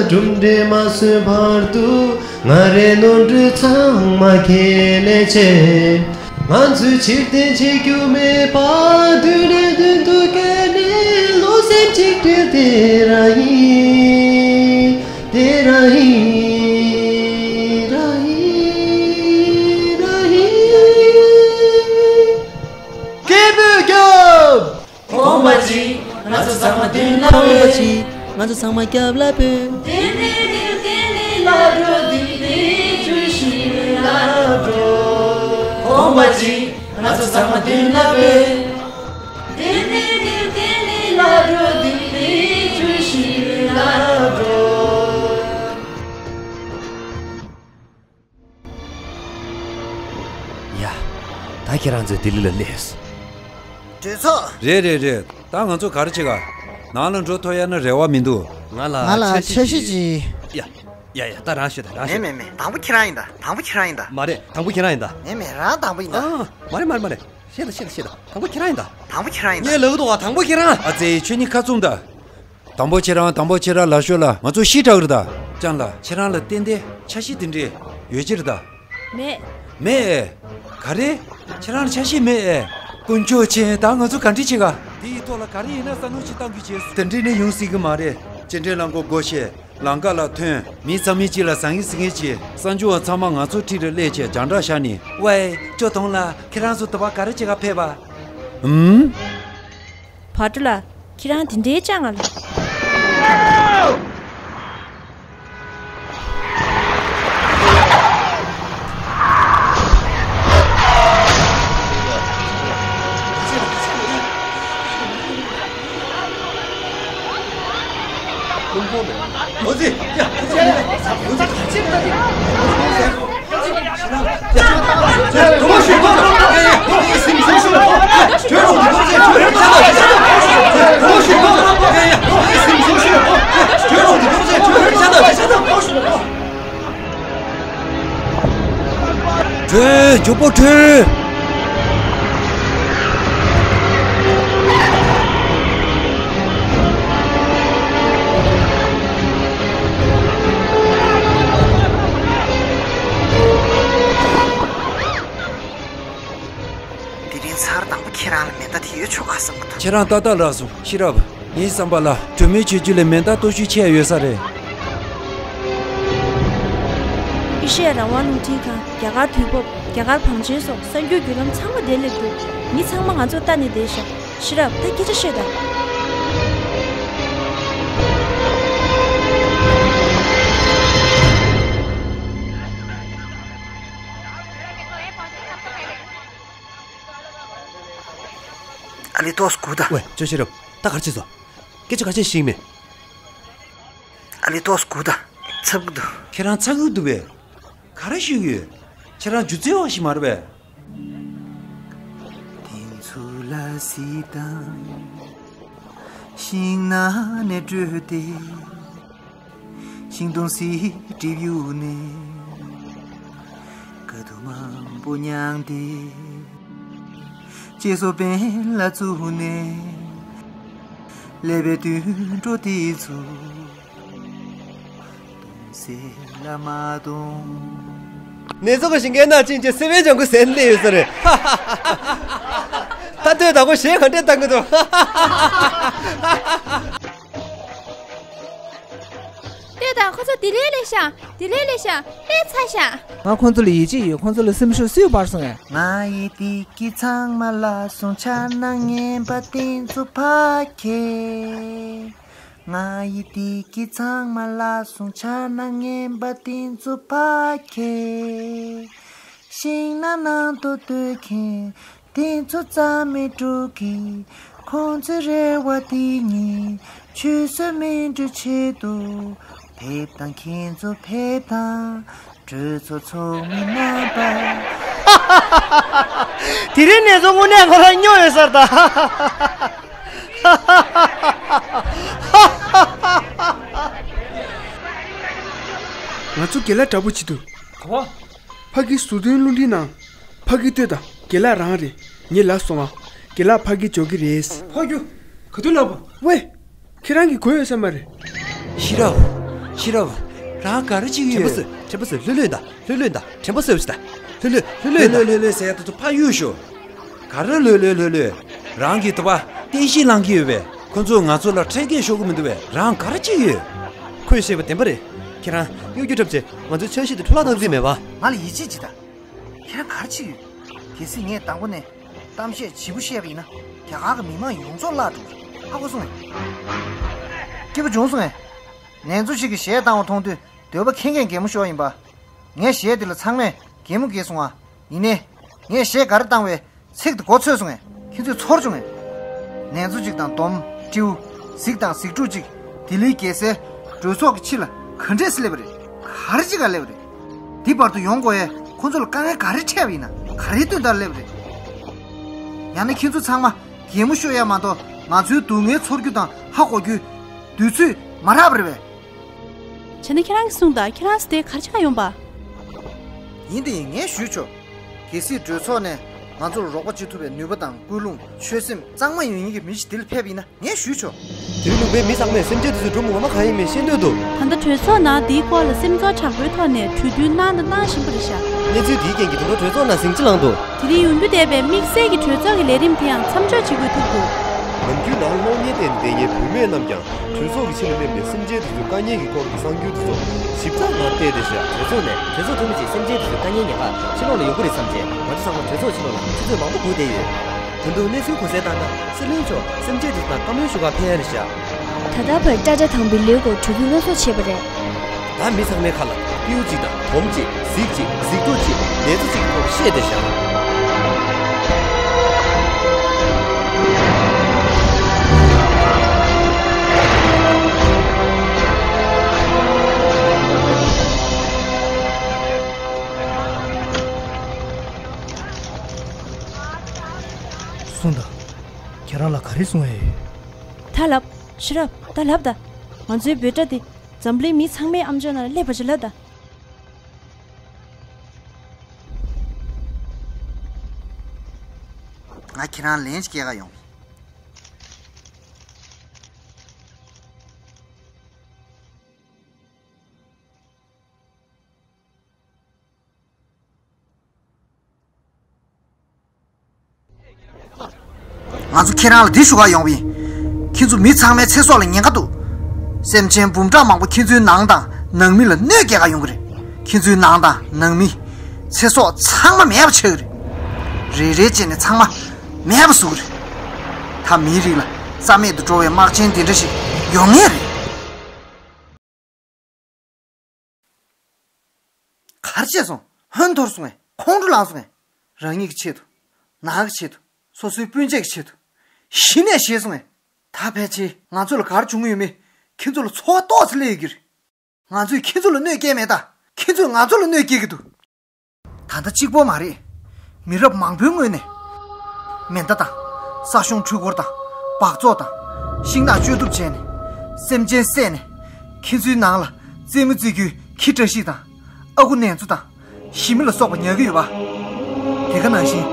གྲུབ་འབྲས་མ་སོན་བར་དུ། ང་རའི་ནོར་འཁྲུལ་ཚང་མ་ཁས་ལེན་བྱས། ང་ཚོས་ཕྱིར་འཐེན་བྱེད་རྒྱུ་མེད་པ། མདུན་ནས་མདུན་དུ་བསྐྱོད་ནས་བློ་སེམས་གཅིག་སྒྲིལ་དེ་རང་ཡིན། དེ་རང་ཡིན། རང་ཡིན། རང་ཡིན། སྐད་འབོད་རྒྱབ། གོམ་པ་གཅིག་ང་ཚོ་ཚང་མ་མདུན་ལ་གོམ་པ་གཅིག་ང་ཚོ་ཚང་མ་རྒྱབ་ལ་བོད། དེ་ནས་དེ་ནས་ལ་འགྲོ། དེ་ནས་བརྗོད་བཞིན་ལ་འགྲོ། གོམ་པ་གཅིག་ང་ཚོ་ཚང་མ་མདུན་ལ་བོད། དེ་ནས་དེ་ནས་ལ་འགྲོ། དེ་ནས་བརྗོད་བཞིན་ལ་འགྲོ། ཡ། ད་ཁྱེད་རང་ཚོས་ལྡི་ལི་ལ་སླེབས། གྲོས་ཚོགས། རེད་རེད་རེད། ད་ང་ཚོ་ག་རེ་བྱེད་ག་ནང་ལ་འགྲོ་ཐུབ་ཡ་ན་རེ་བ་མི་འདུག་ང་ལ་ང་ལ་འཆར་གཞི་འཆར་གཞི་ཅིག་ཅིག་ཡ་ཡ་ཡ། ད་རང་ཤོད། ད་རང་མེད་ཤོད། མེད་མེད། དང་པོ་ཁྱེད་རང་ཡིན་ད། དང་པོ་ཁྱེད་རང་ཡིན་ད། མ་རེད། དང་པོ་ཁྱེད་རང་ཡིན་ད། མེད་མེད། རང་དང་པོ་ཡིན་ད། ཨ། མ་རེད་མ་རེད་མ་རེད། ཤེས་ད་ཤེས་ད་ཤེས་ད། དང་པོ་ཁྱེད་རང་ཡིན་ད། དང་པོ་ཁྱེད་རང་ཡིན་ད། ངས་ལབ་གི་འདུག་བ། དང་པོ་ཁྱེད་རང་། ཨ་ཙེ། ཁྱོད་གཉིས་ཁ་བཙུམ་ད། དང་པོ་ཁྱེད་རང་། དང་པོ་ཁྱེད་རང་ལབ་ཤོག་ལ། ང་ཚོ་ཤི་དྲག་རེད་ད། ཅང་ལ་ཁྱེད་རང་ལ་ཏན་ཏན་འཆར་གཞི་དེ་འདྲས་ཡོད་ཀྱི་རེད་ད། མེད། མེད་ཨེ། ག་རེ། ཁྱེད་རང་ལ་འཆར་གཞི་མེད་ཨེ། དཀོན་མཆོག་མཁྱེན། ད་ང་ཚོ་ག་འདྲས་བྱེད་ག་དེ་ཡི་ཐོག་ལ་ག་རེ་ཡིན་ན་བསམ་བློ་ཅིག་བཏང་དགོས་བྱས། དེ་འདྲས་ནི་ཡོང་སྲིད་གི་མ་རེད། སྤྱི་འབྲེལ་ལམ་ཁ་སྒོ་ཕྱེ། ལམ་ཁ་ལ་ཐོན། མི་ཚང་མའི་དཀྱིལ་ལ་བཟང་ངན་གཟིགས་མཁན་གྱི་གསར་འབྱོར་བ་ཚང་མ་ང་ཚོ་འཁྲིས་རུ་སླེབས་བྱས་རྒྱང་བསྒྲགས་བཞག་ནས། ཝེ། ཅོ་ཐོང་ལ་ཁྱེད་རང་ཚོ་དུ་བ་ག་རེ་བྱེད་ག་ཕེབས་པ། ཨུམ། བ་ཀྲུ་ལ། ཁྱེད་རང་དེ་འདྲའི་ཅང་ང་ལ། བྲོས། མགྱོགས་པོ་བྲོས། དེ་རིང་ཚར་དང་པོ་ཁྱེད་རང་ལ་མེ་མདའ་དེ་ཡོད་ཆོག་ག་བསམ་གི་འདུག་ཁྱེད་རང་ཏག་ཏག་ལབ་སོང་ཤེས་རབ། ངའི་བསམ་པ་ལ་གྲོས་མོལ་བྱེད་རྒྱུ་ལས་མེ་མདའ་སྟོབས་ཤུགས་ཆེ་ཡོད་ས་རེད། ཨེ་ཤེ་ཡ་རང་དབང་རླུང་འཕྲིན་ཁང་། རྒྱ་གར་དུས་བབ། རྒྱ་གར་བང་ཆེན་སོགས་གསར་འགྱུར་བརྒྱུད་ལམ་ཚང་མ་དེར་སླེབས་འདུག་མི་ཚང་མ་ང་ཚོར་ལྟ་ནས་བསྡད་ཤག་ཤེས་རབ། ད་སྐད་ཆ་བཤད་དང་། ཨ་ལི་ཏོག་སྒུག་དང་། ཝེ། ཅོ་ཤེས་རབ། ད་ག་རེ་བྱས་སོང་། སྐད་ཆ་ག་ཅི་ཞིག་མེད། ཨ་ལི་ཏོག་སྒུག་དང་། འཚབ་གི་འདུག་ཁྱེད་རང་འཚབ་གི་འདུག་པས། ག་རེ་ཞུ་གི་ཡོད། ཁྱེད་རང་སྒྱུ་རྩལ་བ་ཞིག་མ་རེད་པས། དེ་ཚོ་ལ་གཟིགས་དང་། ཤིང་ནགས་ནས་བྲོས་ཏེ། ཤིང་སྡོང་སིལ་གྲིབ་གཡུགས་ནས། དཀའ་སྡུག་མང་པོ་མྱངས་ཏེ། གཅེས་སྲོག་འབེན་ལ་བཙུགས་ནས། སླེབས་པའི་དུད་འགྲོ་དེ་ཚོ་གདོང་གསལ་ལ་མ་གཏོང་། ནེ་ཙོ་གི་ཞིང་ཁའི་ནང་ཕྱིན་ཅི་སེ་བན་ལྗང་ཁུ་ཟེར་ནས་སླེབས་ཡོད་ས་རེད། ད་ལྟོས་དང་པོ་གཞས་ག་འདྲས་བཏང་གི་འདུག་ལྟོས་དང་། ཁོ་ཚོ་དེ་ལས་ལས་ཤག་དེ་ལས་ལས་ཤག་ལས་ཚ་ཤག་ང་ཁོ་ཚོ་ལ་ཡིད་ཆེས་ཡོད། ཁོ་ཚོ་ལ་སེམས་ཤུགས་སུས་སྤར་སོང་ངས། ང་ཡི་བདེ་སྐྱིད་ཚང་མ་བརླག་སོང་། ཆགས་སྣང་ངན་པ་དེ་ཚོ་ཕར་འཁྱེར། ང་ཡི་བདེ་སྐྱིད་ཚང་མ་བརླག་སོང་། ཆགས་སྣང་ངན་པ་དེ་ཚོ་ཕར་འཁྱེར། ཤིང་ནགས་ནང་དུ་སྡོད་མཁན་དེ་ཚོ་རྩ་མེད་འགྲོ་གི། ཁོང་ཚོའི་རེ་བ་དེ་ཉིད་ཆུད་ཟོས་མི་འགྲོ་ཆེད་དུ། ཕེབས་དང་ཁྱེད་ཚོ་ཕེབས་དང་། གྲོས་ཚོགས་ཚོགས་མི་རྣམ་པ། དེ་རིང་ནས་བཟུང་དངོས་གནས་ཁོ་རང་སྨྱོ་ཡོད་ས་རེད་ད། ང་ཚོ་རྒན་ལགས་འདྲ་པོ་བྱེད་འདུག་ག་བ། ཕ་གི་ཟུར་འདོན་རླུང་འཕྲིན་ནང་། ཕ་གི་ལྟོས་དང་རྒན་ལགས་རང་རེད། ངས་ལབ་སོང་ང་། རྒན་ལགས་ཕ་གི་འབྱོར་གི་རེད། ཕ་གི། ག་དུས་ལབ་པ། ཝེ། ཁྱེད་རང་གིས་གོ་ཡོད་ས་མ་རེད། ཤེས་རབ། ཤེས་རབ། རང་ག་རེ་བྱེད་ཀྱི་ཡོད། དྲན་པ་གསོས། དྲན་པ་གསོས། ལྷོད་ལྷོད་ད། ལྷོད་ལྷོད་ད། དྲན་པ་གསོས་ཤིག་ད། ལྷོད་ལྷོད། ལྷོད་ལྷོད་ད། ལྷོད་ལྷོད་ཟེར་ཡ་དེ་ཚོ་ཕར་གཡུག་ཤོག་ག་རེ་ལྷོད་ལྷོད་ལྷོད་ལྷོད། རང་གིས་དུ་བ་བསྟན་བཤིག་བསླང་གི་ཡོད་པས། ཁོ་ཚོས་ང་ཚོ་ལ་འཕྲོད་བསྟེན་ཤོར་གི་མི་འདུག་པས། རང་ག་རེ་བྱེད་ཀྱི་ཡོད། ཁོས་བཤད་པ་བདེན་པ་རེད། ཁྱེད་རང་གཡོ་སྒྱུ་འཁྲབ་བྱས་ང་ཚོའི་འཆར་གཞི་དེ་འཕྲོ་བརླག་བཏང་རྩིས་མེད་པ། ང་ལ་ཡིད་ཆེས་བྱེད་དང་། ཁྱེད་རང་ག་རེ་བྱེད་ཀྱི་ཡོད། གལ་སྲིད་ངས་དང་པོ་ནས་གཏམ་བཤད་ལྗིད་པོ་བཤད་པ་ཡིན་ན། རྒྱ་གར་གྱི་མི་མང་ཡོངས་རྫོགས་བརླག་འགྲོ་གི་རེད། ཧ་གོ་སོང་ངས། སྐྱིད་པོ་བྱུང་སོང་ངས། ནེ་ཙོ་ཞིག་གིས་གཞས་བཏང་བ་མཐོང་དུས་འདོད་པ་ཁེངས་ཁེངས་གད་མོ་ཤོར་ཡིན་པ། ངའི་གཞས་འདི་ལ་ཚང་མས་གད་མོ་བགད་སོང་ང་། ཡིན་ནའི། ངས་གཞས་ག་རེ་བཏང་བའི་ཚིག་དེ་མགོ་ཚོས་སོང་ངས། ཁྱེད་ཚོས་ཚོར་བྱུང་ངས། ནེ་ཙོ་གཅིག་དང་སྡོམ། སྤྲེའུ། གཟིག་དང་གཟིག་ཕྲུག་གཅིག་ལྡི་ལིའི་རྒྱལ་སའི་གྲོས་ཚོགས་ཀྱི་ཕྱི་ལ་ག་འདྲས་སེ་སླེབས་པ་རེད། ག་རེ་བྱེད་ག་སླེབས་པ་རེད། འདི་བར་དུ་ཡོང་དགོས་ཡས་ཁོ་ཚོ་ལ་དཀའ་ངལ་ག་རེ་འཕྲད་པ་ཡིན་ན། ག་རེའི་དོན་དག་སླེབས་པ་རེད། ཡང་ན་ཁྱེད་ཚོ་ཚང་མ་གད་མོ་ཤོར་ཡ་མ་གཏོགས་ང་ཚོའི་སྡུག་བསྔལ་ཚོར་རྒྱུ་དང་ཧ་གོ་རྒྱུའི་དུས་ཚོད་མ་རག་པ་རེད་པས། བྱས་ན་ཁྱེད་རང་གིས་གསུངས་དང་། ཁྱེད་རང་ཚོ་དེ་ག་རེ་བྱེད་ག་ཡོང་པ། ཡིན་དེ་ཡིན། ངས་ཞུས་ཆོག་གལ་སྲིད་གྲོས་ཚོགས་ནས་ང་ཚོར་རོགས་པ་བྱེད་ཐུབ་པའི་ནུས་པ་དང་ཀུན་སློང་། ཆོད་སེམས་གཙང་མ་ཡོད་མཁན་གྱི་མི་ཞིག་འདི་ལ་ཕེབས་པ་ཡིན་ན་ངས་ཞུས་ཆོག་དེ་རིང་ལུང་པའི་མི་ཚང་མས་སེམས་ཅན་དེ་ཚོའི་སྒྲུང་ངོ་མ་གང་ཡིན་མིན་ཤེས་འདོད་འདུག་ད་ལྟ་གྲོས་ཚོགས་ནང་འདིའི་སྐོར་ལ་སེམས་ཚོར་དྲག་པོའི་ཐོག་ནས་གྲོས་བསྡུར་གནང་དང་གནང་བཞིན་པ་རེད་ཤག་གནས་ཚུལ་འདིའི་རྐྱེན་གྱིས་དེ་འདྲ་གྲོས་ཚོགས་ནང་ཟིང་ཆ་ལངས་འདུག་དེ་རིང་ཡོང་རྒྱུ་བསྡད་པའི་དམིགས་བསལ་གྱི་གྲོས་ཚོགས་ཀྱི་ལས་རིམ་དེའང་མཚམས་འཇོག་བྱེད་དགོས་ཐུག་འདུག་ནམ་རྒྱུན་ནང་གློག་བརྙན་བལྟས་ནས་བསྡད་མཁན་བུད་མེད་རྣམས་ཀྱང་གྲོས་ཚོགས་ཀྱི་ཕྱི་ལ་སླེབས་ནས་སེམས་ཅན་དེ་ཚོའི་དཀའ་ངལ་གྱི་སྐོར་གྱི་གསར་འགྱུར་དེ་ཚོ་ཞིབ་ཚགས་ངང་བལྟས་བསྡད་ཤག་གྲོས་ཚོགས་ནས་གྲོས་ཚོགས་འཐུས་མི་ཚོས་སེམས་ཅན་དེ་ཚོའི་དཀའ་ངལ་ཉན་ག་ཕྱི་ལོགས་ལ་ཡོང་གི་རེད་བསམ་རྗེས་ང་ཚོ་ཚང་མ་གྲོས་ཚོགས་ཕྱི་ལོགས་ལ་ཆུ་ཚོད་མང་པོ་སྒུག་བསྡད་ཡོད། ད་དུང་གནས་ཚུལ་གོ་གསལ་ལྟར་ན་སྲིད་བློན་མཆོག་སེམས་ཅན་དེ་ཚོ་དང་བཀའ་མོལ་ཞུ་གར་ཕེབས་ཡ་རེད་ཤག་ད་ལྟ་བར་ཊ་ཊ་དང་བི་ལིའུ་གོ་གྲོས་བསྡུར་སླར་གསོ་བྱས་པ་རེད། ད་མི་ཚང་མའི་ཁ་ལ་སྤྲེའུ་གཅིག་དང་སྡོམ་གཅིག་གཟིག་གཅིག་གཟིག་ཕྲུག་གཅིག་ནེ་ཙོ་གཅིག་གི་སྐོར་བཤད་བསྡད་ཤག་གསུངས་དང་། ཁྱེད་རང་ལ་ག་རེ་གསུང་ཡ་ཡོད། ད་ལབ། ཤེས་རབ། ད་ལབ་ད། ང་ཚོའི་འབོད་སྒྲ་དེ་འཛམ་གླིང་མི་ཚང་མའི་ཨམ་ཅོག་ནང་ལ་སླེབས་པ་ཞིག་ལབ་ད། ང་ཁྱེད་རང་ལན་ཞིག་སྐྱེལ་ག་ཡོང་། ང་ཚོ་ཁྱེད་རང་ལ་འདི་ཞུ་ག་ཡོང་བ་ཡིན། ཁྱེད་ཚོ་མི་ཚང་མའི་ཚེ་སྲོག་ལ་ཉེན་ཁ་འདུག་སེམས་ཅན་འབུམ་ཕྲག་མང་པོ་ཁྱེད་ཚོའི་ནང་དང་ནང་མི་ལ་གནོད་སྐྱེལ་ག་ཡོང་གི་རེད། ཁྱེད་ཚོའི་ནང་དང་ནང་མི། ཚེ་སྲོག་ཚང་མ་མེད་པ་བྱེད་གི་རེད། རེ་རེ་བྱས་ནས་ཚང་མ་མེད་པ་བཟོ་གི་རེད། ད་མིའི་རིགས་ལ་རྩ་མེད་དུ་འགྲོ་བའི་དམག་ཆེན་འདི་འདྲ་ཞིག་ཡོང་ངེས་རེད། གར་བྱས་སོང་། ཧོན་འཐོར་སོང་ངས། ཁོང་ཁྲོ་ལངས་སོང་ངས། རང་ཉིད་ཀྱི་ཆེད་དུ། ནག་གི་ཆེད་དུ། སོ་སོའི་སྤུན་མཆེད་ཀྱི་ཆེད་དུ། གཞི་ནས་ཞེད་སོང་ངས། ད་ཕལ་ཆེར་ང་ཚོ་ལ་ག་རེ་བྱུང་གི་ཡོད་མེད་ཁྱེད་ཚོ་ལ་ཚོར་བ་ཏོག་ཙམ་སླེབས་ཡོད་ཀྱི་རེད། ང་ཚོས་ཁྱེད་ཚོ་ལ་གནོད་སྐྱེལ་མེད་ད། ཁྱེད་ཚོས་ང་ཚོ་ལ་གནོད་སྐྱེལ་གྱི་འདུག་ད་ལྟ་གཅིག་པོ་མ་རེད། མི་རབས་མང་པོའི་སྔོན་ནས། མེ་མདའ་དང་། ས་གཞོང་འཕྲུལ་འཁོར་དང་། འབག་བཙོག་དང་། ཤིང་ནགས་གཅོད་གཏུབ་བྱས་ནས། སེམས་ཅན་བསད་ནས། ཁྱེད་ཚོའི་ནང་ལ་རྩེད་མོ་རྩེ་རྒྱུའི་ཁྱི་བཀྲ་ཤིས་དང་། ཨ་ཁུ་ནེ་ཙོ་དང་། ཞི་མི་ལ་སོགས་པ་ཉར་གྱི་ཡོད་པ། དེ་ག་ནང་བཞིན།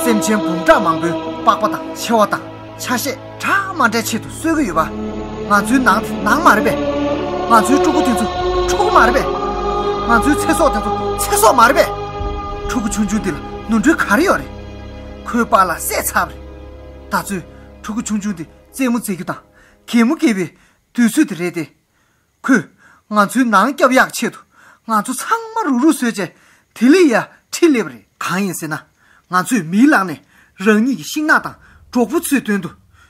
སེམས་ཅན་འབུམ་ཕྲག་མང་པོའི་པགས་པ་དང་མཆེ་བ་དང་ཆ་ཤས་འདྲ་མ་འདྲའི་ཆེད་དུ་གསོད་ཀྱི་ཡོད་པ། ང་ཚོའི་ནང་དེ་ནང་མ་རེད་པས། ང་ཚོའི་ཕྲུ་གུ་དེ་ཚོ་ཕྲུ་གུ་མ་རེད་པས། ང་ཚོའི་ཚེ་སྲོག་དེ་ཚོ་ཚེ་སྲོག་མ་རེད་པས། ཕྲུ་གུ་ཆུང་ཆུང་འདི་ལ་ནོར་འཁྲུལ་ག་རེ་ཡོད་རེད། ཁོའི་པཱ་ལགས་བསད་ཚར་བ་རེད། ད་ཚོས་ཕྲུ་གུ་ཆུང་ཆུང་འདི་རྩེད་མོ་རྩེ་རྒྱུ་དང་གད་མོ་བགད་པའི་དུས་ཚོད་དེ་རེད་དེ། ཁོས་ང་ཚོའི་ནང་སྐྱོབ་ཡག་ཆེད་དུ་ང་ཚོ་ཚང་མ་རུག་རུག་བཟོས་བྱས་དེ་ལས་ཡར་ཁྲིད་སླེབས་པ་རེད། གང་ཡིན་ཟེར་ན། ང་ཚོས་མིའི་ལག་ནས་རང་ཉིད་ཀྱི་ཤིང་ནགས་དང་གྲོགས་པོ་ཚོའི་དོན་དུ་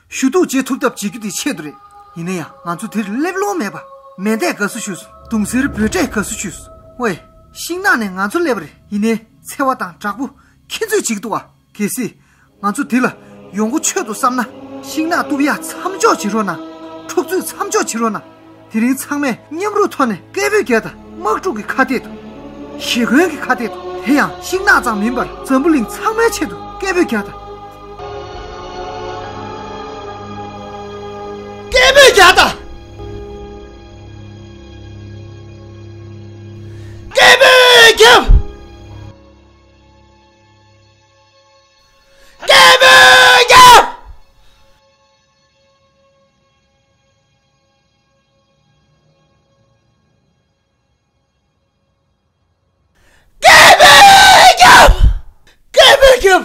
ཞུ་གཏུག་བྱེད་ཐུབ་ཐབས་བྱེད་རྒྱུ་དེའི་ཆེད་དུ་རེད། ཡིན་ན་ཡང་ང་ཚོ་དེར་སླེབས་ལོང་མེད་པ། མེ་མདས་དགའ་བསུ་ཞུས་སོང་། གདུང་སེར་འབོད་སྒྲས་དགའ་བསུ་ཞུས་སོང་། ཝེ། ཤིང་ནགས་ནས་ང་ཚོ་སླེབས་པ་རེད། ཡིན་ནའི་འཚེ་བ་དང་དྲག་པོ་ཁྱེད་ཚོས་བྱེད་ཀྱི་འདུག་བ། གལ་སྲིད། ང་ཚོ་འདི་ལ་ཡོང་སྒོ་ཆོད་འདུག་བསམ་ན། ཤིང་ནགས་གཏུབ་ཡ་མཚམས་འཇོག་བྱེད་རོགས་གནང་། འཁྲུག་རྩོད་མཚམས་འཇོག་བྱེད་རོགས་གནང་། དེ་རིང་ཚང་མས་མཉམ་རུབ་ཐོག་ནས་སྐད་འབོད་རྒྱག་དང་། དམག་འཁྲུག་གི་ཁ་གཏད་དང་། ཞི་རྒོལ་གྱི་ཁ་གཏད་དང་། དེ་ཡང་ཤིང་ནགས་ཙམ་མིན་པར་འཛམ་བུ་གླིང་ཚང་མའི་ཆེད་དུ་སྐད་འབོད་རྒྱག་དང་། སྐད་འབོད་རྒྱག་དང་། སྐད་འབོད་རྒྱབ། སྐད་འབོད་རྒྱབ། སྐད་འབོད་རྒྱབ། སྐད་འབོད་རྒྱབ།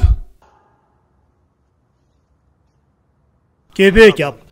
སྐད་འབོད་རྒྱབ།